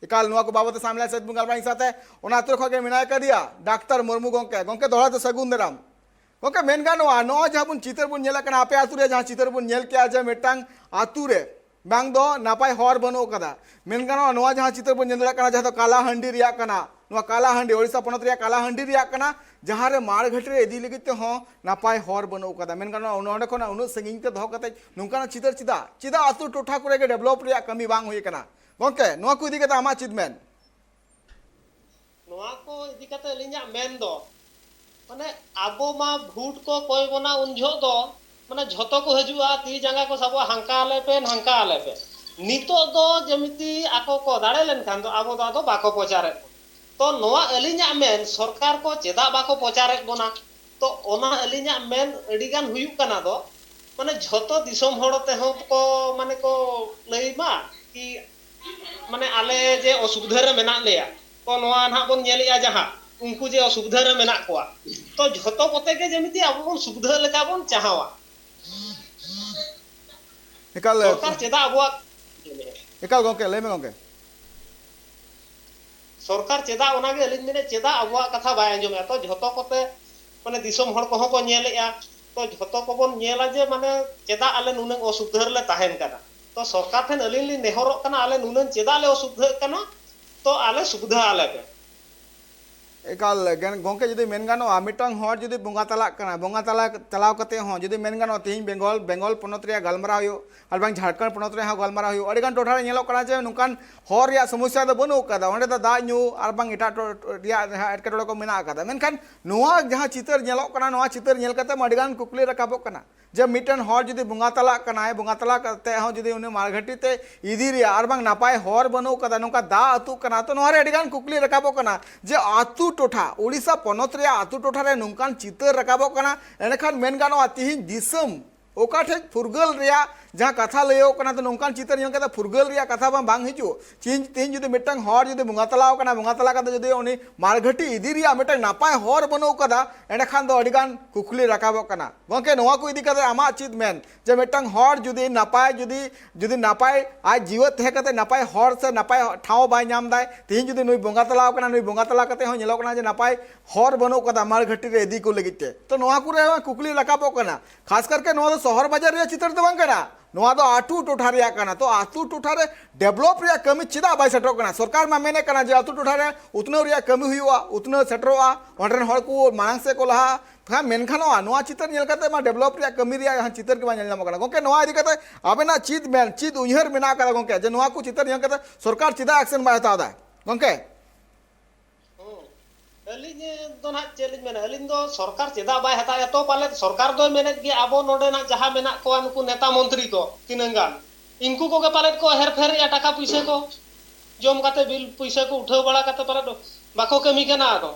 ᱮᱠᱟᱞ ᱱᱚᱣᱟ ᱠᱚ ᱵᱟᱵᱚᱛ ᱛᱮ ᱥᱟᱢᱞᱟ ᱥᱮᱫ ᱵᱚᱱ ᱜᱟᱞᱢᱟᱨᱟᱣ ᱤᱧ ᱥᱟᱶᱛᱮ ᱚᱱᱟ ᱟᱹᱛᱩ ᱠᱷᱚᱱ ᱜᱮ ᱢᱮᱱᱟᱭ ᱠᱟᱫᱮᱭᱟ ᱰᱟᱠᱛᱟᱨ ᱢᱩᱨᱢᱩ ᱜᱚᱢᱠᱮ᱾ ᱜᱚᱢᱠᱮ, ᱫᱚᱦᱲᱟ ᱛᱮ ᱥᱟᱹᱜᱩᱱ ᱫᱟᱨᱟᱢ᱾ ᱜᱚᱢᱠᱮ, ᱢᱮᱱ ᱜᱟᱱᱚᱜᱼᱟ, ᱱᱚᱜᱼᱚᱭ ᱡᱟᱦᱟᱸ ᱵᱚᱱ ᱪᱤᱛᱟᱹᱨ ᱵᱚᱱ ᱧᱮᱞᱮᱫ ᱠᱟᱱᱟ, ᱟᱯᱮ ᱟᱹᱛᱩ ᱨᱮ ᱡᱟᱦᱟᱸ ᱪᱤᱛᱟᱹᱨ ᱵᱚᱱ ᱧᱮᱞ ᱠᱮᱜᱼᱟ ᱡᱮ ᱢᱤᱫᱴᱟᱝ ᱟᱹᱛᱩ ᱨᱮ ᱵᱟᱝ ᱫᱚ ᱱᱟᱯᱟᱭ ᱦᱚᱨ ᱵᱟᱹᱱᱩᱜ ᱟᱠᱟᱫᱟ᱾ ᱢᱮᱱ ᱜᱟᱱᱚᱜᱼᱟ, ᱱᱚᱣᱟ ᱡᱟᱦᱟᱸ ᱪᱤᱛᱟᱹᱨ ᱵᱚᱱ ᱧᱮᱞ ᱫᱟᱲᱮᱭᱟᱜ ᱠᱟᱱᱟ, ᱡᱟᱦᱟᱸ ᱫᱚ ᱠᱟᱞᱟᱦᱟᱱᱰᱤ ᱨᱮᱭᱟᱜ ᱠᱟᱱᱟ, ᱱᱚᱣᱟ ᱠᱟᱞᱟᱦᱟᱱᱰᱤ, ᱳᱰᱤᱥᱟ ᱯᱚᱱᱚᱛ ᱨᱮᱭᱟᱜ ᱠᱟᱞᱟᱦᱟᱱᱰᱤ ᱨᱮᱭᱟᱜ ᱠᱟᱱᱟ, ᱡᱟᱦᱟᱸ ᱨᱮ ᱢᱟᱲᱜᱷᱟᱹᱴᱤ ᱨᱮ ᱤᱫᱤ ᱞᱟᱹᱜᱤᱫ ᱛᱮᱦᱚᱸ ᱱᱟᱯᱟᱭ ᱦᱚᱨ ᱵᱟᱹᱱᱩᱜ ᱟᱠᱟᱫᱟ᱾ ᱢᱮᱱ ᱜᱟᱱᱚᱜᱼᱟ, ᱱᱚᱸᱰᱮ ᱠᱷᱚᱱᱟᱜ ᱩᱱᱟᱹᱜ ᱥᱟᱺᱜᱤᱧ ᱛᱮ ᱫᱚᱦᱚ ᱠᱟᱛᱮ ᱱᱚᱝᱠᱟᱱᱟᱜ ᱪᱤᱛᱟᱹᱨ ᱪᱮᱫᱟᱜ? ᱪᱮᱫᱟᱜ ᱟᱹᱛᱩ ᱴᱚᱴᱷᱟ ᱠᱚᱨᱮ ᱜᱮ ᱰᱮᱵᱷᱞᱚᱯ ᱨᱮᱭᱟᱜ ᱠᱟᱹᱢᱤ ᱵᱟᱝ ᱦᱩᱭ ᱟᱠᱟᱱᱟ? ᱜᱚᱢᱠᱮ, ᱱᱚᱣᱟ ᱠᱚ ᱤᱫᱤ ᱠᱟᱛᱮ ᱟᱢᱟᱜ ᱪᱮᱫ ᱢᱮᱱ? ᱱᱚᱣᱟ ᱠᱚ ᱤᱫᱤ ᱠᱟᱛᱮ ᱟᱹᱞᱤᱧᱟᱜ ᱢᱮᱱ ᱫᱚ, ᱢᱟᱱᱮ, ᱟᱵᱚ ᱢᱟ ᱵᱷᱳᱴ ᱠᱚ ᱠᱚᱭ ᱵᱚᱱᱟ ᱩᱱ ᱡᱚᱦᱚᱜ ᱫᱚ, ᱢᱟᱱᱮ, ᱡᱷᱚᱛᱚ ᱠᱚ ᱦᱤᱡᱩᱜᱼᱟ, ᱛᱤ ᱡᱟᱸᱜᱟ ᱠᱚ ᱥᱟᱵᱚᱜᱼᱟ, ᱦᱟᱱᱠᱟ ᱟᱞᱮ ᱯᱮ, ᱱᱟᱝᱠᱟ ᱟᱞᱮ ᱯᱮ᱾ ᱱᱤᱛᱚᱜ ᱫᱚ ᱡᱮᱢᱤᱛᱤ ᱟᱠᱚ ᱠᱚ ᱫᱟᱲᱮ ᱞᱮᱱᱠᱷᱟᱱ ᱫᱚ ᱟᱵᱚ ᱫᱚ ᱟᱫᱚ ᱵᱟᱠᱚ ᱯᱨᱚᱪᱟᱨᱮᱫ ᱵᱚᱱᱟ᱾ ᱛᱚ ᱱᱚᱣᱟ ᱟᱹᱞᱤᱧᱟᱜ ᱢᱮᱱ, ᱥᱚᱨᱠᱟᱨ ᱠᱚ ᱪᱮᱫᱟᱜ ᱵᱟᱠᱚ ᱯᱨᱚᱪᱟᱨᱮᱫ ᱵᱚᱱᱟ? ᱛᱚ ᱚᱱᱟ ᱟᱹᱞᱤᱧᱟᱜ ᱢᱮᱱ ᱟᱹᱰᱤ ᱜᱟᱱ ᱦᱩᱭᱩᱜ ᱠᱟᱱᱟ ᱫᱚ, ᱢᱟᱱᱮ, ᱡᱷᱚᱛᱚ ᱫᱤᱥᱚᱢ ᱦᱚᱲ ᱛᱮᱦᱚᱸ ᱠᱚ, ᱢᱟᱱᱮ, ᱠᱚ ᱞᱟᱹᱭ ᱢᱟ ᱠᱤ, ᱢᱟᱱᱮ, ᱟᱞᱮ ᱡᱮ ᱚᱥᱩᱵᱤᱫᱷᱟ ᱨᱮ ᱢᱮᱱᱟᱜ ᱞᱮᱭᱟ, ᱛᱚ ᱱᱚᱣᱟ ᱱᱟᱦᱟᱜ ᱵᱚᱱ ᱧᱮᱞᱮᱜᱼᱟ, ᱡᱟᱦᱟᱸ ᱩᱱᱠᱩ ᱡᱮ ᱚᱥᱩᱵᱤᱫᱷᱟ ᱨᱮ ᱢᱮᱱᱟᱜ ᱠᱚᱣᱟ, ᱛᱚ ᱡᱷᱚᱛᱚ ᱠᱚᱛᱮ ᱜᱮ ᱡᱮᱢᱤᱛᱤ ᱟᱵᱚ ᱵᱚᱱ ᱥᱩᱵᱤᱫᱷᱟ ᱞᱮᱠᱟ ᱵᱚᱱ ᱪᱟᱦᱟᱣᱟ᱾ ᱮᱠᱟᱞ, ᱥᱚᱨᱠᱟᱨ ᱪᱮᱫᱟᱜ ᱟᱵᱚᱣᱟᱜ ᱮᱠᱟᱞ ᱜᱚᱢᱠᱮ, ᱞᱟᱹᱭ ᱢᱮ ᱜᱚᱢᱠᱮ᱾ ᱥᱚᱨᱠᱟᱨ ᱪᱮᱫᱟᱜ, ᱚᱱᱟᱜᱮ ᱟᱹᱞᱤᱧ ᱢᱮᱱᱮᱫ, ᱪᱮᱫᱟᱜ ᱟᱵᱚᱣᱟᱜ ᱠᱟᱛᱷᱟ ᱵᱟᱭ ᱟᱸᱡᱚᱢᱮᱫᱼᱟ? ᱛᱚ ᱡᱷᱚᱛᱚ ᱠᱚᱛᱮ, ᱢᱟᱱᱮ, ᱫᱤᱥᱚᱢ ᱦᱚᱲ ᱠᱚᱦᱚᱸ ᱠᱚ ᱧᱮᱞᱮᱫᱼᱟ, ᱛᱚ ᱡᱷᱚᱛᱚ ᱠᱚᱵᱚᱱ ᱧᱮᱞᱟ ᱡᱮ, ᱢᱟᱱᱮ, ᱪᱮᱫᱟᱜ ᱟᱞᱮ ᱱᱩᱱᱟᱹᱝ ᱚᱥᱩᱵᱤᱫᱷᱟ ᱨᱮᱞᱮ ᱛᱟᱦᱮᱱ ᱠᱟᱱᱟ? ᱛᱚ ᱥᱚᱨᱠᱟᱨ ᱴᱷᱮᱱ ᱟᱹᱞᱤᱧ ᱞᱤᱧ ᱱᱮᱦᱚᱨᱚᱜ ᱠᱟᱱᱟ, ᱟᱞᱮ ᱱᱩᱱᱟᱹᱝ ᱪᱮᱫᱟᱜ ᱞᱮ ᱚᱥᱩᱵᱤᱫᱷᱟᱜ ᱠᱟᱱᱟ? ᱛᱚ ᱟᱞᱮ ᱥᱩᱵᱤᱫᱷᱟ ᱟᱞᱮ ᱯᱮ᱾ ᱮᱠᱟᱞ ᱜᱮ ᱜᱚᱢᱠᱮ, ᱡᱩᱫᱤ ᱢᱮᱱ ᱜᱟᱱᱚᱜᱼᱟ, ᱢᱤᱫᱴᱟᱝ ᱦᱚᱲ ᱡᱩᱫᱤ ᱵᱚᱸᱜᱟ ᱛᱟᱞᱟᱜ ᱠᱟᱱᱟ, ᱵᱚᱸᱜᱟ ᱛᱟᱞᱟ ᱪᱟᱞᱟᱣ ᱠᱟᱛᱮ ᱦᱚᱸ ᱡᱩᱫᱤ ᱢᱮᱱ ᱜᱟᱱᱚᱜᱼᱟ, ᱛᱮᱦᱮᱧ ᱵᱮᱝᱜᱚᱞ, ᱵᱮᱝᱜᱚᱞ ᱯᱚᱱᱚᱛ ᱨᱮᱭᱟᱜ ᱜᱟᱞᱢᱟᱨᱟᱣ ᱦᱩᱭᱩᱜ, ᱟᱨ ᱵᱟᱝ ᱡᱷᱟᱲᱠᱷᱚᱸᱰ ᱯᱚᱱᱚᱛ ᱨᱮᱭᱟᱜ ᱦᱚᱸ ᱜᱟᱞᱢᱟᱨᱟᱣ ᱦᱩᱭᱩᱜ, ᱟᱹᱰᱤ ᱜᱟᱱ ᱴᱚᱴᱷᱟ ᱨᱮ ᱧᱮᱞᱚᱜ ᱠᱟᱱᱟ ᱡᱮ ᱱᱚᱝᱠᱟᱱ ᱦᱚᱨ ᱨᱮᱭᱟᱜ ᱥᱚᱢᱚᱥᱥᱟ ᱫᱚ ᱵᱟᱹᱱᱩᱜ ᱟᱠᱟᱫᱟ, ᱚᱸᱰᱮ ᱫᱚ ᱫᱟᱜ ᱧᱩ ᱟᱨ ᱵᱟᱝ ᱮᱴᱟᱜ ᱴᱚ-, ᱨᱮᱭᱟᱜ ᱡᱟᱦᱟᱸ ᱮᱴᱠᱮᱴᱚᱬᱮ ᱠᱚ ᱢᱮᱱᱟᱜ ᱟᱠᱟᱫᱟ᱾ ᱢᱮᱱᱠᱷᱟᱱ ᱱᱚᱣᱟ ᱡᱟᱦᱟᱸ ᱪᱤᱛᱟᱹᱨ ᱧᱮᱞᱚᱜ ᱠᱟᱱᱟ, ᱱᱚᱣᱟ ᱪᱤᱛᱟᱹᱨ ᱧᱮᱞ ᱠᱟᱛᱮ ᱢᱟ ᱟᱹᱰᱤ ᱜᱟᱱ ᱠᱩᱠᱞᱤ ᱨᱟᱠᱟᱵᱚᱜ ᱠᱟᱱᱟ᱾ ᱡᱮ ᱢᱤᱫᱴᱮᱱ ᱦᱚᱲ ᱡᱩᱫᱤ ᱵᱚᱸᱜᱟ ᱛᱟᱞᱟᱜ ᱠᱟᱱᱟᱭ, ᱵᱚᱸᱜᱟ ᱛᱟᱞᱟ ᱠᱟᱛᱮ ᱦᱚᱸ ᱡᱩᱫᱤ ᱩᱱᱤ ᱢᱟᱲᱜᱷᱟᱴᱤ ᱛᱮ ᱤᱫᱤ ᱨᱮᱭᱟᱜ ᱟᱨ ᱵᱟᱝ ᱱᱟᱯᱟᱭ ᱦᱚᱨ ᱵᱟᱹᱱᱩᱜ ᱠᱟᱫᱟ, ᱱᱚᱝᱠᱟ ᱫᱟᱜ ᱟᱹᱛᱩᱜ ᱠᱟᱱᱟ, ᱛᱚ ᱱᱚᱣᱟ ᱨᱮ ᱟᱹᱰᱤ ᱜᱟᱱ ᱠᱩᱠᱞᱤ ᱨᱟᱠᱟᱵᱚᱜ ᱠᱟᱱᱟ ᱡᱮ ᱟᱹᱛᱩ ᱴᱚᱴᱷᱟ, ᱳᱰᱤᱥᱟ ᱯᱚᱱᱚᱛ ᱨᱮᱭᱟᱜ ᱟᱹᱛᱩ ᱴᱚᱴᱷᱟ ᱨᱮ ᱱᱚᱝᱠᱟᱱ ᱪᱤᱛᱟᱹᱨ ᱨᱟᱠᱟᱵᱚᱜ ᱠᱟᱱᱟ, ᱮᱸᱰᱮᱠᱷᱟᱱ ᱢᱮᱱ ᱜᱟᱱᱚᱜᱼᱟ ᱛᱤᱦᱤᱧ ᱫᱤᱥᱚᱢ ᱚᱠᱟ ᱴᱷᱮᱡ ᱯᱷᱩᱨᱜᱟᱹᱞ ᱨᱮᱭᱟᱜ ᱡᱟᱦᱟᱸ ᱠᱟᱛᱷᱟ ᱞᱟᱹᱭᱚᱜ ᱠᱟᱱᱟ, ᱛᱚ ᱱᱚᱝᱠᱟᱱ ᱪᱤᱛᱟᱹᱨ ᱧᱮᱞ ᱠᱟᱛᱮ ᱯᱷᱩᱨᱜᱟᱹᱞ ᱨᱮᱭᱟᱜ ᱠᱟᱛᱷᱟ ᱢᱟ ᱵᱟᱝ ᱦᱤᱡᱩᱜ᱾ ᱛᱤᱦᱤᱧ, ᱛᱤᱦᱤᱧ ᱡᱩᱫᱤ ᱢᱤᱫᱴᱟᱝ ᱦᱚᱲ ᱡᱩᱫᱤ ᱵᱚᱸᱜᱟ ᱛᱟᱞᱟᱣ ᱠᱟᱱᱟ, ᱵᱚᱸᱜᱟ ᱛᱟᱞᱟ ᱠᱟᱛᱮ ᱡᱩᱫᱤ ᱩᱱᱤ ᱢᱟᱲᱜᱷᱟᱴᱤ ᱤᱫᱤ ᱨᱮᱭᱟᱜ ᱢᱤᱫᱴᱟᱝ ᱱᱟᱯᱟᱭ ᱦᱚᱨ ᱵᱟᱹᱱᱩᱜ ᱠᱟᱫᱟ, ᱮᱸᱰᱮᱠᱷᱟᱱ ᱫᱚ ᱟᱹᱰᱤ ᱜᱟᱱ ᱠᱩᱠᱞᱤ ᱨᱟᱠᱟᱵᱚᱜ ᱠᱟᱱᱟ᱾ ᱜᱚᱢᱠᱮ, ᱱᱚᱣᱟ ᱠᱚ ᱤᱫᱤ ᱠᱟᱛᱮ ᱟᱢᱟᱜ ᱪᱮᱫ ᱢᱮᱱ, ᱡᱮ ᱢᱤᱫᱴᱟᱝ ᱦᱚᱲ ᱡᱩᱫᱤ ᱱᱟᱯᱟᱭ, ᱡᱩᱫᱤ, ᱡᱩᱫᱤ ᱱᱟᱯᱟᱭ, ᱟᱡ ᱡᱤᱣᱮᱫ ᱛᱟᱦᱮᱸ ᱠᱟᱛᱮ ᱱᱟᱯᱟᱭ ᱦᱚᱨ ᱥᱮ ᱱᱟᱯᱟᱭ ᱴᱷᱟᱶ ᱵᱟᱭ ᱧᱟᱢ ᱫᱟᱭ, ᱛᱤᱦᱤᱧ ᱡᱩᱫᱤ ᱱᱩᱭ ᱵᱚᱸᱜᱟ ᱛᱟᱞᱟᱣ ᱠᱟᱱᱟ, ᱱᱩᱭ ᱵᱚᱸᱜᱟ ᱛᱟᱞᱟ ᱠᱟᱛᱮ ᱦᱚᱸ ᱧᱮᱞᱚᱜ ᱠᱟᱱᱟ ᱡᱮ ᱱᱟᱯᱟᱭ ᱦᱚᱨ ᱵᱟᱹᱱᱩᱜ ᱠᱟᱫᱟ ᱢᱟᱲᱜᱷᱟᱴᱤ ᱨᱮ ᱤᱫᱤ ᱠᱚ ᱞᱟᱹᱜᱤᱫ ᱛᱮ, ᱛᱚ ᱱᱚᱣᱟ ᱠᱚᱨᱮ ᱦᱚᱸ ᱠᱩᱠᱞᱤ ᱨᱟᱠᱟᱵᱚᱜ ᱠᱟᱱᱟ᱾ ᱠᱷᱟᱥ ᱠᱟᱨᱠᱮ ᱱᱚᱣᱟ ᱫᱚ ᱥᱚᱦᱚᱨ ᱵᱟᱡᱟᱨ ᱨᱮᱭᱟᱜ ᱪᱤᱛᱟᱹᱨ ᱫᱚ ᱵᱟᱝ ᱠᱟᱱᱟ, ᱱᱚᱣᱟ ᱫᱚ ᱟᱹᱛᱩ ᱴᱚᱴᱷᱟ ᱨᱮᱭᱟᱜ ᱠᱟᱱᱟ᱾ ᱛᱚ ᱟᱹᱛᱩ ᱴᱚᱴᱷᱟ ᱨᱮ ᱰᱮᱵᱷᱞᱚᱯ ᱨᱮᱭᱟᱜ ᱠᱟᱹᱢᱤ ᱪᱮᱫᱟᱜ ᱵᱟᱭ ᱥᱮᱴᱮᱨᱚᱜ ᱠᱟᱱᱟ? ᱥᱚᱨᱠᱟᱨ ᱢᱟ ᱢᱮᱱᱮᱫ ᱠᱟᱱᱟ ᱡᱮ ᱟᱹᱛᱩ ᱴᱚᱴᱷᱟ ᱨᱮ ᱩᱛᱱᱟᱹᱣ ᱨᱮᱭᱟᱜ ᱠᱟᱹᱢᱤ ᱦᱩᱭᱩᱜᱼᱟ, ᱩᱛᱱᱟᱹᱣ ᱥᱮᱴᱮᱨᱚᱜᱼᱟ, ᱚᱸᱰᱮ ᱨᱮᱱ ᱦᱚᱲ ᱠᱚ ᱢᱟᱲᱟᱝ ᱥᱮᱫ ᱠᱚ ᱞᱟᱦᱟᱜᱼᱟ᱾ ᱠᱷᱟᱱ ᱢᱮᱱ ᱜᱟᱱᱚᱜᱼᱟ, ᱱᱚᱣᱟ ᱪᱤᱛᱟᱹᱨ ᱧᱮᱞ ᱠᱟᱛᱮ ᱢᱟ ᱰᱮᱵᱷᱞᱚᱯ ᱨᱮᱭᱟᱜ ᱠᱟᱹᱢᱤ ᱨᱮᱭᱟᱜ ᱡᱟᱦᱟᱸ ᱪᱤᱛᱟᱹᱨ ᱜᱮ ᱵᱟᱝ ᱧᱮᱞ ᱧᱟᱢᱚᱜ ᱠᱟᱱᱟ᱾ ᱜᱚᱢᱠᱮ, ᱱᱚᱣᱟ ᱤᱫᱤ ᱠᱟᱛᱮ ᱟᱵᱮᱱᱟᱜ ᱪᱮᱫ ᱢᱮᱱ, ᱪᱮᱫ ᱩᱭᱦᱟᱹᱨ ᱢᱮᱱᱟᱜ ᱟᱠᱟᱫᱟ ᱜᱚᱢᱠᱮ, ᱡᱮ ᱱᱚᱣᱟ ᱠᱚ ᱪᱤᱛᱟᱹᱨ ᱧᱮᱞ ᱠᱟᱛᱮ ᱥᱚᱨᱠᱟᱨ ᱪᱮᱫᱟᱜ ᱮᱠᱥᱮᱱ ᱵᱟᱭ ᱦᱟᱛᱟᱣ ᱮᱫᱟ ᱜᱚᱢᱠᱮ? ᱦᱩᱸ᱾ ᱟᱹᱞᱤᱧ ᱫᱚ ᱱᱟᱦᱟᱜ ᱪᱮᱫ ᱞᱤᱧ ᱢᱮᱱᱟ, ᱟᱹᱞᱤᱧ ᱫᱚ ᱥᱚᱨᱠᱟᱨ ᱪᱮᱫᱟᱜ ᱵᱟᱭ ᱦᱟᱛᱟᱣᱮᱫᱼᱟ? ᱛᱚ ᱯᱟᱞᱮᱫ ᱥᱚᱨᱠᱟᱨ ᱫᱚᱭ ᱢᱮᱱᱮᱫ ᱜᱮ ᱟᱵᱚ ᱱᱚᱰᱮᱱᱟᱜ ᱡᱟᱦᱟᱸ ᱢᱮᱱᱟᱜ ᱠᱚᱣᱟ ᱱᱩᱠᱩ ᱱᱮᱛᱟ ᱢᱚᱱᱛᱨᱤ ᱠᱚ ᱛᱤᱱᱟᱹᱝ ᱜᱟᱱ, ᱤᱱᱠᱩ ᱠᱚᱜᱮ ᱯᱟᱞᱮᱫ ᱠᱚ ᱦᱮᱨᱯᱷᱮᱨᱮᱜᱼᱟ ᱴᱟᱠᱟ ᱯᱩᱭᱥᱟᱹ ᱠᱚ, ᱡᱚᱢ ᱠᱟᱛᱮ ᱵᱤᱞ ᱯᱩᱭᱥᱟᱹ ᱠᱚ ᱩᱴᱷᱟᱹᱣ ᱵᱟᱲᱟ ᱠᱟᱛᱮ ᱯᱟᱞᱮᱫ ᱵᱟᱠᱚ ᱠᱟᱹᱢᱤ ᱠᱟᱱᱟ ᱟᱫᱚ᱾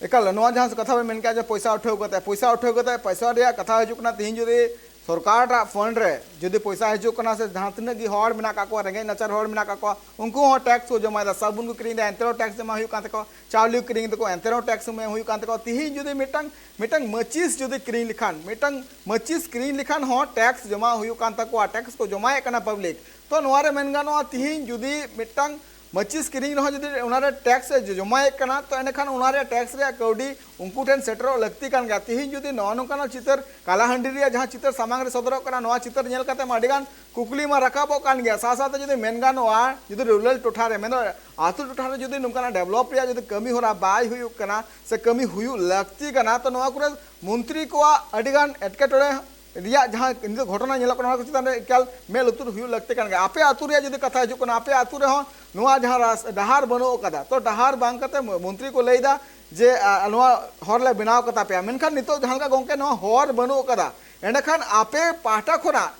ᱮᱠᱟᱞ, ᱱᱚᱣᱟ ᱡᱟᱦᱟᱸ ᱠᱟᱛᱷᱟ ᱵᱮᱱ ᱢᱮᱱ ᱠᱮᱫᱼᱟ ᱡᱮ ᱯᱚᱭᱥᱟ ᱩᱴᱷᱟᱹᱣ ᱠᱟᱛᱮ, ᱯᱚᱭᱥᱟ ᱩᱴᱷᱟᱹᱣ ᱠᱟᱛᱮ, ᱯᱚᱭᱥᱟ ᱨᱮᱭᱟᱜ ᱠᱟᱛᱷᱟ ᱦᱤᱡᱩᱜ ᱠᱟᱱᱟ, ᱛᱤᱦᱤᱧ ᱡᱩᱫᱤ ᱥᱚᱨᱠᱟᱨᱟᱜ ᱯᱷᱟᱱᱰ ᱨᱮ ᱡᱩᱫᱤ ᱯᱚᱭᱥᱟ ᱦᱤᱡᱩᱜ ᱠᱟᱱᱟ, ᱥᱮ ᱡᱟᱦᱟᱸ ᱛᱤᱱᱟᱹᱜ ᱜᱮ ᱦᱚᱲ ᱢᱮᱱᱟᱜ ᱠᱟᱜ ᱠᱚᱣᱟ, ᱨᱮᱸᱜᱮᱡ ᱱᱟᱪᱟᱨ ᱦᱚᱲ ᱢᱮᱱᱟᱜ ᱠᱟᱜ ᱠᱚᱣᱟ, ᱩᱱᱠᱩ ᱦᱚᱸ ᱴᱮᱠᱥ ᱠᱚ ᱡᱚᱢᱟᱭᱮᱫᱟ, ᱥᱟᱵᱩᱱ ᱠᱚ ᱠᱤᱨᱤᱧ ᱮᱫᱟ, ᱮᱱᱛᱮ ᱨᱮᱦᱚᱸ ᱴᱮᱠᱥ ᱡᱚᱢᱟ ᱦᱩᱭᱩᱜ ᱠᱟᱱ ᱛᱟᱠᱚᱣᱟ, ᱪᱟᱣᱞᱮ ᱠᱤᱨᱤᱧ ᱫᱟᱠᱚ, ᱮᱱᱛᱮ ᱨᱮᱦᱚᱸ ᱴᱮᱠᱥ ᱮᱢ ᱦᱩᱭᱩᱜ ᱠᱟᱱ ᱛᱟᱠᱚᱣᱟ᱾ ᱛᱤᱦᱤᱧ ᱡᱩᱫᱤ ᱢᱤᱫᱴᱟᱝ, ᱢᱤᱫᱴᱟᱝ ᱢᱟᱹᱪᱤᱥ ᱡᱩᱫᱤ ᱠᱤᱨᱤᱧ ᱞᱮᱠᱷᱟᱱ, ᱢᱤᱫᱴᱟᱝ ᱢᱟᱹᱪᱤᱥ ᱠᱤᱨᱤᱧ ᱞᱮᱠᱷᱟᱱ ᱦᱚᱸ ᱴᱮᱠᱥ ᱡᱚᱢᱟ ᱦᱩᱭᱩᱜ ᱠᱟᱱ ᱛᱟᱠᱚᱣᱟ, ᱴᱮᱠᱥ ᱠᱚ ᱡᱚᱢᱟᱭᱮᱫ ᱠᱟᱱᱟ ᱯᱟᱵᱽᱞᱤᱠ᱾ ᱛᱚ ᱱᱚᱣᱟ ᱨᱮ ᱢᱮᱱ ᱜᱟᱱᱚᱜᱼᱟ, ᱛᱤᱦᱤᱧ ᱡᱩᱫᱤ ᱢᱤᱫᱴᱟᱝ ᱢᱟᱹᱪᱤᱥ ᱠᱤᱨᱤᱧ ᱨᱮᱦᱚᱸ ᱡᱩᱫᱤ ᱚᱱᱟ ᱨᱮ ᱴᱮᱠᱥ ᱮ ᱡᱚᱢᱟᱭᱮᱫ ᱠᱟᱱᱟ, ᱛᱚ ᱮᱸᱰᱮᱠᱷᱟᱱ ᱚᱱᱟ ᱨᱮᱭᱟᱜ ᱴᱮᱠᱥ ᱨᱮᱭᱟᱜ ᱠᱟᱹᱣᱰᱤ ᱩᱱᱠᱩ ᱴᱷᱮᱱ ᱥᱮᱴᱮᱨᱚᱜ ᱞᱟᱹᱠᱛᱤ ᱠᱟᱱ ᱜᱮᱭᱟ᱾ ᱛᱤᱦᱤᱧ ᱡᱩᱫᱤ ᱱᱚᱜᱼᱚ ᱱᱚᱝᱠᱟᱱᱟᱜ ᱪᱤᱛᱟᱹᱨ, ᱠᱟᱞᱟᱦᱟᱺᱰᱤ ᱨᱮᱭᱟᱜ ᱡᱟᱦᱟᱸ ᱪᱤᱛᱟᱹᱨ ᱥᱟᱢᱟᱝ ᱨᱮ ᱥᱚᱫᱚᱨᱚᱜ ᱠᱟᱱᱟ, ᱱᱚᱣᱟ ᱪᱤᱛᱟᱹᱨ ᱧᱮᱞ ᱠᱟᱛᱮ ᱢᱟ ᱟᱹᱰᱤᱜᱟᱱ ᱠᱩᱠᱞᱤ ᱢᱟ ᱨᱟᱠᱟᱵᱚᱜ ᱠᱟᱱ ᱜᱮᱭᱟ᱾ ᱥᱟᱶ ᱥᱟᱶᱛᱮ ᱡᱩᱫᱤ ᱢᱮᱱ ᱜᱟᱱᱚᱜᱼᱟ, ᱡᱩᱫᱤ ᱨᱩᱨᱟᱞ ᱴᱚᱴᱷᱟ ᱨᱮ, ᱢᱮᱱᱫᱚ ᱟᱹᱛᱩ ᱴᱚᱴᱷᱟ ᱨᱮ ᱡᱩᱫᱤ ᱱᱚᱝᱠᱟᱱᱟᱜ ᱰᱮᱵᱷᱞᱚᱯ ᱨᱮᱭᱟᱜ ᱡᱩᱫᱤ ᱠᱟᱹᱢᱤ ᱦᱚᱨᱟ ᱵᱟᱭ ᱦᱩᱭᱩᱜ ᱠᱟᱱᱟ ᱥᱮ ᱠᱟᱹᱢᱤ ᱦᱩᱭᱩᱜ ᱞᱟᱹᱠᱛᱤ ᱠᱟᱱᱟ, ᱛᱚ ᱱᱚᱣᱟ ᱠᱚᱨᱮ ᱢᱚᱱᱛᱨᱤ ᱠᱚᱣᱟᱜ ᱟᱹᱰᱤᱜᱟᱱ ᱮᱴᱠᱮᱴᱚᱬᱮ ᱨᱮᱭᱟᱜ ᱡᱟᱦᱟᱸ ᱱᱤᱛᱚᱜ ᱜᱷᱚᱴᱚᱱᱟ ᱧᱮᱞᱚᱜ ᱠᱟᱱᱟ, ᱚᱱᱟ ᱠᱚ ᱪᱮᱛᱟᱱ ᱨᱮ ᱮᱠᱟᱞ ᱢᱮᱫ ᱞᱩᱛᱩᱨ ᱦᱩᱭᱩᱜ ᱞᱟᱹᱠᱛᱤ ᱠᱟᱱ ᱜᱮᱭᱟ᱾ ᱟᱯᱮ ᱟᱹᱛᱩ ᱨᱮᱭᱟᱜ ᱡᱩᱫᱤ ᱠᱟᱛᱷᱟ ᱦᱤᱡᱩᱜ ᱠᱟᱱᱟ, ᱟᱯᱮ ᱟᱹᱛᱩ ᱨᱮᱦᱚᱸ ᱱᱚᱣᱟ ᱡᱟᱦᱟᱸ ᱨᱟᱥ-, ᱰᱟᱦᱟᱨ ᱵᱟᱹᱱᱩᱜ ᱟᱠᱟᱫᱟ, ᱛᱚ ᱰᱟᱦᱟᱨ ᱵᱟᱝ ᱠᱟᱛᱮ ᱢᱚ-, ᱢᱚᱱᱛᱨᱤ ᱠᱚ ᱞᱟᱹᱭ ᱮᱫᱟ ᱡᱮ, ᱟ, ᱱᱚᱣᱟ ᱦᱚᱨ ᱞᱮ ᱵᱮᱱᱟᱣ ᱠᱟᱛᱟ ᱯᱮᱭᱟ, ᱢᱮᱱᱠᱷᱟᱱ ᱱᱤᱛᱚᱜ ᱡᱟᱦᱟᱸ ᱞᱮᱠᱟ ᱜᱚᱝᱠᱮ ᱱᱚᱣᱟ ᱦᱚᱨ ᱵᱟᱹᱱᱩᱜ ᱟᱠᱟᱫᱟ, ᱮᱸᱰᱮᱠᱷᱟᱱ ᱟᱯᱮ ᱯᱟᱦᱴᱟ ᱠᱷᱚᱱᱟᱜ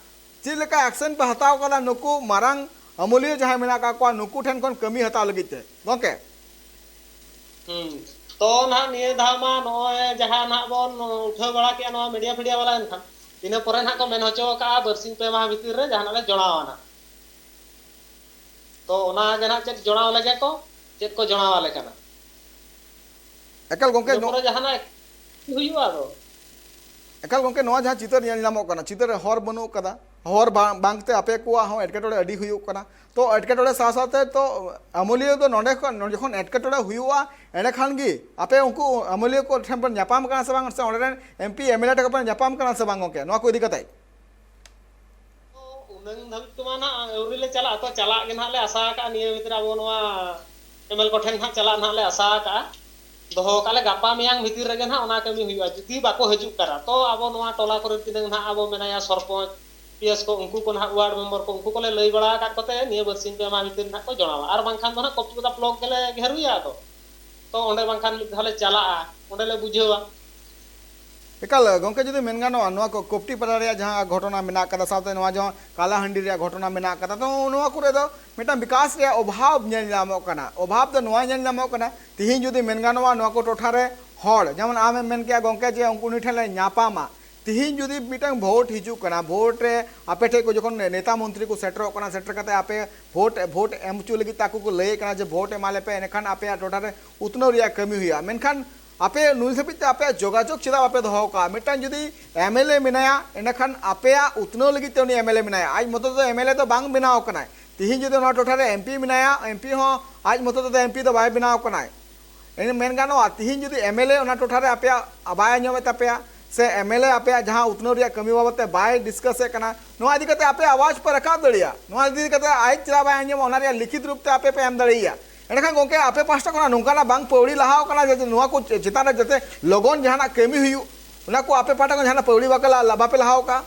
ᱪᱮᱫ ᱞᱮᱠᱟ ᱮᱠᱥᱮᱱ ᱯᱮ ᱦᱟᱛᱟᱣ ᱠᱟᱫᱟ ᱱᱩᱠᱩ ᱢᱟᱨᱟᱝ ᱟᱹᱢᱟᱹᱞᱤᱭᱟᱹ ᱡᱟᱦᱟᱸᱭ ᱢᱮᱱᱟᱜ ᱟᱠᱟᱫ ᱠᱚᱣᱟ ᱱᱩᱠᱩ ᱴᱷᱮᱱ ᱠᱷᱚᱱ ᱠᱟᱹᱢᱤ ᱦᱟᱛᱟᱣ ᱞᱟᱹᱜᱤᱫ ᱛᱮ ᱜᱚᱝᱠᱮ? ᱦᱩᱸ᱾ ᱛᱚ ᱱᱟᱦᱟᱜ ᱱᱤᱭᱟᱹ ᱫᱷᱟᱣ ᱢᱟ ᱱᱚᱜᱼᱚᱭ ᱡᱟᱦᱟᱸ ᱱᱟᱦᱟᱜ ᱵᱚᱱ ᱩᱴᱷᱟᱹᱣ ᱵᱟᱲᱟ ᱠᱮᱜᱼᱟ ᱱᱚᱣᱟ ᱢᱤᱰᱤᱭᱟ ᱯᱷᱤᱰᱤᱭᱟ ᱵᱟᱞᱟ, ᱮᱱᱠᱷᱟᱱ ᱤᱱᱟᱹ ᱯᱚᱨᱮ ᱱᱟᱦᱟᱜ ᱠᱚ ᱢᱮᱱ ᱦᱚᱪᱚ ᱟᱠᱟᱫᱼᱟ ᱵᱟᱨᱥᱤᱧ ᱯᱮ ᱢᱟᱦᱟ ᱵᱷᱤᱛᱤᱨ ᱨᱮ ᱡᱟᱦᱟᱱᱟᱜ ᱞᱮ ᱡᱚᱲᱟᱣᱟ ᱱᱟᱦᱟᱜ᱾ ᱛᱚ ᱚᱱᱟ ᱜᱮ ᱱᱟᱦᱟᱜ ᱪᱮᱫ ᱡᱚᱲᱟᱣ ᱞᱮᱜᱮ ᱠᱚ, ᱪᱮᱫ ᱠᱚ ᱡᱚᱲᱟᱣ ᱟᱞᱮ ᱠᱟᱱᱟ᱾ ᱮᱠᱟᱞ ᱜᱚᱝᱠᱮ ᱤᱱᱟᱹ ᱱᱚ- ᱯᱚᱨᱮ ᱡᱟᱦᱟᱱᱟᱜ ᱦᱩᱭᱩᱜᱼᱟ ᱟᱫᱚ᱾ ᱮᱠᱟᱞ ᱜᱚᱝᱠᱮ, ᱱᱚᱣᱟ ᱡᱟᱦᱟᱸ ᱪᱤᱛᱟᱹᱨ ᱧᱮᱞ ᱧᱟᱢᱚᱜ ᱠᱟᱱᱟ, ᱪᱤᱛᱟᱹᱨ ᱨᱮ ᱦᱚᱨ ᱵᱟᱹᱱᱩᱜ ᱠᱟᱫᱟ, ᱦᱚᱨ ᱵᱟᱝ, ᱵᱟᱝᱛᱮ ᱟᱯᱮ ᱠᱚᱣᱟᱜ ᱦᱚᱸ ᱮᱴᱠᱮᱴᱚᱬᱮ ᱟᱹᱰᱤ ᱦᱩᱭᱩᱜ ᱠᱟᱱᱟ᱾ ᱛᱚ ᱮᱴᱠᱮᱴᱚᱬᱮ ᱥᱟᱶ ᱥᱟᱶᱛᱮ ᱛᱚ ᱟᱹᱢᱟᱹᱞᱤᱭᱟᱹ ᱫᱚ ᱱᱚᱰᱮ ᱠᱷᱚᱱ, ᱱᱚᱰᱮ ᱡᱚᱠᱷᱚᱱ ᱮᱴᱠᱮᱴᱚᱬᱮ ᱦᱩᱭᱩᱜᱼᱟ, ᱮᱸᱰᱮᱠᱷᱟᱱ ᱜᱮ ᱟᱯᱮ ᱩᱱᱠᱩ ᱟᱹᱢᱟᱹᱞᱤᱭᱟᱹ ᱠᱚ ᱴᱷᱮᱱ ᱯᱮ ᱧᱟᱯᱟᱢ ᱠᱟᱱᱟ ᱥᱮ ᱵᱟᱝ, ᱥᱮ ᱚᱸᱰᱮ ᱨᱮᱱ M P M L A ᱴᱷᱮᱱ ᱯᱮ ᱧᱟᱯᱟᱢ ᱠᱟᱱᱟ ᱥᱮ ᱵᱟᱝ ᱜᱚᱝᱠᱮ, ᱱᱚᱣᱟ ᱠᱚ ᱤᱫᱤ ᱠᱟᱛᱮ? ᱛᱚ ᱩᱱᱟᱹᱝ ᱫᱷᱟᱹᱵᱤᱡ ᱛᱮᱢᱟ ᱱᱟᱜ ᱟᱹᱣᱨᱤ ᱞᱮ ᱪᱟᱞᱟᱜᱼᱟ᱾ ᱛᱚ ᱪᱟᱞᱟᱜ ᱜᱮ ᱱᱟᱜ ᱞᱮ ᱟᱥᱟ ᱟᱠᱟᱫᱼᱟ ᱱᱤᱭᱟᱹ ᱵᱷᱤᱛᱨᱤ ᱟᱵᱚ ᱱᱚᱣᱟ ᱮᱢ ᱮᱞ ᱠᱚᱴᱷᱮᱱ ᱱᱟᱜ ᱪᱟᱞᱟᱜ ᱱᱟᱜ ᱞᱮ ᱟᱥᱟ ᱟᱠᱟᱫᱼᱟ᱾ ᱫᱚᱦᱚ ᱠᱟᱜ ᱞᱮ ᱜᱟᱯᱟ ᱢᱮᱭᱟᱝ ᱵᱷᱤᱛᱤᱨ ᱨᱮᱜᱮ ᱱᱟᱜ ᱚᱱᱟ ᱠᱟᱹᱢᱤ ᱦᱩᱭᱩᱜᱼᱟ᱾ ᱡᱩᱫᱤ ᱵᱟᱠᱚ ᱦᱤᱡᱩᱜ ᱠᱟᱱᱟ ᱛᱚ ᱟᱵᱚ ᱱᱚᱣᱟ ᱴᱚᱞᱟ ᱠᱚᱨᱮ ᱛᱤᱱᱟᱹᱝ ᱱᱟᱜ ᱟᱵᱚ ᱢᱮᱱᱟᱭᱟ ᱥᱚᱨᱯᱚᱧᱪ, ᱯᱤ ᱮᱥ ᱠᱚ, ᱩᱱᱠᱩ ᱠᱚ ᱱᱟᱜ ᱣᱟᱨᱰ ᱢᱮᱢᱵᱟᱨ ᱠᱚ, ᱩᱱᱠᱩ ᱠᱚᱞᱮ ᱞᱟᱹᱭ ᱵᱟᱲᱟ ᱟᱠᱟᱫ ᱠᱚᱛᱮ ᱱᱤᱭᱟᱹ ᱵᱟᱨᱥᱤᱧ ᱯᱮ ᱢᱟᱦᱟ ᱵᱷᱤᱛᱤᱨ ᱱᱟᱜ ᱠᱚ ᱡᱚᱲᱟᱣᱟ᱾ ᱟᱨ ᱵᱟᱝᱠᱷᱟᱱ ᱫᱚ ᱱᱟᱜ ᱠᱚᱯᱴᱤᱯᱟᱫᱟ ᱵᱞᱚᱠ ᱜᱮᱞᱮ ᱜᱷᱮᱨᱩᱭᱟ᱾ ᱟᱫᱚ ᱛᱚ ᱚᱸᱰᱮ ᱵᱟᱝᱠᱷᱟᱱ ᱢᱤᱫ ᱫᱷᱟᱣ ᱞᱮ ᱪᱟᱞᱟᱜᱼᱟ, ᱚᱸᱰᱮ ᱞᱮ ᱵᱩᱡᱷᱟᱹᱣᱟ᱾ ᱮᱠᱟᱞ ᱜᱚᱝᱠᱮ, ᱡᱩᱫᱤ ᱢᱮᱱ ᱜᱟᱱᱚᱜᱼᱟ, ᱱᱚᱣᱟ ᱠᱚ ᱠᱚᱯᱴᱤ ᱯᱟᱲᱟ ᱨᱮᱭᱟᱜ ᱡᱟᱦᱟᱸ ᱜᱷᱚᱴᱚᱱᱟ ᱢᱮᱱᱟᱜ ᱠᱟᱫᱟ, ᱥᱟᱶᱛᱮ ᱱᱚᱣᱟ ᱡᱟᱦᱟᱸ ᱠᱟᱞᱟᱦᱟᱺᱰᱤ ᱨᱮᱭᱟᱜ ᱜᱷᱚᱴᱚᱱᱟ ᱢᱮᱱᱟᱜ ᱠᱟᱫᱟ, ᱛᱚ ᱱᱚᱣᱟ ᱠᱚᱨᱮ ᱫᱚ ᱢᱤᱫᱴᱟᱝ ᱵᱤᱠᱟᱥ ᱨᱮᱭᱟᱜ ᱚᱵᱷᱟᱵᱽ ᱧᱮᱞ ᱧᱟᱢᱚᱜ ᱠᱟᱱᱟ᱾ ᱚᱵᱷᱟᱵᱽ ᱫᱚ ᱱᱚᱣᱟ ᱧᱮᱞ ᱧᱟᱢᱚᱜ ᱠᱟᱱᱟ, ᱛᱤᱦᱤᱧ ᱡᱩᱫᱤ ᱢᱮᱱ ᱜᱟᱱᱚᱜᱼᱟ, ᱱᱚᱣᱟ ᱠᱚ ᱴᱚᱴᱷᱟ ᱨᱮ ᱦᱚᱲ, ᱡᱮᱢᱚᱱ ᱟᱢᱮᱢ ᱢᱮᱱ ᱠᱮᱜᱼᱟ ᱜᱚᱝᱠᱮ, ᱡᱮ ᱩᱱᱠᱩ ᱩᱱᱤ ᱴᱷᱮᱱ ᱞᱮ ᱧᱟᱯᱟᱢᱟ, ᱛᱤᱦᱤᱧ ᱡᱩᱫᱤ ᱢᱤᱫᱴᱟᱝ ᱵᱷᱳᱴ ᱦᱤᱡᱩᱜ ᱠᱟᱱᱟ, ᱵᱷᱳᱴ ᱨᱮ ᱟᱯᱮ ᱴᱷᱮᱡ ᱠᱚ ᱡᱚᱠᱷᱚᱱ ᱱᱮᱛᱟ ᱢᱚᱱᱛᱨᱤ ᱠᱚ ᱥᱮᱴᱮᱨᱚᱜ ᱠᱟᱱᱟ, ᱥᱮᱴᱮᱨ ᱠᱟᱛᱮ ᱟᱯᱮ ᱵᱷᱳᱴ, ᱵᱷᱳᱴ ᱮᱢ ᱦᱚᱪᱚ ᱞᱟᱹᱜᱤᱫ ᱛᱮ ᱟᱠᱚ ᱠᱚ ᱞᱟᱹᱭᱮᱫ ᱠᱟᱱᱟ ᱡᱮ ᱵᱷᱳᱴ ᱮᱢᱟ ᱞᱮᱯᱮ, ᱮᱸᱰᱮᱠᱷᱟᱱ ᱟᱯᱮᱭᱟᱜ ᱴᱚᱴᱷᱟ ᱨᱮ ᱩᱛᱱᱟᱹᱣ ᱨᱮᱭᱟᱜ ᱠᱟᱹᱢᱤ ᱦᱩᱭᱩᱜᱼᱟ᱾ ᱢᱮᱱᱠᱷᱟᱱ ᱟᱯᱮ ᱱᱩᱭ ᱫᱷᱟᱹᱵᱤᱡ ᱛᱮ ᱟᱯᱮᱭᱟᱜ ᱡᱳᱜᱟᱡᱳᱜᱽ ᱪᱮᱫᱟᱜ ᱵᱟᱯᱮ ᱫᱚᱦᱚ ᱠᱟᱜᱼᱟ? ᱢᱤᱫᱴᱟᱝ ᱡᱩᱫᱤ ᱮᱢ ᱮᱞ ᱮ ᱢᱮᱱᱟᱭᱟ, ᱮᱸᱰᱮᱠᱷᱟᱱ ᱟᱯᱮᱭᱟᱜ ᱩᱛᱱᱟᱹᱣ ᱞᱟᱹᱜᱤᱫ ᱛᱮ ᱩᱱᱤ ᱮᱢ ᱮᱞ ᱮ ᱢᱮᱱᱟᱭᱟ, ᱟᱡ ᱢᱚᱛᱚ ᱫᱚ ᱮᱢ ᱮᱞ ᱮ ᱫᱚ ᱵᱟᱝ ᱵᱮᱱᱟᱣ ᱠᱟᱱᱟᱭ᱾ ᱛᱤᱦᱤᱧ ᱡᱩᱫᱤ ᱚᱱᱟ ᱴᱚᱴᱷᱟ ᱨᱮ ᱮᱢ ᱯᱤ ᱢᱮᱱᱟᱭᱟ, ᱮᱢ ᱯᱤ ᱦᱚᱸ ᱟᱡ ᱢᱚᱛᱚ ᱛᱮᱫᱚ ᱮᱢ ᱯᱤ ᱫᱚ ᱵᱟᱭ ᱵᱮᱱᱟᱣ ᱠᱟᱱᱟᱭ᱾ ᱮᱱ ᱢᱮᱱ ᱜᱟᱱᱚᱜᱼᱟ, ᱛᱤᱦᱤᱧ ᱡᱩᱫᱤ ᱮᱢ ᱮᱞ ᱮ ᱚᱱᱟ ᱴᱚᱴᱷᱟ ᱨᱮ ᱟᱯᱮᱭᱟᱜ ᱵᱟᱭ ᱟᱸᱡᱚᱢᱮᱫ ᱛᱟᱯᱮᱭᱟ, ᱥᱮ ᱮᱢ ᱮᱞ ᱮ ᱟᱯᱮᱭᱟᱜ ᱡᱟᱦᱟᱸ ᱩᱛᱱᱟᱹᱣ ᱨᱮᱭᱟᱜ ᱠᱟᱹᱢᱤ ᱵᱟᱵᱚᱫ ᱛᱮ ᱵᱟᱭ ᱰᱤᱥᱠᱟᱥ ᱮᱫ ᱠᱟᱱᱟ, ᱱᱚᱣᱟ ᱤᱫᱤ ᱠᱟᱛᱮ ᱟᱯᱮ ᱟᱣᱟᱡᱽ ᱯᱮ ᱨᱟᱠᱟᱵ ᱫᱟᱲᱮᱭᱟᱜᱼᱟ᱾ ᱱᱚᱣᱟ ᱤᱫᱤ ᱠᱟᱛᱮ ᱟᱡ ᱪᱮᱫᱟᱜ ᱵᱟᱭ ᱟᱸᱡᱚᱢᱟ, ᱚᱱᱟ ᱨᱮᱭᱟᱜ ᱞᱤᱠᱷᱤᱛ ᱨᱩᱯ ᱛᱮ ᱟᱯᱮ ᱯᱮ ᱮᱢ ᱫᱟᱲᱮᱭᱟᱭᱟ᱾ ᱮᱸᱰᱮᱠᱷᱟᱱ ᱜᱚᱢᱠᱮ, ᱟᱯᱮ ᱯᱟᱦᱴᱟ ᱠᱷᱚᱱᱟᱜ ᱱᱚᱝᱠᱟᱱᱟᱜ ᱵᱟᱝ ᱯᱟᱹᱣᱲᱤ ᱞᱟᱦᱟᱣ ᱠᱟᱱᱟ ᱡᱮ ᱱᱚᱣᱟ ᱠᱚ ᱪᱮᱛᱟᱱ ᱨᱮ ᱡᱟᱛᱮ ᱞᱚᱜᱚᱱ ᱡᱟᱦᱟᱱᱟᱜ ᱠᱟᱹᱢᱤ ᱦᱩᱭᱩᱜ, ᱚᱱᱟ ᱠᱚ ᱟᱯᱮ ᱯᱟᱦᱴᱟ ᱠᱷᱚᱱ ᱡᱟᱦᱟᱱᱟᱜ ᱯᱟᱹᱣᱲᱤ ᱵᱟᱯᱮ ᱞᱟ-, ᱵᱟᱯᱮ ᱞᱟᱦᱟᱣ ᱠᱟᱜᱼᱟ?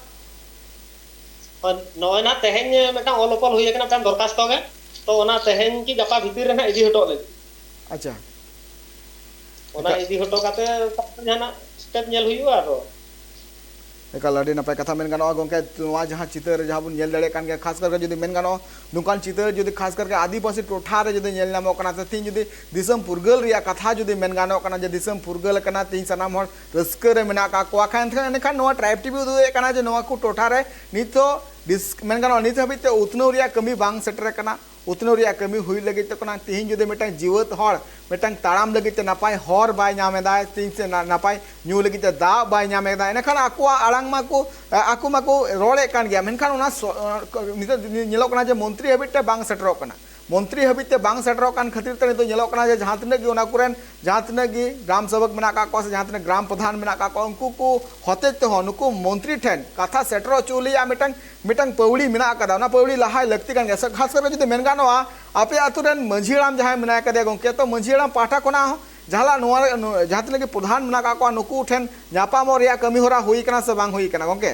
ᱦᱳᱭ, ᱱᱚᱜᱼᱚᱭ ᱱᱟᱜ ᱛᱮᱦᱮᱧ ᱢᱤᱫᱴᱟᱝ ᱚᱞ ᱚᱯᱚᱞ ᱦᱩᱭ ᱟᱠᱟᱱᱟ, ᱢᱤᱫᱴᱟᱝ ᱫᱚᱨᱠᱷᱟᱥᱛᱚ ᱜᱮ᱾ ᱛᱚ, ᱚᱱᱟ ᱛᱮᱦᱮᱧ ᱠᱤ ᱜᱟᱯᱟ ᱵᱷᱤᱛᱤᱨ ᱨᱮ ᱱᱟᱜ ᱤᱫᱤ ᱦᱚᱴᱚ ᱞᱟᱹᱜᱤᱫ᱾ ᱟᱪᱪᱷᱟ᱾ ᱚᱱᱟ ᱮᱠᱟ- ᱤᱫᱤ ᱦᱚᱴᱚ ᱠᱟᱛᱮ ᱛᱟᱨᱯᱚᱨᱮ ᱡᱟᱦᱟᱱᱟᱜ ᱥᱴᱮᱯ ᱧᱮᱞ ᱦᱩᱭᱩᱜᱼᱟ᱾ ᱟᱫᱚ ᱮᱠᱟᱞ ᱟᱹᱰᱤ ᱱᱟᱯᱟᱭ ᱠᱟᱛᱷᱟ ᱢᱮᱱ ᱜᱟᱱᱚᱜᱼᱟ ᱜᱚᱢᱠᱮ, ᱱᱚᱣᱟ ᱡᱟᱦᱟᱸ ᱪᱤᱛᱟᱹᱨ ᱡᱟᱦᱟᱸ ᱵᱚᱱ ᱧᱮᱞ ᱫᱟᱲᱮᱭᱟᱜ ᱠᱟᱱ ᱜᱮᱭᱟ, ᱠᱷᱟᱥ ᱠᱟᱨᱠᱮ ᱡᱩᱫᱤ ᱢᱮᱱ ᱜᱟᱱᱚᱜᱼᱟ, ᱱᱚᱝᱠᱟᱱ ᱪᱤᱛᱟᱹᱨ ᱡᱩᱫᱤ ᱠᱷᱟᱥ ᱠᱟᱨᱠᱮ ᱟᱹᱫᱤᱵᱟᱹᱥᱤ ᱴᱚᱴᱷᱟ ᱨᱮ ᱡᱩᱫᱤ ᱧᱮᱞ ᱧᱟᱢᱚᱜ ᱠᱟᱱᱟ, ᱥᱮ ᱛᱮᱦᱤᱧ ᱡᱩᱫᱤ ᱫᱤᱥᱚᱢ ᱯᱷᱩᱨᱜᱟᱹᱞ ᱨᱮᱭᱟᱜ ᱠᱟᱛᱷᱟ ᱡᱩᱫᱤ ᱢᱮᱱ ᱜᱟᱱᱚᱜ ᱠᱟᱱᱟ, ᱡᱮ ᱫᱤᱥᱚᱢ ᱯᱷᱩᱨᱜᱟᱹᱞ ᱟᱠᱟᱱᱟ, ᱛᱮᱦᱤᱧ ᱥᱟᱱᱟᱢ ᱦᱚᱲ ᱨᱟᱹᱥᱠᱟᱹ ᱨᱮ ᱢᱮᱱᱟᱜ ᱟᱠᱟᱫ ᱠᱚᱣᱟ, ᱠᱷᱟᱱ ᱮᱱᱠᱷᱟᱱ ᱱᱚᱣᱟ ᱴᱨᱟᱭᱤᱵᱽ ᱴᱤᱵᱷᱤ ᱩᱫᱩᱜ ᱮᱫ ᱠᱟᱱᱟ ᱡᱮ ᱱᱚᱣᱟ ᱠᱚ ᱴᱚᱴᱷᱟ ᱨᱮ ᱱᱤᱛ ᱦᱚᱸ ᱰᱤᱥ-, ᱢᱮᱱ ᱜᱟᱱᱚᱜᱼᱟ, ᱱᱤᱛ ᱦᱟᱹᱵᱤᱡ ᱛᱮ ᱩᱛᱱᱟᱹᱣ ᱨᱮᱭᱟᱜ ᱠᱟᱹᱢᱤ ᱵᱟᱝ ᱥᱮᱴᱮᱨ ᱟᱠᱟᱱᱟ᱾ ᱩᱛᱱᱟᱹᱣ ᱨᱮᱭᱟᱜ ᱠᱟᱹᱢᱤ ᱦᱩᱭ ᱞᱟᱹᱜᱤᱫ ᱛᱮ ᱠᱟᱱᱟ᱾ ᱛᱤᱦᱤᱧ ᱡᱩᱫᱤ ᱢᱤᱫᱴᱟᱝ ᱡᱤᱣᱮᱫ ᱦᱚᱲ ᱢᱤᱫᱴᱟᱝ ᱛᱟᱲᱟᱢ ᱞᱟᱹᱜᱤᱫ ᱛᱮ ᱱᱟᱯᱟᱭ ᱦᱚᱨ ᱵᱟᱭ ᱧᱟᱢ ᱮᱫᱟ, ᱛᱤᱦᱤᱧ ᱥᱮ ᱱᱟ-, ᱱᱟᱯᱟᱭ ᱧᱩ ᱞᱟᱹᱜᱤᱫ ᱛᱮ ᱫᱟᱜ ᱵᱟᱭ ᱧᱟᱢ ᱮᱫᱟ, ᱮᱸᱰᱮᱠᱷᱟᱱ ᱟᱠᱚᱣᱟᱜ ᱟᱲᱟᱝ ᱢᱟᱠᱚ, ᱟ-, ᱟᱠᱚ ᱢᱟᱠᱚ ᱨᱚᱲᱮᱫ ᱠᱟᱱ ᱜᱮᱭᱟ, ᱢᱮᱱᱠᱷᱟᱱ ᱚᱱᱟ ᱥᱚ-, ᱟ-, ᱱᱤᱛᱚᱜ ᱧᱮᱞᱚᱜ ᱠᱟᱱᱟ ᱡᱮ ᱢᱚᱱᱛᱨᱤ ᱦᱟᱹᱵᱤᱡ ᱛᱮ ᱵᱟᱝ ᱥᱮᱴᱮᱨᱚᱜ ᱠᱟᱱᱟ᱾ ᱢᱚᱱᱛᱨᱤ ᱦᱟᱹᱵᱤᱡ ᱛᱮ ᱵᱟᱝ ᱥᱮᱴᱮᱨᱚᱜ ᱠᱟᱱ ᱠᱷᱟᱹᱛᱤᱨ ᱛᱮ ᱱᱤᱛᱚᱜ ᱧᱮᱞᱚᱜ ᱠᱟᱱᱟ ᱡᱮ ᱡᱟᱦᱟᱸ ᱛᱤᱱᱟᱹᱜ ᱜᱮ ᱚᱱᱟ ᱠᱚᱨᱮᱱ ᱡᱟᱦᱟᱸ ᱛᱤᱱᱟᱹᱜ ᱜᱮ ᱜᱨᱟᱢ ᱥᱮᱵᱚᱠ ᱢᱮᱱᱟᱜ ᱟᱠᱟᱫ ᱠᱚᱣᱟ ᱥᱮ ᱡᱟᱦᱟᱸ ᱛᱤᱱᱟᱹᱜ ᱜᱨᱟᱢ ᱯᱨᱚᱫᱷᱟᱱ ᱢᱮᱱᱟᱜ ᱟᱠᱟᱫ ᱠᱚᱣᱟ, ᱩᱱᱠᱩ ᱠᱚ ᱦᱚᱛᱮᱡ ᱛᱮᱦᱚᱸ ᱱᱩᱠᱩ ᱢᱚᱱᱛᱨᱤ ᱴᱷᱮᱱ ᱠᱟᱛᱷᱟ ᱥᱮᱴᱮᱨ ᱦᱚᱪᱚ ᱞᱟᱹᱜᱤᱫ ᱢᱤᱫᱴᱟᱝ, ᱢᱤᱫᱴᱟᱝ ᱯᱟᱹᱣᱲᱤ ᱢᱮᱱᱟᱜ ᱟᱠᱟᱫᱟ᱾ ᱚᱱᱟ ᱯᱟᱹᱣᱲᱤ ᱞᱟᱦᱟᱭ ᱞᱟᱹᱠᱛᱤ ᱠᱟᱱ ᱜᱮᱭᱟ᱾ ᱥᱮ ᱠᱷᱟᱥ ᱠᱟᱨᱛᱮ ᱡᱩᱫᱤ ᱢᱮᱱ ᱜᱟᱱᱚᱜᱼᱟ, ᱟᱯᱮ ᱟᱛᱳ ᱨᱮᱱ ᱢᱟᱹᱡᱷᱤ ᱦᱟᱲᱟᱢ ᱡᱟᱦᱟᱸᱭ ᱢᱮᱱᱟᱭ ᱠᱟᱫᱮᱭᱟ ᱜᱚᱢᱠᱮ, ᱛᱚ ᱢᱟᱹᱡᱷᱤ ᱦᱟᱲᱟᱢ ᱯᱟᱦᱴᱟ ᱠᱷᱚᱱᱟᱜ ᱦᱚᱸ ᱡᱟᱦᱟᱸ ᱱᱚᱣᱟ ᱨᱮ, ᱱᱚ-, ᱡᱟᱦᱟᱸ ᱛᱤᱱᱟᱹᱜ ᱜᱮ ᱯᱨᱚᱫᱷᱟᱱ ᱢᱮᱱᱟᱜ ᱟᱠᱟᱫ ᱠᱚᱣᱟ, ᱱᱩᱠᱩ ᱴᱷᱮᱱ ᱧᱟᱯᱟᱢᱚᱜ ᱨᱮᱭᱟᱜ ᱠᱟᱹᱢᱤ ᱦᱚᱨᱟ ᱦᱩᱭ ᱠᱟᱱᱟ ᱥᱮ ᱵᱟᱝ ᱦᱩᱭ ᱠᱟᱱᱟ ᱜᱚᱢᱠᱮ?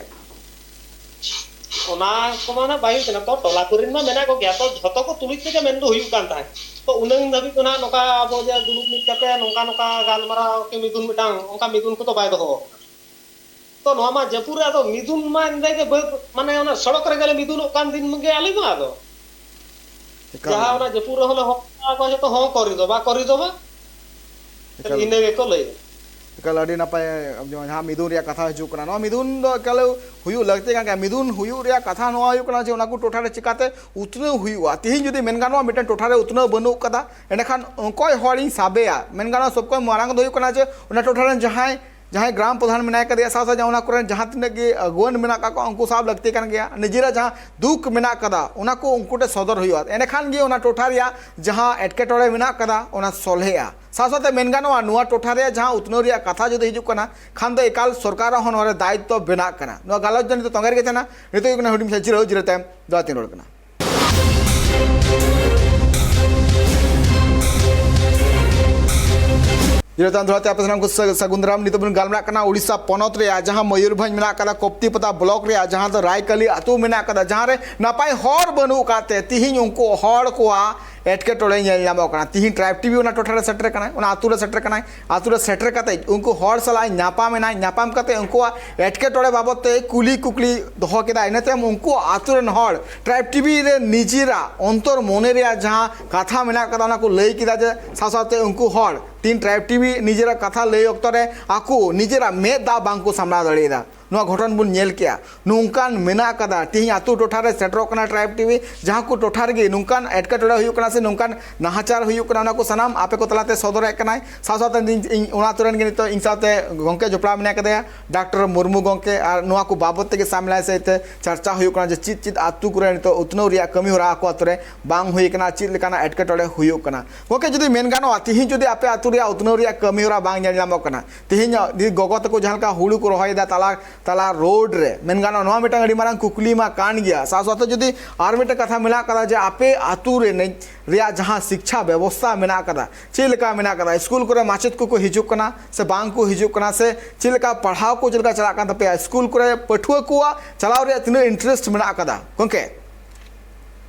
ᱚᱱᱟ ᱠᱚᱢᱟ ᱱᱟᱜ ᱵᱟᱭ ᱦᱩᱭ ᱠᱟᱱᱟ᱾ ᱛᱚ, ᱴᱚᱞᱟ ᱠᱚᱨᱮᱱ ᱢᱟ ᱢᱮᱱᱟᱜ ᱠᱚᱜᱮᱭᱟ, ᱛᱚ, ᱡᱷᱚᱛᱚ ᱠᱚ ᱛᱩᱞᱩᱡ ᱛᱮᱜᱮ ᱢᱮᱱ ᱫᱚ ᱦᱩᱭᱩᱜ ᱠᱟᱱ ᱛᱟᱦᱮᱸᱫ᱾ ᱛᱚ, ᱩᱱᱟᱹᱝ ᱫᱷᱟᱹᱵᱤᱡ ᱫᱚ ᱱᱟᱜ ᱱᱚᱝᱠᱟ ᱟᱵᱚ ᱡᱮ ᱫᱩᱲᱩᱵ ᱢᱤᱫ ᱠᱟᱛᱮ ᱱᱚᱝᱠᱟ ᱱᱚᱝᱠᱟ ᱜᱟᱞᱢᱟᱨᱟᱣ ᱠᱤ ᱢᱤᱫᱩᱱ ᱢᱤᱫᱴᱟᱝ ᱚᱱᱠᱟ ᱢᱤᱫᱩᱱ ᱠᱚᱫᱚ ᱵᱟᱭ ᱫᱚᱦᱚ ᱟᱠᱟᱱᱟ᱾ ᱛᱚ, ᱱᱚᱣᱟ ᱢᱟ ᱡᱟᱹᱯᱩᱫ ᱨᱮ ᱟᱫᱚ ᱢᱤᱫᱩᱱ ᱢᱟ ᱮᱱᱛᱮ ᱜᱮ ᱵᱟᱹᱫᱽ, ᱢᱟᱱᱮ, ᱚᱱᱟ ᱥᱚᱲᱚᱠ ᱨᱮᱜᱮ ᱞᱮ ᱢᱤᱫᱩᱱᱚᱜ ᱠᱟᱱ ᱫᱤᱱ ᱜᱮ ᱟᱞᱮ ᱢᱟ ᱟᱫᱚ᱾ ᱮᱠᱟᱞ᱾ ᱡᱟᱦᱟᱸ ᱚᱱᱟ ᱡᱟᱹᱯᱩᱫ ᱨᱮᱦᱚᱸ ᱞᱮ ᱦᱚᱦᱚ ᱟᱠᱚᱣᱟ ᱡᱚᱛᱚ, "ᱦᱚᱸ ᱠᱚᱨᱤ ᱫᱚ, ᱵᱟ ᱠᱚᱨᱤ ᱫᱚ, ᱵᱟ?" ᱮᱠᱟᱞ᱾ ᱤᱱᱟᱹ ᱜᱮᱠᱚ ᱞᱟᱹᱭᱟ᱾ ᱮᱠᱟᱞ, ᱟᱹᱰᱤ ᱱᱟᱯᱟᱭ᱾ ᱡᱟᱦᱟᱸ ᱢᱤᱫᱩᱱ ᱨᱮᱭᱟᱜ ᱠᱟᱛᱷᱟ ᱦᱤᱡᱩᱜ ᱠᱟᱱᱟ, ᱱᱚᱣᱟ ᱢᱤᱫᱩᱱ ᱫᱚ ᱮᱠᱟᱞ ᱦᱩᱭᱩᱜ ᱞᱟᱹᱠᱛᱤ ᱠᱟᱱ ᱜᱮᱭᱟ᱾ ᱢᱤᱫᱩᱱ ᱦᱩᱭᱩᱜ ᱨᱮᱭᱟᱜ ᱠᱟᱛᱷᱟ ᱱᱚᱣᱟ ᱦᱩᱭᱩᱜ ᱠᱟᱱᱟ ᱡᱮ ᱚᱱᱟ ᱠᱚ ᱴᱚᱴᱷᱟ ᱨᱮ ᱪᱤᱠᱟᱛᱮ ᱩᱛᱱᱟᱹᱣ ᱦᱩᱭᱩᱜᱼᱟ᱾ ᱛᱤᱦᱤᱧ ᱡᱩᱫᱤ ᱢᱮᱱ ᱜᱟᱱᱚᱜᱼᱟ, ᱢᱤᱫᱴᱮᱱ ᱴᱚᱴᱷᱟ ᱨᱮ ᱩᱛᱱᱟᱹᱣ ᱵᱟᱹᱱᱩᱜ ᱠᱟᱫᱟ, ᱮᱸᱰᱮᱠᱷᱟᱱ ᱚᱠᱚᱭ ᱦᱚᱲᱤᱧ ᱥᱟᱵᱮᱭᱟ? ᱢᱮᱱ ᱜᱟᱱᱚᱜᱼᱟ, ᱥᱚᱵ ᱠᱷᱚᱱ ᱢᱟᱨᱟᱝ ᱫᱚ ᱦᱩᱭᱩᱜ ᱠᱟᱱᱟ ᱡᱮ ᱚᱱᱟ ᱴᱚᱴᱷᱟ ᱨᱮᱱ ᱡᱟᱦᱟᱸᱭ ᱡᱟᱦᱟᱸᱭ ᱜᱨᱟᱢ ᱯᱨᱚᱫᱷᱟᱱ ᱢᱮᱱᱟᱭ ᱠᱟᱫᱮᱭᱟ, ᱥᱟᱶ ᱥᱟᱶ ᱚᱱᱟ ᱠᱚᱨᱮᱱ ᱡᱟᱦᱟᱸ ᱛᱤᱱᱟᱹᱜ ᱜᱮ ᱟᱹᱜᱩᱣᱟᱹᱱ ᱢᱮᱱᱟᱜ ᱠᱟᱜ ᱠᱚᱣᱟ, ᱩᱱᱠᱩ ᱥᱟᱵ ᱞᱟᱹᱠᱛᱤ ᱠᱟᱱ ᱜᱮᱭᱟ᱾ ᱱᱤᱡᱮᱨᱟᱜ ᱡᱟᱦᱟᱸ ᱫᱩᱠ ᱢᱮᱱᱟᱜ ᱠᱟᱫᱟ, ᱚᱱᱟ ᱠᱚ ᱩᱱᱠᱩ ᱴᱷᱮᱱ ᱥᱚᱫᱚᱨ ᱦᱩᱭᱩᱜᱼᱟ᱾ ᱮᱸᱰᱮᱠᱷᱟᱱ ᱜᱮ ᱚᱱᱟ ᱴᱚᱴᱷᱟ ᱨᱮᱭᱟᱜ ᱡᱟᱦᱟᱸ ᱮᱴᱠᱮᱴᱚᱬᱮ ᱢᱮᱱᱟᱜ ᱠᱟᱫᱟ, ᱚᱱᱟ ᱥᱚᱞᱦᱮᱜᱼᱟ᱾ ᱥᱟᱶ ᱥᱟᱶᱛᱮ ᱢᱮᱱ ᱜᱟᱱᱚᱜᱼᱟ, ᱱᱚᱣᱟ ᱴᱚᱴᱷᱟ ᱨᱮᱭᱟᱜ ᱡᱟᱦᱟᱸ ᱩᱛᱱᱟᱹᱣ ᱨᱮᱭᱟᱜ ᱠᱟᱛᱷᱟ ᱡᱩᱫᱤ ᱦᱤᱡᱩᱜ ᱠᱟᱱᱟ, ᱠᱷᱟᱱ ᱫᱚ ᱮᱠᱟᱞ ᱥᱚᱨᱠᱟᱨᱟᱜ ᱦᱚᱸ ᱱᱚᱣᱟ ᱨᱮ ᱫᱟᱭᱤᱛᱛᱚ ᱵᱮᱱᱟᱜ ᱠᱟᱱᱟ᱾ ᱱᱚᱣᱟ ᱜᱟᱞᱚᱪ ᱫᱚ ᱱᱤᱛᱚᱜ ᱛᱚᱸᱜᱮ ᱨᱮᱜᱮ ᱛᱟᱦᱮᱱᱟ᱾ ᱱᱤᱛᱚᱜ ᱦᱩᱭᱩᱜ ᱠᱟᱱᱟ ᱦᱩᱰᱤᱧ ᱢᱟᱪᱷᱟ ᱡᱤᱨᱟᱹᱣ, ᱡᱤᱨᱟᱹᱣ ᱛᱟᱭᱚᱢ ᱫᱚᱦᱲᱟ ᱛᱮᱧ ᱨᱚᱲ ᱠᱟᱱᱟ᱾ ᱡᱤᱨᱟᱹᱣ ᱛᱟᱭᱚᱢ ᱫᱚᱦᱲᱟ ᱛᱮ ᱟᱯᱮ ᱥᱟᱱᱟᱢ ᱠᱚ ᱥᱟ-, ᱥᱟᱹᱜᱩᱱ ᱫᱟᱨᱟᱢ᱾ ᱱᱤᱛᱚᱜ ᱵᱚᱱ ᱜᱟᱞᱢᱟᱨᱟᱜ ᱠᱟᱱᱟ ᱳᱰᱤᱥᱟ ᱯᱚᱱᱚᱛ ᱨᱮᱭᱟᱜ, ᱡᱟᱦᱟᱸ ᱢᱚᱭᱩᱨᱵᱷᱚᱸᱡᱽ ᱢᱮᱱᱟᱜ ᱠᱟᱫᱟ, ᱠᱚᱯᱛᱤᱯᱟᱛᱟ ᱵᱞᱚᱠ ᱨᱮᱭᱟᱜ, ᱡᱟᱦᱟᱸ ᱫᱚ ᱨᱟᱭᱠᱟᱞᱤ ᱟᱹᱛᱩ ᱢᱮᱱᱟᱜ ᱠᱟᱫᱟ, ᱡᱟᱦᱟᱸ ᱨᱮ ᱱᱟᱯᱟᱭ ᱦᱚᱨ ᱵᱟᱹᱱᱩᱜ ᱠᱟᱫ ᱛᱮ ᱛᱤᱦᱤᱧ ᱩᱱᱠᱩ ᱦᱚᱲ ᱠᱚᱣᱟᱜ ᱮᱴᱠᱮᱴᱚᱬᱮ ᱧᱮᱞ ᱧᱟᱢᱚᱜ ᱠᱟᱱᱟ᱾ ᱛᱤᱦᱤᱧ ᱴᱨᱟᱭᱤᱵᱽ ᱴᱤᱵᱷᱤ ᱚᱱᱟ ᱴᱚᱴᱷᱟ ᱨᱮ ᱥᱮᱴᱮᱨ ᱠᱟᱱᱟᱭ, ᱚᱱᱟ ᱟᱹᱛᱩ ᱨᱮ ᱥᱮᱴᱮᱨ ᱠᱟᱱᱟᱭ᱾ ᱟᱹᱛᱩ ᱨᱮ ᱥᱮᱴᱮᱨ ᱠᱟᱛᱮ ᱩᱱᱠᱩ ᱦᱚᱲ ᱥᱟᱞᱟᱜ ᱧᱟᱯᱟᱢ ᱮᱱᱟᱭ᱾ ᱧᱟᱯᱟᱢ ᱠᱟᱛᱮ ᱩᱱᱠᱩᱣᱟᱜ ᱮᱴᱠᱮᱴᱚᱬᱮ ᱵᱟᱵᱚᱫ ᱛᱮ ᱠᱩᱞᱤ ᱠᱩᱠᱞᱤ ᱫᱚᱦᱚ ᱠᱮᱫᱟ᱾ ᱤᱱᱟᱹ ᱛᱟᱭᱚᱢ ᱩᱱᱠᱩ ᱟᱹᱛᱩ ᱨᱮᱱ ᱦᱚᱲ ᱴᱨᱟᱭᱤᱵᱽ ᱴᱤᱵᱷᱤ ᱨᱮ ᱱᱤᱡᱮᱨᱟᱜ ᱚᱱᱛᱚᱨ ᱢᱚᱱᱮ ᱨᱮᱭᱟᱜ ᱡᱟᱦᱟᱸ ᱠᱟᱛᱷᱟ ᱢᱮᱱᱟᱜ ᱠᱟᱫᱟ, ᱚᱱᱟ ᱠᱚ ᱞᱟᱹᱭ ᱠᱮᱫᱟ᱾ ᱡᱮ ᱥᱟᱶ ᱥᱟᱶᱛᱮ ᱩᱱᱠᱩ ᱦᱚᱲ ᱛᱤᱦᱤᱧ ᱴᱨᱟᱭᱤᱵᱽ ᱴᱤᱵᱷᱤ ᱱᱤᱡᱮᱨᱟᱜ ᱠᱟᱛᱷᱟ ᱞᱟᱹᱭ ᱚᱠᱛᱚ ᱨᱮ ᱟᱠᱚ ᱱᱤᱡᱮᱨᱟᱜ ᱢᱮᱫ ᱫᱟᱜ ᱵᱟᱝ ᱠᱚ ᱥᱟᱢᱲᱟᱣ ᱫᱟᱲᱮᱭᱟᱫᱟ᱾ ᱱᱚᱣᱟ ᱜᱷᱚᱴᱚᱱ ᱵᱚᱱ ᱧᱮᱞ ᱠᱮᱜᱼᱟ᱾ ᱱᱚᱝᱠᱟᱱ ᱢᱮᱱᱟᱜ ᱠᱟᱫᱟ, ᱛᱤᱦᱤᱧ ᱟᱹᱛᱩ ᱴᱚᱴᱷᱟ ᱨᱮ ᱥᱮᱴᱮᱨᱚᱜ ᱠᱟᱱᱟ ᱴᱨᱟᱭᱤᱵᱽ ᱴᱤᱵᱷᱤ, ᱡᱟᱦᱟᱸ ᱠᱚ ᱴᱚᱴᱷᱟ ᱨᱮᱜᱮ ᱱᱚᱝᱠᱟᱱ ᱮᱴᱠᱮᱴᱚᱬᱮ ᱦᱩᱭᱩᱜ ᱠᱟᱱᱟ ᱥᱮ ᱱᱚᱝᱠᱟᱱ ᱱᱟᱦᱟᱪᱟᱨ ᱦᱩᱭᱩᱜ ᱠᱟᱱᱟ, ᱚᱱᱟ ᱠᱚ ᱥᱟᱱᱟᱢ ᱟᱯᱮ ᱠᱚ ᱛᱟᱞᱟᱛᱮ ᱥᱚᱫᱚᱨᱮᱫ ᱠᱟᱱᱟᱭ᱾ ᱥᱟᱶ ᱥᱟᱶᱛᱮ ᱤᱧ, ᱤᱧ ᱚᱱᱟ ᱟᱹᱛᱩ ᱨᱮᱱ ᱜᱮ ᱱᱤᱛᱚᱜ ᱤᱧ ᱥᱟᱶᱛᱮ ᱜᱚᱢᱠᱮ ᱡᱚᱯᱲᱟᱣ ᱢᱮᱱᱟᱭ ᱠᱟᱫᱮᱭᱟ, ᱰᱟᱠᱴᱚᱨ ᱢᱩᱨᱢᱩ ᱜᱚᱢᱠᱮ, ᱟᱨ ᱱᱚᱣᱟ ᱠᱚ ᱵᱟᱵᱚᱫ ᱛᱮᱜᱮ ᱥᱟᱢᱮᱞᱟᱭ ᱥᱟᱹᱦᱤᱡ ᱛᱮ ᱪᱟᱨᱪᱟ ᱦᱩᱭᱩᱜ ᱠᱟᱱᱟ ᱡᱮ ᱪᱮᱫ ᱪᱮᱫ ᱟᱹᱛᱩ ᱠᱚᱨᱮ ᱱᱤᱛᱚᱜ ᱩᱛᱱᱟᱹᱣ ᱨᱮᱭᱟᱜ ᱠᱟᱹᱢᱤ ᱦᱚᱨᱟ ᱟᱠᱚ ᱟᱹᱛᱩ ᱨᱮ ᱵᱟᱝ ᱦᱩᱭ ᱠᱟᱱᱟ, ᱪᱮᱫ ᱞᱮᱠᱟᱱᱟᱜ ᱮᱴᱠᱮᱴᱚᱬᱮ ᱦᱩᱭᱩᱜ ᱠᱟᱱᱟ᱾ ᱜᱚᱢᱠᱮ, ᱡᱩᱫᱤ ᱢᱮᱱ ᱜᱟᱱᱚᱜᱼᱟ, ᱛᱤᱦᱤᱧ ᱡᱩᱫᱤ ᱟᱯᱮ ᱟᱹᱛᱩ ᱨᱮᱭᱟᱜ ᱩᱛᱱᱟᱹᱣ ᱨᱮᱭᱟᱜ ᱠᱟᱹᱢᱤ ᱦᱚᱨᱟ ᱵᱟᱝ ᱧᱮᱞ ᱧᱟᱢᱚᱜ ᱠᱟᱱᱟ, ᱛᱤᱦᱤᱧ ᱡᱩᱫᱤ ᱜᱚᱜᱚ ᱛᱟᱠᱚ ᱡᱟᱦᱟᱸ ᱞᱮᱠᱟ ᱦᱩᱲᱩ ᱠᱚ ᱨᱚᱦᱚᱭᱮᱫᱟ ᱛᱟᱞᱟ ᱛᱟᱞᱟ ᱨᱳᱰ ᱨᱮ, ᱢᱮᱱ ᱜᱟᱱᱚᱜᱼᱟ, ᱱᱚᱣᱟ ᱢᱤᱫᱴᱟᱝ ᱟᱹᱰᱤ ᱢᱟᱨᱟᱝ ᱠᱩᱠᱞᱤ ᱢᱟ ᱠᱟᱱ ᱜᱮᱭᱟ᱾ ᱥᱟᱶ ᱥᱟᱶᱛᱮ ᱡᱩᱫᱤ ᱟᱨ ᱢᱤᱫᱴᱟᱝ ᱠᱟᱛᱷᱟ ᱢᱮᱱᱟᱜ ᱠᱟᱫᱟ ᱡᱮ ᱟᱯᱮ ᱟᱹᱛᱩ ᱨᱮ ᱱᱤᱡ ᱨᱮᱭᱟᱜ ᱡᱟᱦᱟᱸ ᱥᱤᱠᱪᱷᱟ ᱵᱮᱵᱚᱥᱛᱷᱟ ᱢᱮᱱᱟᱜ ᱠᱟᱫᱟ, ᱪᱮᱫ ᱞᱮᱠᱟ ᱢᱮᱱᱟᱜ ᱠᱟᱫᱟ, ᱥᱠᱩᱞ ᱠᱚᱨᱮ ᱢᱟᱪᱮᱫ ᱠᱚᱠᱚ ᱦᱤᱡᱩᱜ ᱠᱟᱱᱟ ᱥᱮ ᱵᱟᱝ ᱠᱚ ᱦᱤᱡᱩᱜ ᱠᱟᱱᱟ, ᱥᱮ ᱪᱮᱫ ᱞᱮᱠᱟ ᱯᱟᱲᱦᱟᱣ ᱠᱚ ᱪᱮᱫ ᱞᱮᱠᱟ ᱪᱟᱞᱟᱜ ᱠᱟᱱ ᱛᱟᱯᱮᱭᱟ, ᱥᱠᱩᱞ ᱠᱚᱨᱮ ᱯᱟᱹᱴᱷᱩᱣᱟᱹ ᱠᱚᱣᱟᱜ ᱪᱟᱞᱟᱣ ᱨᱮᱭᱟᱜ ᱛᱤᱱᱟᱹᱜ ᱤᱱᱴᱟᱨᱮᱥᱴ ᱢᱮᱱᱟᱜ ᱠᱟᱫᱟ ᱜᱚᱢᱠᱮ?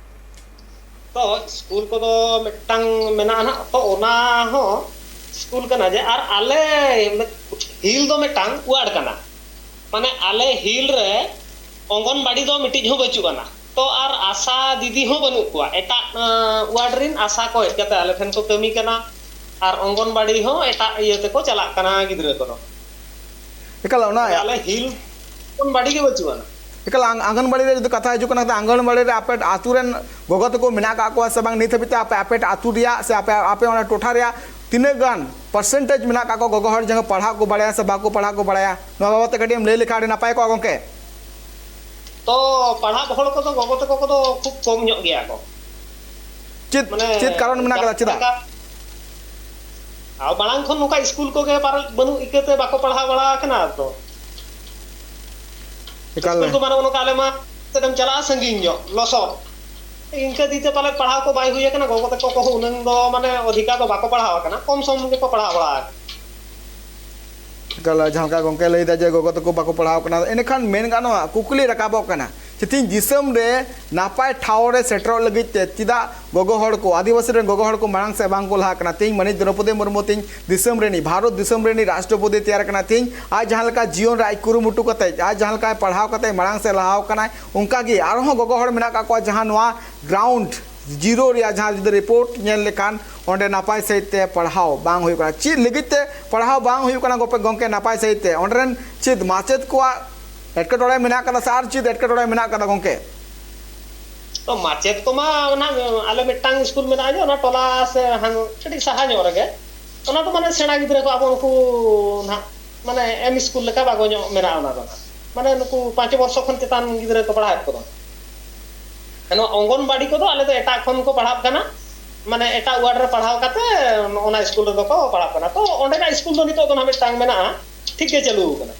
ᱛᱚ ᱥᱠᱩᱞ ᱠᱚᱫᱚ ᱢᱤᱫᱴᱟᱝ ᱢᱮᱱᱟᱜᱼᱟ ᱱᱟᱦᱟᱜ, ᱛᱚ ᱚᱱᱟ ᱦᱚᱸ ᱥᱠᱩᱞ ᱠᱟᱱᱟ ᱡᱮ, ᱟᱨ ᱟᱞᱮ ᱦᱤᱞ ᱫᱚ ᱢᱤᱫᱴᱟᱝ ᱣᱟᱨᱰ ᱠᱟᱱᱟ, ᱢᱟᱱᱮ ᱟᱞᱮ ᱦᱤᱞ ᱨᱮ ᱚᱝᱜᱚᱱᱵᱟᱲᱤ ᱫᱚ ᱢᱤᱫᱴᱤᱡ ᱦᱚᱸ ᱵᱟᱹᱪᱩᱜ ᱟᱱᱟ᱾ ᱛᱚ ᱟᱨ ᱟᱥᱟ ᱫᱤᱫᱤ ᱦᱚᱸ ᱵᱟᱹᱱᱩᱜ ᱠᱚᱣᱟ, ᱮᱴᱟᱜ ᱟᱸ, ᱣᱟᱨᱰ ᱨᱮᱱ ᱟᱥᱟ ᱠᱚ ᱦᱮᱡ ᱠᱟᱛᱮ ᱟᱞᱮ ᱴᱷᱮᱱ ᱠᱚ ᱠᱟᱹᱢᱤ ᱠᱟᱱᱟ, ᱟᱨ ᱚᱝᱜᱚᱱᱵᱟᱲᱤ ᱦᱚᱸ ᱮᱴᱟᱜ ᱤᱭᱟᱹ ᱛᱮᱠᱚ ᱪᱟᱞᱟᱜ ᱠᱟᱱᱟ ᱜᱤᱫᱽᱨᱟᱹ ᱠᱚᱫᱚ᱾ ᱮᱠᱟᱞ ᱚᱱᱟ ᱛᱚᱵᱮ ᱟᱞᱮ ᱦᱤᱞ ᱚᱝᱜᱚᱱᱵᱟᱲᱤ ᱜᱮ ᱵᱟᱹᱪᱩᱜ ᱟᱱᱟ᱾ ᱮᱠᱟᱞ ᱟᱝ- ᱟᱝᱜᱚᱱᱵᱟᱲᱤ ᱨᱮ ᱡᱩᱫᱤ ᱠᱟᱛᱷᱟ ᱦᱤᱡᱩᱜ ᱠᱟᱱᱟ, ᱛᱚ ᱟᱝᱜᱚᱱᱵᱟᱲᱤ ᱨᱮ ᱟᱯᱮ ᱟᱹᱛᱩ ᱨᱮᱱ ᱜᱚᱜᱚ ᱛᱟᱠᱚ ᱢᱮᱱᱟᱜ ᱟᱠᱟᱫ ᱠᱚᱣᱟ ᱥᱮ ᱵᱟᱝ? ᱱᱤᱛ ᱦᱟᱹᱵᱤᱡ ᱛᱮ ᱟᱯᱮ ᱟᱯᱮ ᱟᱹᱛᱩ ᱨᱮᱭᱟᱜ ᱥᱮ ᱟᱯᱮ ᱟᱯᱮ ᱚᱱᱟ ᱴᱚᱴᱷᱟ ᱨᱮᱭᱟᱜ ᱛᱤᱱᱟᱹᱜ ᱜᱟᱱ ᱯᱟᱨᱥᱮᱱᱴᱮᱡᱽ ᱢᱮᱱᱟᱜ ᱠᱟᱜ ᱠᱚᱣᱟ ᱜᱚᱜᱚ ᱦᱚᱲ ᱡᱟᱦᱟᱸ ᱯᱟᱲᱦᱟᱜ ᱠᱚ ᱵᱟᱲᱟᱭᱟ ᱥᱮ ᱵᱟᱠᱚ ᱯᱟᱲᱦᱟᱜ ᱠᱚ ᱵᱟᱲᱟᱭᱟ? ᱱᱚᱣᱟ ᱵᱟᱵᱚᱫ ᱛᱮ ᱠᱟᱹᱴᱤᱡ ᱮᱢ ᱞᱟᱹᱭ ᱞᱮᱠᱷᱟᱱ ᱟᱹᱰᱤ ᱱᱟᱯᱟᱭ ᱠᱚᱜᱼᱟ ᱜᱚᱢᱠᱮ᱾ ᱛᱚ ᱯᱟᱲᱦᱟᱜ ᱦᱚᱲ ᱠᱚᱫᱚ ᱜᱚᱜᱚ ᱛᱟᱠᱚ ᱠᱚᱫᱚ ᱠᱷᱩᱵ ᱠᱚᱢ ᱧᱚᱜ ᱜᱮᱭᱟ ᱠᱚ᱾ ᱪᱮᱫ ᱢᱟᱱᱮ ᱪᱮᱫ ᱠᱟᱨᱚᱱ ᱢᱮᱱᱟᱜ ᱠᱟᱫᱟ, ᱡᱟᱦᱟᱸ ᱪᱮᱫᱟᱜ? ᱞᱮᱠᱟ ᱟᱨ ᱢᱟᱲᱟᱝ ᱠᱷᱚᱱ ᱱᱚᱝᱠᱟ ᱥᱠᱩᱞ ᱠᱚᱜᱮ ᱵᱟᱨ- ᱵᱟᱹᱱᱩᱜ ᱤᱠᱟᱹᱛᱮ ᱵᱟᱠᱚ ᱯᱟᱲᱦᱟᱣ ᱵᱟᱲᱟ ᱟᱠᱟᱱᱟ ᱛᱚ᱾ ᱮᱠᱟᱞ ᱥᱠᱩᱞ ᱠᱚ ᱢᱟᱱᱮ ᱱᱚᱝᱠᱟ ᱟᱞᱮ ᱢᱟ ᱛᱮᱫ ᱮᱢ ᱪᱟᱞᱟᱜᱼᱟ ᱥᱟᱺᱜᱤᱧ ᱧᱚᱜ ᱞᱚᱥᱚᱫ᱾ ᱤᱱᱠᱟᱹ ᱫᱤᱠ ᱛᱮ ᱯᱟᱞᱮ ᱯᱟᱲᱦᱟᱣ ᱠᱚ ᱵᱟᱭ ᱦᱩᱭ ᱟᱠᱟᱱᱟ, ᱜᱚᱜᱚ ᱛᱟᱠᱚ ᱠᱚᱦᱚᱸ ᱩᱱᱟᱹᱝ ᱫᱚ ᱢᱟᱱᱮ ᱚᱫᱷᱤᱠᱟ ᱫᱚ ᱵᱟᱠᱚ ᱯᱟᱲᱦᱟᱣ ᱟᱠᱟᱱᱟ, ᱠᱚᱢ ᱥᱚᱢ ᱜᱮᱠᱚ ᱯᱟᱲᱦᱟᱣ ᱵᱟᱲᱟ ᱟᱠᱟᱱᱟ᱾ ᱮᱠᱟᱞ, ᱡᱟᱦᱟᱸ ᱞᱮᱠᱟ ᱜᱚᱢᱠᱮ ᱞᱟᱹᱭᱫᱟ ᱡᱮ ᱜᱚᱜᱚ ᱛᱟᱠᱚ ᱵᱟᱠᱚ ᱯᱟᱲᱦᱟᱣ ᱟᱠᱟᱱᱟ, ᱮᱸᱰᱮᱠᱷᱟᱱ ᱢᱮᱱ ᱜᱟᱱᱚᱜᱼᱟ, ᱠᱩᱠᱞᱤ ᱨᱟᱠᱟᱵᱚᱜ ᱠᱟᱱᱟ ᱡᱮ ᱛᱮᱦᱮᱧ ᱫᱤᱥᱚᱢ ᱨᱮ ᱱᱟᱯᱟᱭ ᱴᱷᱟᱶ ᱨᱮ ᱥᱮᱴᱮᱨᱚᱜ ᱞᱟᱹᱜᱤᱫ ᱛᱮ ᱪᱮᱫᱟᱜ ᱜᱚᱜᱚ ᱦᱚᱲ ᱠᱚ, ᱟᱹᱫᱤᱵᱟᱹᱥᱤ ᱨᱮᱱ ᱜᱚᱜᱚ ᱦᱚᱲ ᱠᱚ ᱢᱟᱲᱟᱝ ᱥᱮᱫ ᱵᱟᱝ ᱠᱚ ᱞᱟᱦᱟᱜ ᱠᱟᱱᱟ? ᱛᱮᱦᱮᱧ ᱢᱟᱹᱱᱤᱡ ᱫᱨᱚᱯᱚᱫᱤ ᱢᱩᱨᱢᱩ ᱛᱮᱦᱮᱧ ᱫᱤᱥᱚᱢ ᱨᱤᱱᱤᱡ, ᱵᱷᱟᱨᱚᱛ ᱫᱤᱥᱚᱢ ᱨᱤᱱᱤᱡ ᱨᱟᱥᱴᱨᱚᱯᱚᱛᱤ ᱛᱮᱭᱟᱨ ᱠᱟᱱᱟ᱾ ᱛᱮᱦᱮᱧ ᱟᱡ ᱡᱟᱦᱟᱸ ᱞᱮᱠᱟ ᱡᱤᱭᱚᱱ ᱨᱮ ᱟᱡ ᱠᱩᱨᱩᱢᱩᱴᱩ ᱠᱟᱛᱮ, ᱟᱡ ᱡᱟᱦᱟᱸ ᱞᱮᱠᱟᱭ ᱯᱟᱲᱦᱟᱣ ᱠᱟᱛᱮ ᱢᱟᱲᱟᱝ ᱥᱮᱫ ᱞᱟᱦᱟᱣ ᱠᱟᱱᱟᱭ, ᱚᱱᱠᱟ ᱜᱮ ᱟᱨᱦᱚᱸ ᱜᱚᱜᱚ ᱦᱚᱲ ᱢᱮᱱᱟᱜ ᱠᱟᱜ ᱠᱚᱣᱟ, ᱡᱟᱦᱟᱸ ᱱᱚᱣᱟ ᱜᱨᱟᱣᱩᱱᱰ ᱡᱤᱨᱳ ᱨᱮᱭᱟᱜ ᱡᱟᱦᱟᱸ ᱡᱩᱫᱤ ᱨᱤᱯᱳᱨᱴ ᱧᱮᱞ ᱞᱮᱠᱷᱟᱱ, ᱚᱸᱰᱮ ᱱᱟᱯᱟᱭ ᱥᱟᱺᱦᱤᱡ ᱛᱮ ᱯᱟᱲᱦᱟᱣ ᱵᱟᱝ ᱦᱩᱭᱩᱜ ᱠᱟᱱᱟ᱾ ᱪᱮᱫ ᱞᱟᱹᱜᱤᱫ ᱛᱮ ᱯᱟᱲᱦᱟᱣ ᱵᱟᱝ ᱦᱩᱭᱩᱜ ᱠᱟᱱᱟ ᱜᱚᱯᱮ-, ᱜᱚᱢᱠᱮ, ᱱᱟᱯᱟᱭ ᱥᱟᱺᱦᱤᱡ ᱛᱮ? ᱚᱸᱰᱮ ᱨᱮᱱ ᱪᱮᱫ ᱢᱟᱪᱮᱫ ᱠᱚᱣᱟᱜ ᱮᱴᱠᱮᱴᱚᱬᱮ ᱢᱮᱱᱟᱜ ᱠᱟᱫᱟ ᱥᱮ ᱟᱨ ᱪᱮᱫ ᱮᱴᱠᱮᱴᱚᱬᱮ ᱢᱮᱱᱟᱜ ᱠᱟᱫᱟ ᱜᱚᱢᱠᱮ? ᱛᱚ ᱢᱟᱪᱮᱫ ᱠᱚᱢᱟ ᱚᱱᱟ ᱟᱞᱮ ᱢᱤᱫᱴᱟᱝ ᱥᱠᱩᱞ ᱢᱮᱱᱟᱜᱼᱟ ᱡᱮ ᱚᱱᱟ ᱴᱚᱞᱟ ᱥᱮ ᱦᱟᱱ- ᱠᱟᱹᱴᱤᱡ ᱥᱟᱦᱟ ᱧᱚᱜ ᱨᱮᱜᱮ, ᱚᱱᱟ ᱫᱚ ᱢᱟᱱᱮ ᱥᱮᱬᱟ ᱜᱤᱫᱽᱨᱟᱹ ᱠᱚ ᱟᱵᱚ ᱩᱱᱠᱩ ᱱᱟᱦᱟᱜ ᱢᱟᱱᱮ ᱮᱢ ᱥᱠᱩᱞ ᱞᱮᱠᱟ ᱵᱟᱜᱚ ᱧᱚᱜ ᱢᱮᱱᱟᱜᱼᱟ ᱚᱱᱟ ᱫᱚ ᱱᱟᱦᱟᱜ, ᱢᱟᱱᱮ ᱱᱩᱠᱩ ᱯᱟᱸᱪ ᱵᱚᱨᱥᱚ ᱠᱷᱚᱱ ᱪᱮᱛᱟᱱ ᱜᱤᱫᱽᱨᱟᱹ ᱠᱚ ᱯᱟᱲᱦᱟᱣᱮᱫ ᱠᱚᱫᱚ᱾ ᱱᱚᱣᱟ ᱚᱝᱜᱚᱱᱵᱟᱲᱤ ᱠᱚᱫᱚ ᱟᱞᱮ ᱫᱚ ᱮᱴᱟᱜ ᱠᱷᱚᱱ ᱠᱚ ᱯᱟᱲᱦᱟᱜ ᱠᱟᱱᱟ, ᱢᱟᱱᱮ ᱮᱴᱟᱜ ᱣᱟᱨᱰ ᱨᱮ ᱯᱟᱲᱦᱟᱣ ᱠᱟᱛᱮ ᱚᱱᱟ ᱥᱠᱩᱞ ᱨᱮᱫᱚ ᱠᱚ ᱯᱟᱲᱦᱟᱜ ᱠᱟᱱᱟ᱾ ᱛᱚ ᱚᱸᱰᱮᱱᱟᱜ ᱥᱠᱩᱞ ᱫᱚ ᱱᱤᱛᱚᱜ ᱫᱚ ᱱᱟᱦᱟᱜ ᱢᱤᱫᱴᱟᱝ ᱢᱮᱱᱟᱜᱼᱟ, ᱴᱷᱤᱠ ᱜᱮ ᱪᱟᱹᱞᱩ ᱟᱠᱟᱱᱟ᱾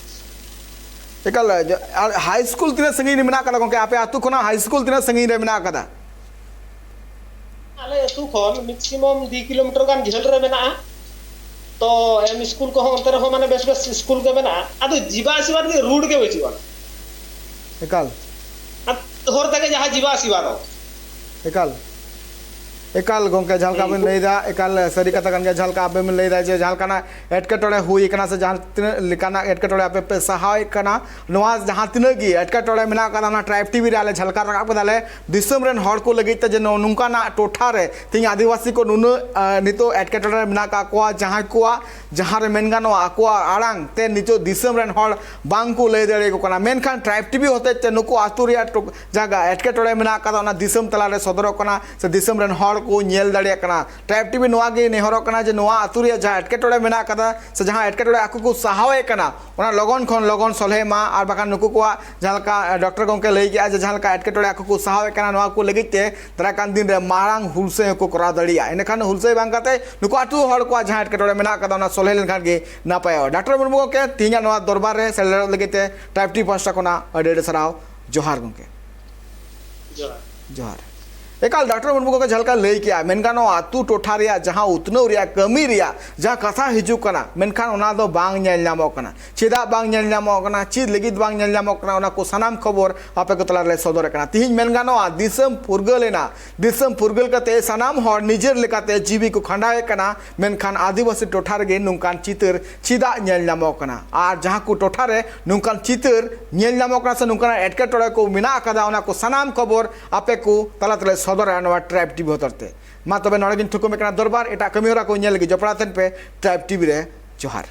ᱮᱠᱟᱞ, ᱟᱨ ᱦᱟᱭ ᱥᱠᱩᱞ ᱛᱤᱱᱟᱹᱜ ᱥᱟᱺᱜᱤᱧ ᱨᱮ ᱢᱮᱱᱟᱜ ᱠᱟᱫᱟ ᱜᱚᱢᱠᱮ? ᱟᱯᱮ ᱟᱹᱛᱩ ᱠᱷᱚᱱᱟᱜ ᱦᱟᱭ ᱥᱠᱩᱞ ᱛᱤᱱᱟᱹᱜ ᱥᱟᱺᱜᱤᱧ ᱨᱮ ᱢᱮᱱᱟᱜ ᱠᱟᱫᱟ? ᱟᱞᱮ ᱟᱹᱛᱩ ᱠᱷᱚᱱ ᱢᱮᱠᱥᱤᱢᱟᱢ ᱫᱩᱭ ᱠᱤᱞᱳᱢᱤᱴᱟᱨ ᱜᱟᱱ ᱡᱷᱟᱹᱞ ᱨᱮ ᱢᱮᱱᱟᱜᱼᱟ᱾ ᱛᱚ ᱮᱢ ᱥᱠᱩᱞ ᱠᱚᱦᱚᱸ ᱚᱱᱛᱮ ᱨᱮᱦᱚᱸ ᱢᱟᱱᱮ ᱵᱮᱥ ᱵᱮᱥ ᱥᱠᱩᱞ ᱜᱮ ᱢᱮᱱᱟᱜᱼᱟ, ᱟᱫᱚ ᱡᱤᱵᱟ ᱟᱥᱤᱵᱟ ᱞᱟᱹᱜᱤᱫ ᱨᱳᱰ ᱜᱮ ᱵᱟᱹᱪᱩᱜᱼᱟ᱾ ᱮᱠᱟᱞ᱾ ᱟᱨ ᱦᱚᱨ ᱛᱮᱜᱮ ᱡᱟᱦᱟᱸ ᱡᱤᱵᱟ ᱟᱥᱤᱵᱟ ᱫᱚ᱾ ᱮᱠᱟᱞ, ᱮᱠᱟᱞ ᱜᱚᱢᱠᱮ, ᱡᱟᱦᱟᱸ ᱞᱮᱠᱟ ᱵᱮᱱ ᱞᱟᱹᱭᱫᱟ, ᱮᱠᱟᱞ ᱥᱟᱹᱨᱤ ᱠᱟᱛᱷᱟ ᱠᱟᱱ ᱜᱮᱭᱟ᱾ ᱡᱟᱦᱟᱸ ᱞᱮᱠᱟ ᱟᱵᱮᱱ ᱵᱮᱱ ᱞᱟᱹᱭᱫᱟ ᱡᱮ ᱡᱟᱦᱟᱸ ᱞᱮᱠᱟᱱᱟᱜ ᱮᱴᱠᱮᱴᱚᱬᱮ ᱦᱩᱭ ᱠᱟᱱᱟ ᱥᱮ ᱡᱟᱦᱟᱸ ᱛᱤᱱᱟᱹᱜ ᱞᱮᱠᱟᱱᱟᱜ ᱮᱴᱠᱮᱴᱚᱬᱮ ᱟᱯᱮ ᱯᱮ ᱥᱟᱦᱟᱣᱮᱫ ᱠᱟᱱᱟ, ᱱᱚᱣᱟ ᱡᱟᱦᱟᱸ ᱛᱤᱱᱟᱹᱜ ᱜᱮ ᱮᱴᱠᱮᱴᱚᱬᱮ ᱢᱮᱱᱟᱜ ᱠᱟᱫᱟ, ᱚᱱᱟ ᱴᱨᱟᱭᱤᱵᱽ ᱴᱤᱵᱷᱤ ᱨᱮ ᱟᱞᱮ ᱡᱷᱟᱞᱠᱟᱣ ᱨᱟᱠᱟᱵ ᱠᱮᱫᱟᱞᱮ᱾ ᱫᱤᱥᱚᱢ ᱨᱮᱱ ᱦᱚᱲ ᱠᱚ ᱞᱟᱹᱜᱤᱫ ᱛᱮ ᱡᱮ ᱱᱚ-, ᱱᱚᱝᱠᱟᱱᱟᱜ ᱴᱚᱴᱷᱟ ᱨᱮ ᱛᱮᱦᱮᱧ ᱟᱹᱫᱤᱵᱟᱹᱥᱤ ᱠᱚ ᱱᱩᱱᱟᱹᱜ, ᱟᱸ, ᱱᱤᱛᱚᱜ ᱮᱴᱠᱮᱴᱚᱬᱮ ᱨᱮ ᱢᱮᱱᱟᱜ ᱠᱟᱜ ᱠᱚᱣᱟ, ᱡᱟᱦᱟᱸᱭ ᱠᱚᱣᱟᱜ, ᱡᱟᱦᱟᱸ ᱨᱮ ᱢᱮᱱ ᱜᱟᱱᱚᱜᱼᱟ, ᱟᱠᱚᱣᱟᱜ ᱟᱲᱟᱝ ᱛᱮ ᱱᱤᱛᱚᱜ ᱫᱤᱥᱚᱢ ᱨᱮᱱ ᱦᱚᱲ ᱵᱟᱝ ᱠᱚ ᱞᱟᱹᱭ ᱫᱟᱲᱮᱭᱟᱠᱚ ᱠᱟᱱᱟ᱾ ᱢᱮᱱᱠᱷᱟᱱ ᱴᱨᱟᱭᱤᱵᱽ ᱴᱤᱵᱷᱤ ᱦᱚᱛᱮᱡ ᱛᱮ ᱱᱩᱠᱩ ᱟᱹᱛᱩ ᱨᱮᱭᱟᱜ ᱴᱚ-, ᱡᱟᱦᱟᱸ ᱮᱴᱠᱮᱴᱚᱬᱮ ᱢᱮᱱᱟᱜ ᱠᱟᱫᱟ, ᱚᱱᱟ ᱫᱤᱥᱚᱢ ᱛᱟᱞᱟᱨᱮ ᱥᱚᱫᱚᱨᱚᱜ ᱠᱟᱱᱟ ᱥᱮ ᱫᱤᱥᱚᱢ ᱨᱮᱱ ᱦᱚᱲ ᱠᱚ ᱧᱮᱞ ᱫᱟᱲᱮᱭᱟᱜ ᱠᱟᱱᱟ᱾ ᱴᱨᱟᱭᱤᱵᱽ ᱴᱤᱵᱷᱤ ᱱᱚᱣᱟ ᱜᱮ ᱱᱮᱦᱚᱨᱚᱜ ᱠᱟᱱᱟ ᱡᱮ ᱱᱚᱣᱟ ᱟᱹᱛᱩ ᱨᱮᱭᱟᱜ ᱡᱟᱦᱟᱸ ᱮᱴᱠᱮᱴᱚᱬᱮ ᱢᱮᱱᱟᱜ ᱟᱠᱟᱫᱟ ᱥᱮ ᱡᱟᱦᱟᱸ ᱮᱴᱠᱮᱴᱚᱬᱮ ᱟᱠᱚ ᱠᱚ ᱥᱟᱦᱟᱣᱮᱫ ᱠᱟᱱᱟ, ᱚᱱᱟ ᱞᱚᱜᱚᱱ ᱠᱷᱚᱱ ᱞᱚᱜᱚᱱ ᱥᱚᱞᱦᱮ ᱢᱟ, ᱟᱨ ᱵᱟᱠᱷᱟᱱ ᱱᱩᱠᱩ ᱠᱚᱣᱟᱜ ᱡᱟᱦᱟᱸ ᱞᱮᱠᱟ ᱰᱚᱠᱴᱚᱨ ᱜᱚᱢᱠᱮ ᱞᱟᱹᱭ ᱠᱮᱜᱼᱟ ᱡᱮ ᱡᱟᱦᱟᱸ ᱞᱮᱠᱟ ᱮᱴᱠᱮᱴᱚᱬᱮ ᱟᱠᱚ ᱠᱚ ᱥᱟᱦᱟᱣᱮᱫ ᱠᱟᱱᱟ, ᱱᱚᱣᱟ ᱠᱚ ᱞᱟᱹᱜᱤᱫ ᱛᱮ ᱫᱟᱨᱟᱭ ᱠᱟᱱ ᱫᱤᱱ ᱨᱮ ᱢᱟᱨᱟᱝ ᱦᱩᱞᱥᱟᱹᱭ ᱦᱚᱸᱠᱚ ᱠᱚᱨᱟᱣ ᱫᱟᱲᱮᱭᱟᱜᱼᱟ᱾ ᱮᱸᱰᱮᱠᱷᱟᱱ ᱦᱩᱞᱥᱟᱹᱭ ᱵᱟᱝ ᱠᱟᱛᱮ ᱱᱩᱠᱩ ᱟᱹᱛᱩ ᱦᱚᱲ ᱠᱚᱣᱟᱜ ᱡᱟᱦᱟᱸ ᱮᱴᱠᱮᱴᱚᱬᱮ ᱢᱮᱱᱟᱜ ᱟᱠᱟᱫᱟ, ᱚᱱᱟ ᱥᱚᱞᱦᱮ ᱞᱮᱱᱠᱷᱟᱱ ᱜᱮ ᱱᱟᱯᱟᱭᱚᱜᱼᱟ᱾ ᱰᱟᱠᱴᱚᱨ ᱢᱩᱨᱢᱩ ᱜᱚᱢᱠᱮ, ᱛᱮᱦᱮᱧᱟᱜ ᱱᱚᱣᱟ ᱫᱚᱨᱵᱟᱨ ᱨᱮ ᱥᱮᱞᱮᱫᱚᱜ ᱞᱟᱹᱜᱤᱫ ᱛᱮ ᱴᱨᱟᱭᱤᱵᱽ ᱴᱤᱵᱷᱤ ᱯᱟᱦᱴᱟ ᱠᱷᱚᱱᱟᱜ ᱟᱹᱰᱤ ᱟᱹᱰᱤ ᱥᱟᱨᱦᱟᱣ᱾ ᱡᱚᱦᱟᱨ ᱜᱚᱢᱠᱮ᱾ ᱡᱚᱦᱟᱨ᱾ ᱡᱚᱦᱟᱨ᱾ ᱮᱠᱟᱞ ᱰᱟᱠᱴᱚᱨ ᱢᱩᱨᱢᱩ ᱜᱚᱢᱠᱮ ᱡᱟᱦᱟᱸ ᱞᱮᱠᱟ ᱞᱟᱹᱭ ᱠᱮᱜᱼᱟ, ᱢᱮᱱ ᱜᱟᱱᱚᱜᱼᱟ, ᱟᱹᱛᱩ ᱴᱚᱴᱷᱟ ᱨᱮᱭᱟᱜ ᱡᱟᱦᱟᱸ ᱩᱛᱱᱟᱹᱣ ᱨᱮᱭᱟᱜ ᱠᱟᱹᱢᱤ ᱨᱮᱭᱟᱜ ᱡᱟᱦᱟᱸ ᱠᱟᱛᱷᱟ ᱦᱤᱡᱩᱜ ᱠᱟᱱᱟ, ᱢᱮᱱᱠᱷᱟᱱ ᱚᱱᱟ ᱫᱚ ᱵᱟᱝ ᱧᱮᱞ ᱧᱟᱢᱚᱜ ᱠᱟᱱᱟ᱾ ᱪᱮᱫᱟᱜ ᱵᱟᱝ ᱧᱮᱞ ᱧᱟᱢᱚᱜ ᱠᱟᱱᱟ, ᱪᱮᱫ ᱞᱟᱹᱜᱤᱫ ᱵᱟᱝ ᱧᱮᱞ ᱧᱟᱢᱚᱜ ᱠᱟᱱᱟ, ᱚᱱᱟ ᱠᱚ ᱥᱟᱱᱟᱢ ᱠᱷᱚᱵᱚᱨ ᱟᱯᱮ ᱠᱚ ᱛᱟᱞᱟ ᱨᱮᱞᱮ ᱥᱚᱫᱚᱨᱮᱫ ᱠᱟᱱᱟ᱾ ᱛᱤᱦᱤᱧ ᱢᱮᱱ ᱜᱟᱱᱚᱜᱼᱟ, ᱫᱤᱥᱚᱢ ᱯᱷᱩᱨᱜᱟᱹᱞ ᱮᱱᱟ, ᱫᱤᱥᱚᱢ ᱯᱷᱩᱨᱜᱟᱹᱞ ᱠᱟᱛᱮ ᱥᱟᱱᱟᱢ ᱦᱚᱲ ᱱᱤᱡᱮᱨ ᱞᱮᱠᱟᱛᱮ ᱡᱤᱣᱤ ᱠᱚ ᱠᱷᱟᱸᱰᱟᱣᱮᱫ ᱠᱟᱱᱟ, ᱢᱮᱱᱠᱷᱟᱱ ᱟᱹᱫᱤᱵᱟᱹᱥᱤ ᱴᱚᱴᱷᱟ ᱨᱮᱜᱮ ᱱᱚᱝᱠᱟᱱ ᱪᱤᱛᱟᱹᱨ ᱪᱮᱫᱟᱜ ᱧᱮᱞ ᱧᱟᱢᱚᱜ ᱠᱟᱱᱟ? ᱟᱨ ᱡᱟᱦᱟᱸ ᱠᱚ ᱴᱚᱴᱷᱟ ᱨᱮ ᱱᱚᱝᱠᱟᱱ ᱪᱤᱛᱟᱹᱨ ᱧᱮᱞ ᱧᱟᱢᱚᱜ ᱠᱟᱱᱟ ᱥᱮ ᱱᱚᱝᱠᱟᱱᱟᱜ ᱮᱴᱠᱮᱴᱚᱬᱮ ᱠᱚ ᱢᱮᱱᱟᱜ ᱟᱠᱟᱫᱟ, ᱚᱱᱟ ᱠᱚ ᱥᱟᱱᱟᱢ ᱠᱷᱚᱵᱚᱨ ᱟᱯᱮ ᱠᱚ ᱛᱟᱞᱟ ᱛᱮᱞᱮ ᱥᱚᱫᱚᱨᱟ ᱱᱚᱣᱟ ᱴᱨᱟᱭᱤᱵᱽ ᱴᱤᱵᱷᱤ ᱦᱚᱛᱮᱛᱮ᱾ ᱢᱟ ᱛᱚᱵᱮ ᱱᱚᱰᱮ ᱜᱤᱧ ᱛᱷᱩᱠᱩᱢᱮᱫ ᱠᱟᱱᱟ ᱫᱚᱨᱵᱟᱨ᱾ ᱮᱴᱟᱜ ᱠᱟᱹᱢᱤ ᱦᱚᱨᱟ ᱠᱚ ᱧᱮᱞ ᱞᱟᱹᱜᱤᱫ ᱡᱚᱯᱲᱟᱣ ᱛᱟᱦᱮᱱ ᱯᱮ ᱴᱨᱟᱭᱤᱵᱽ ᱴᱤᱵᱷᱤ ᱨᱮ᱾ ᱡᱚᱦᱟᱨ᱾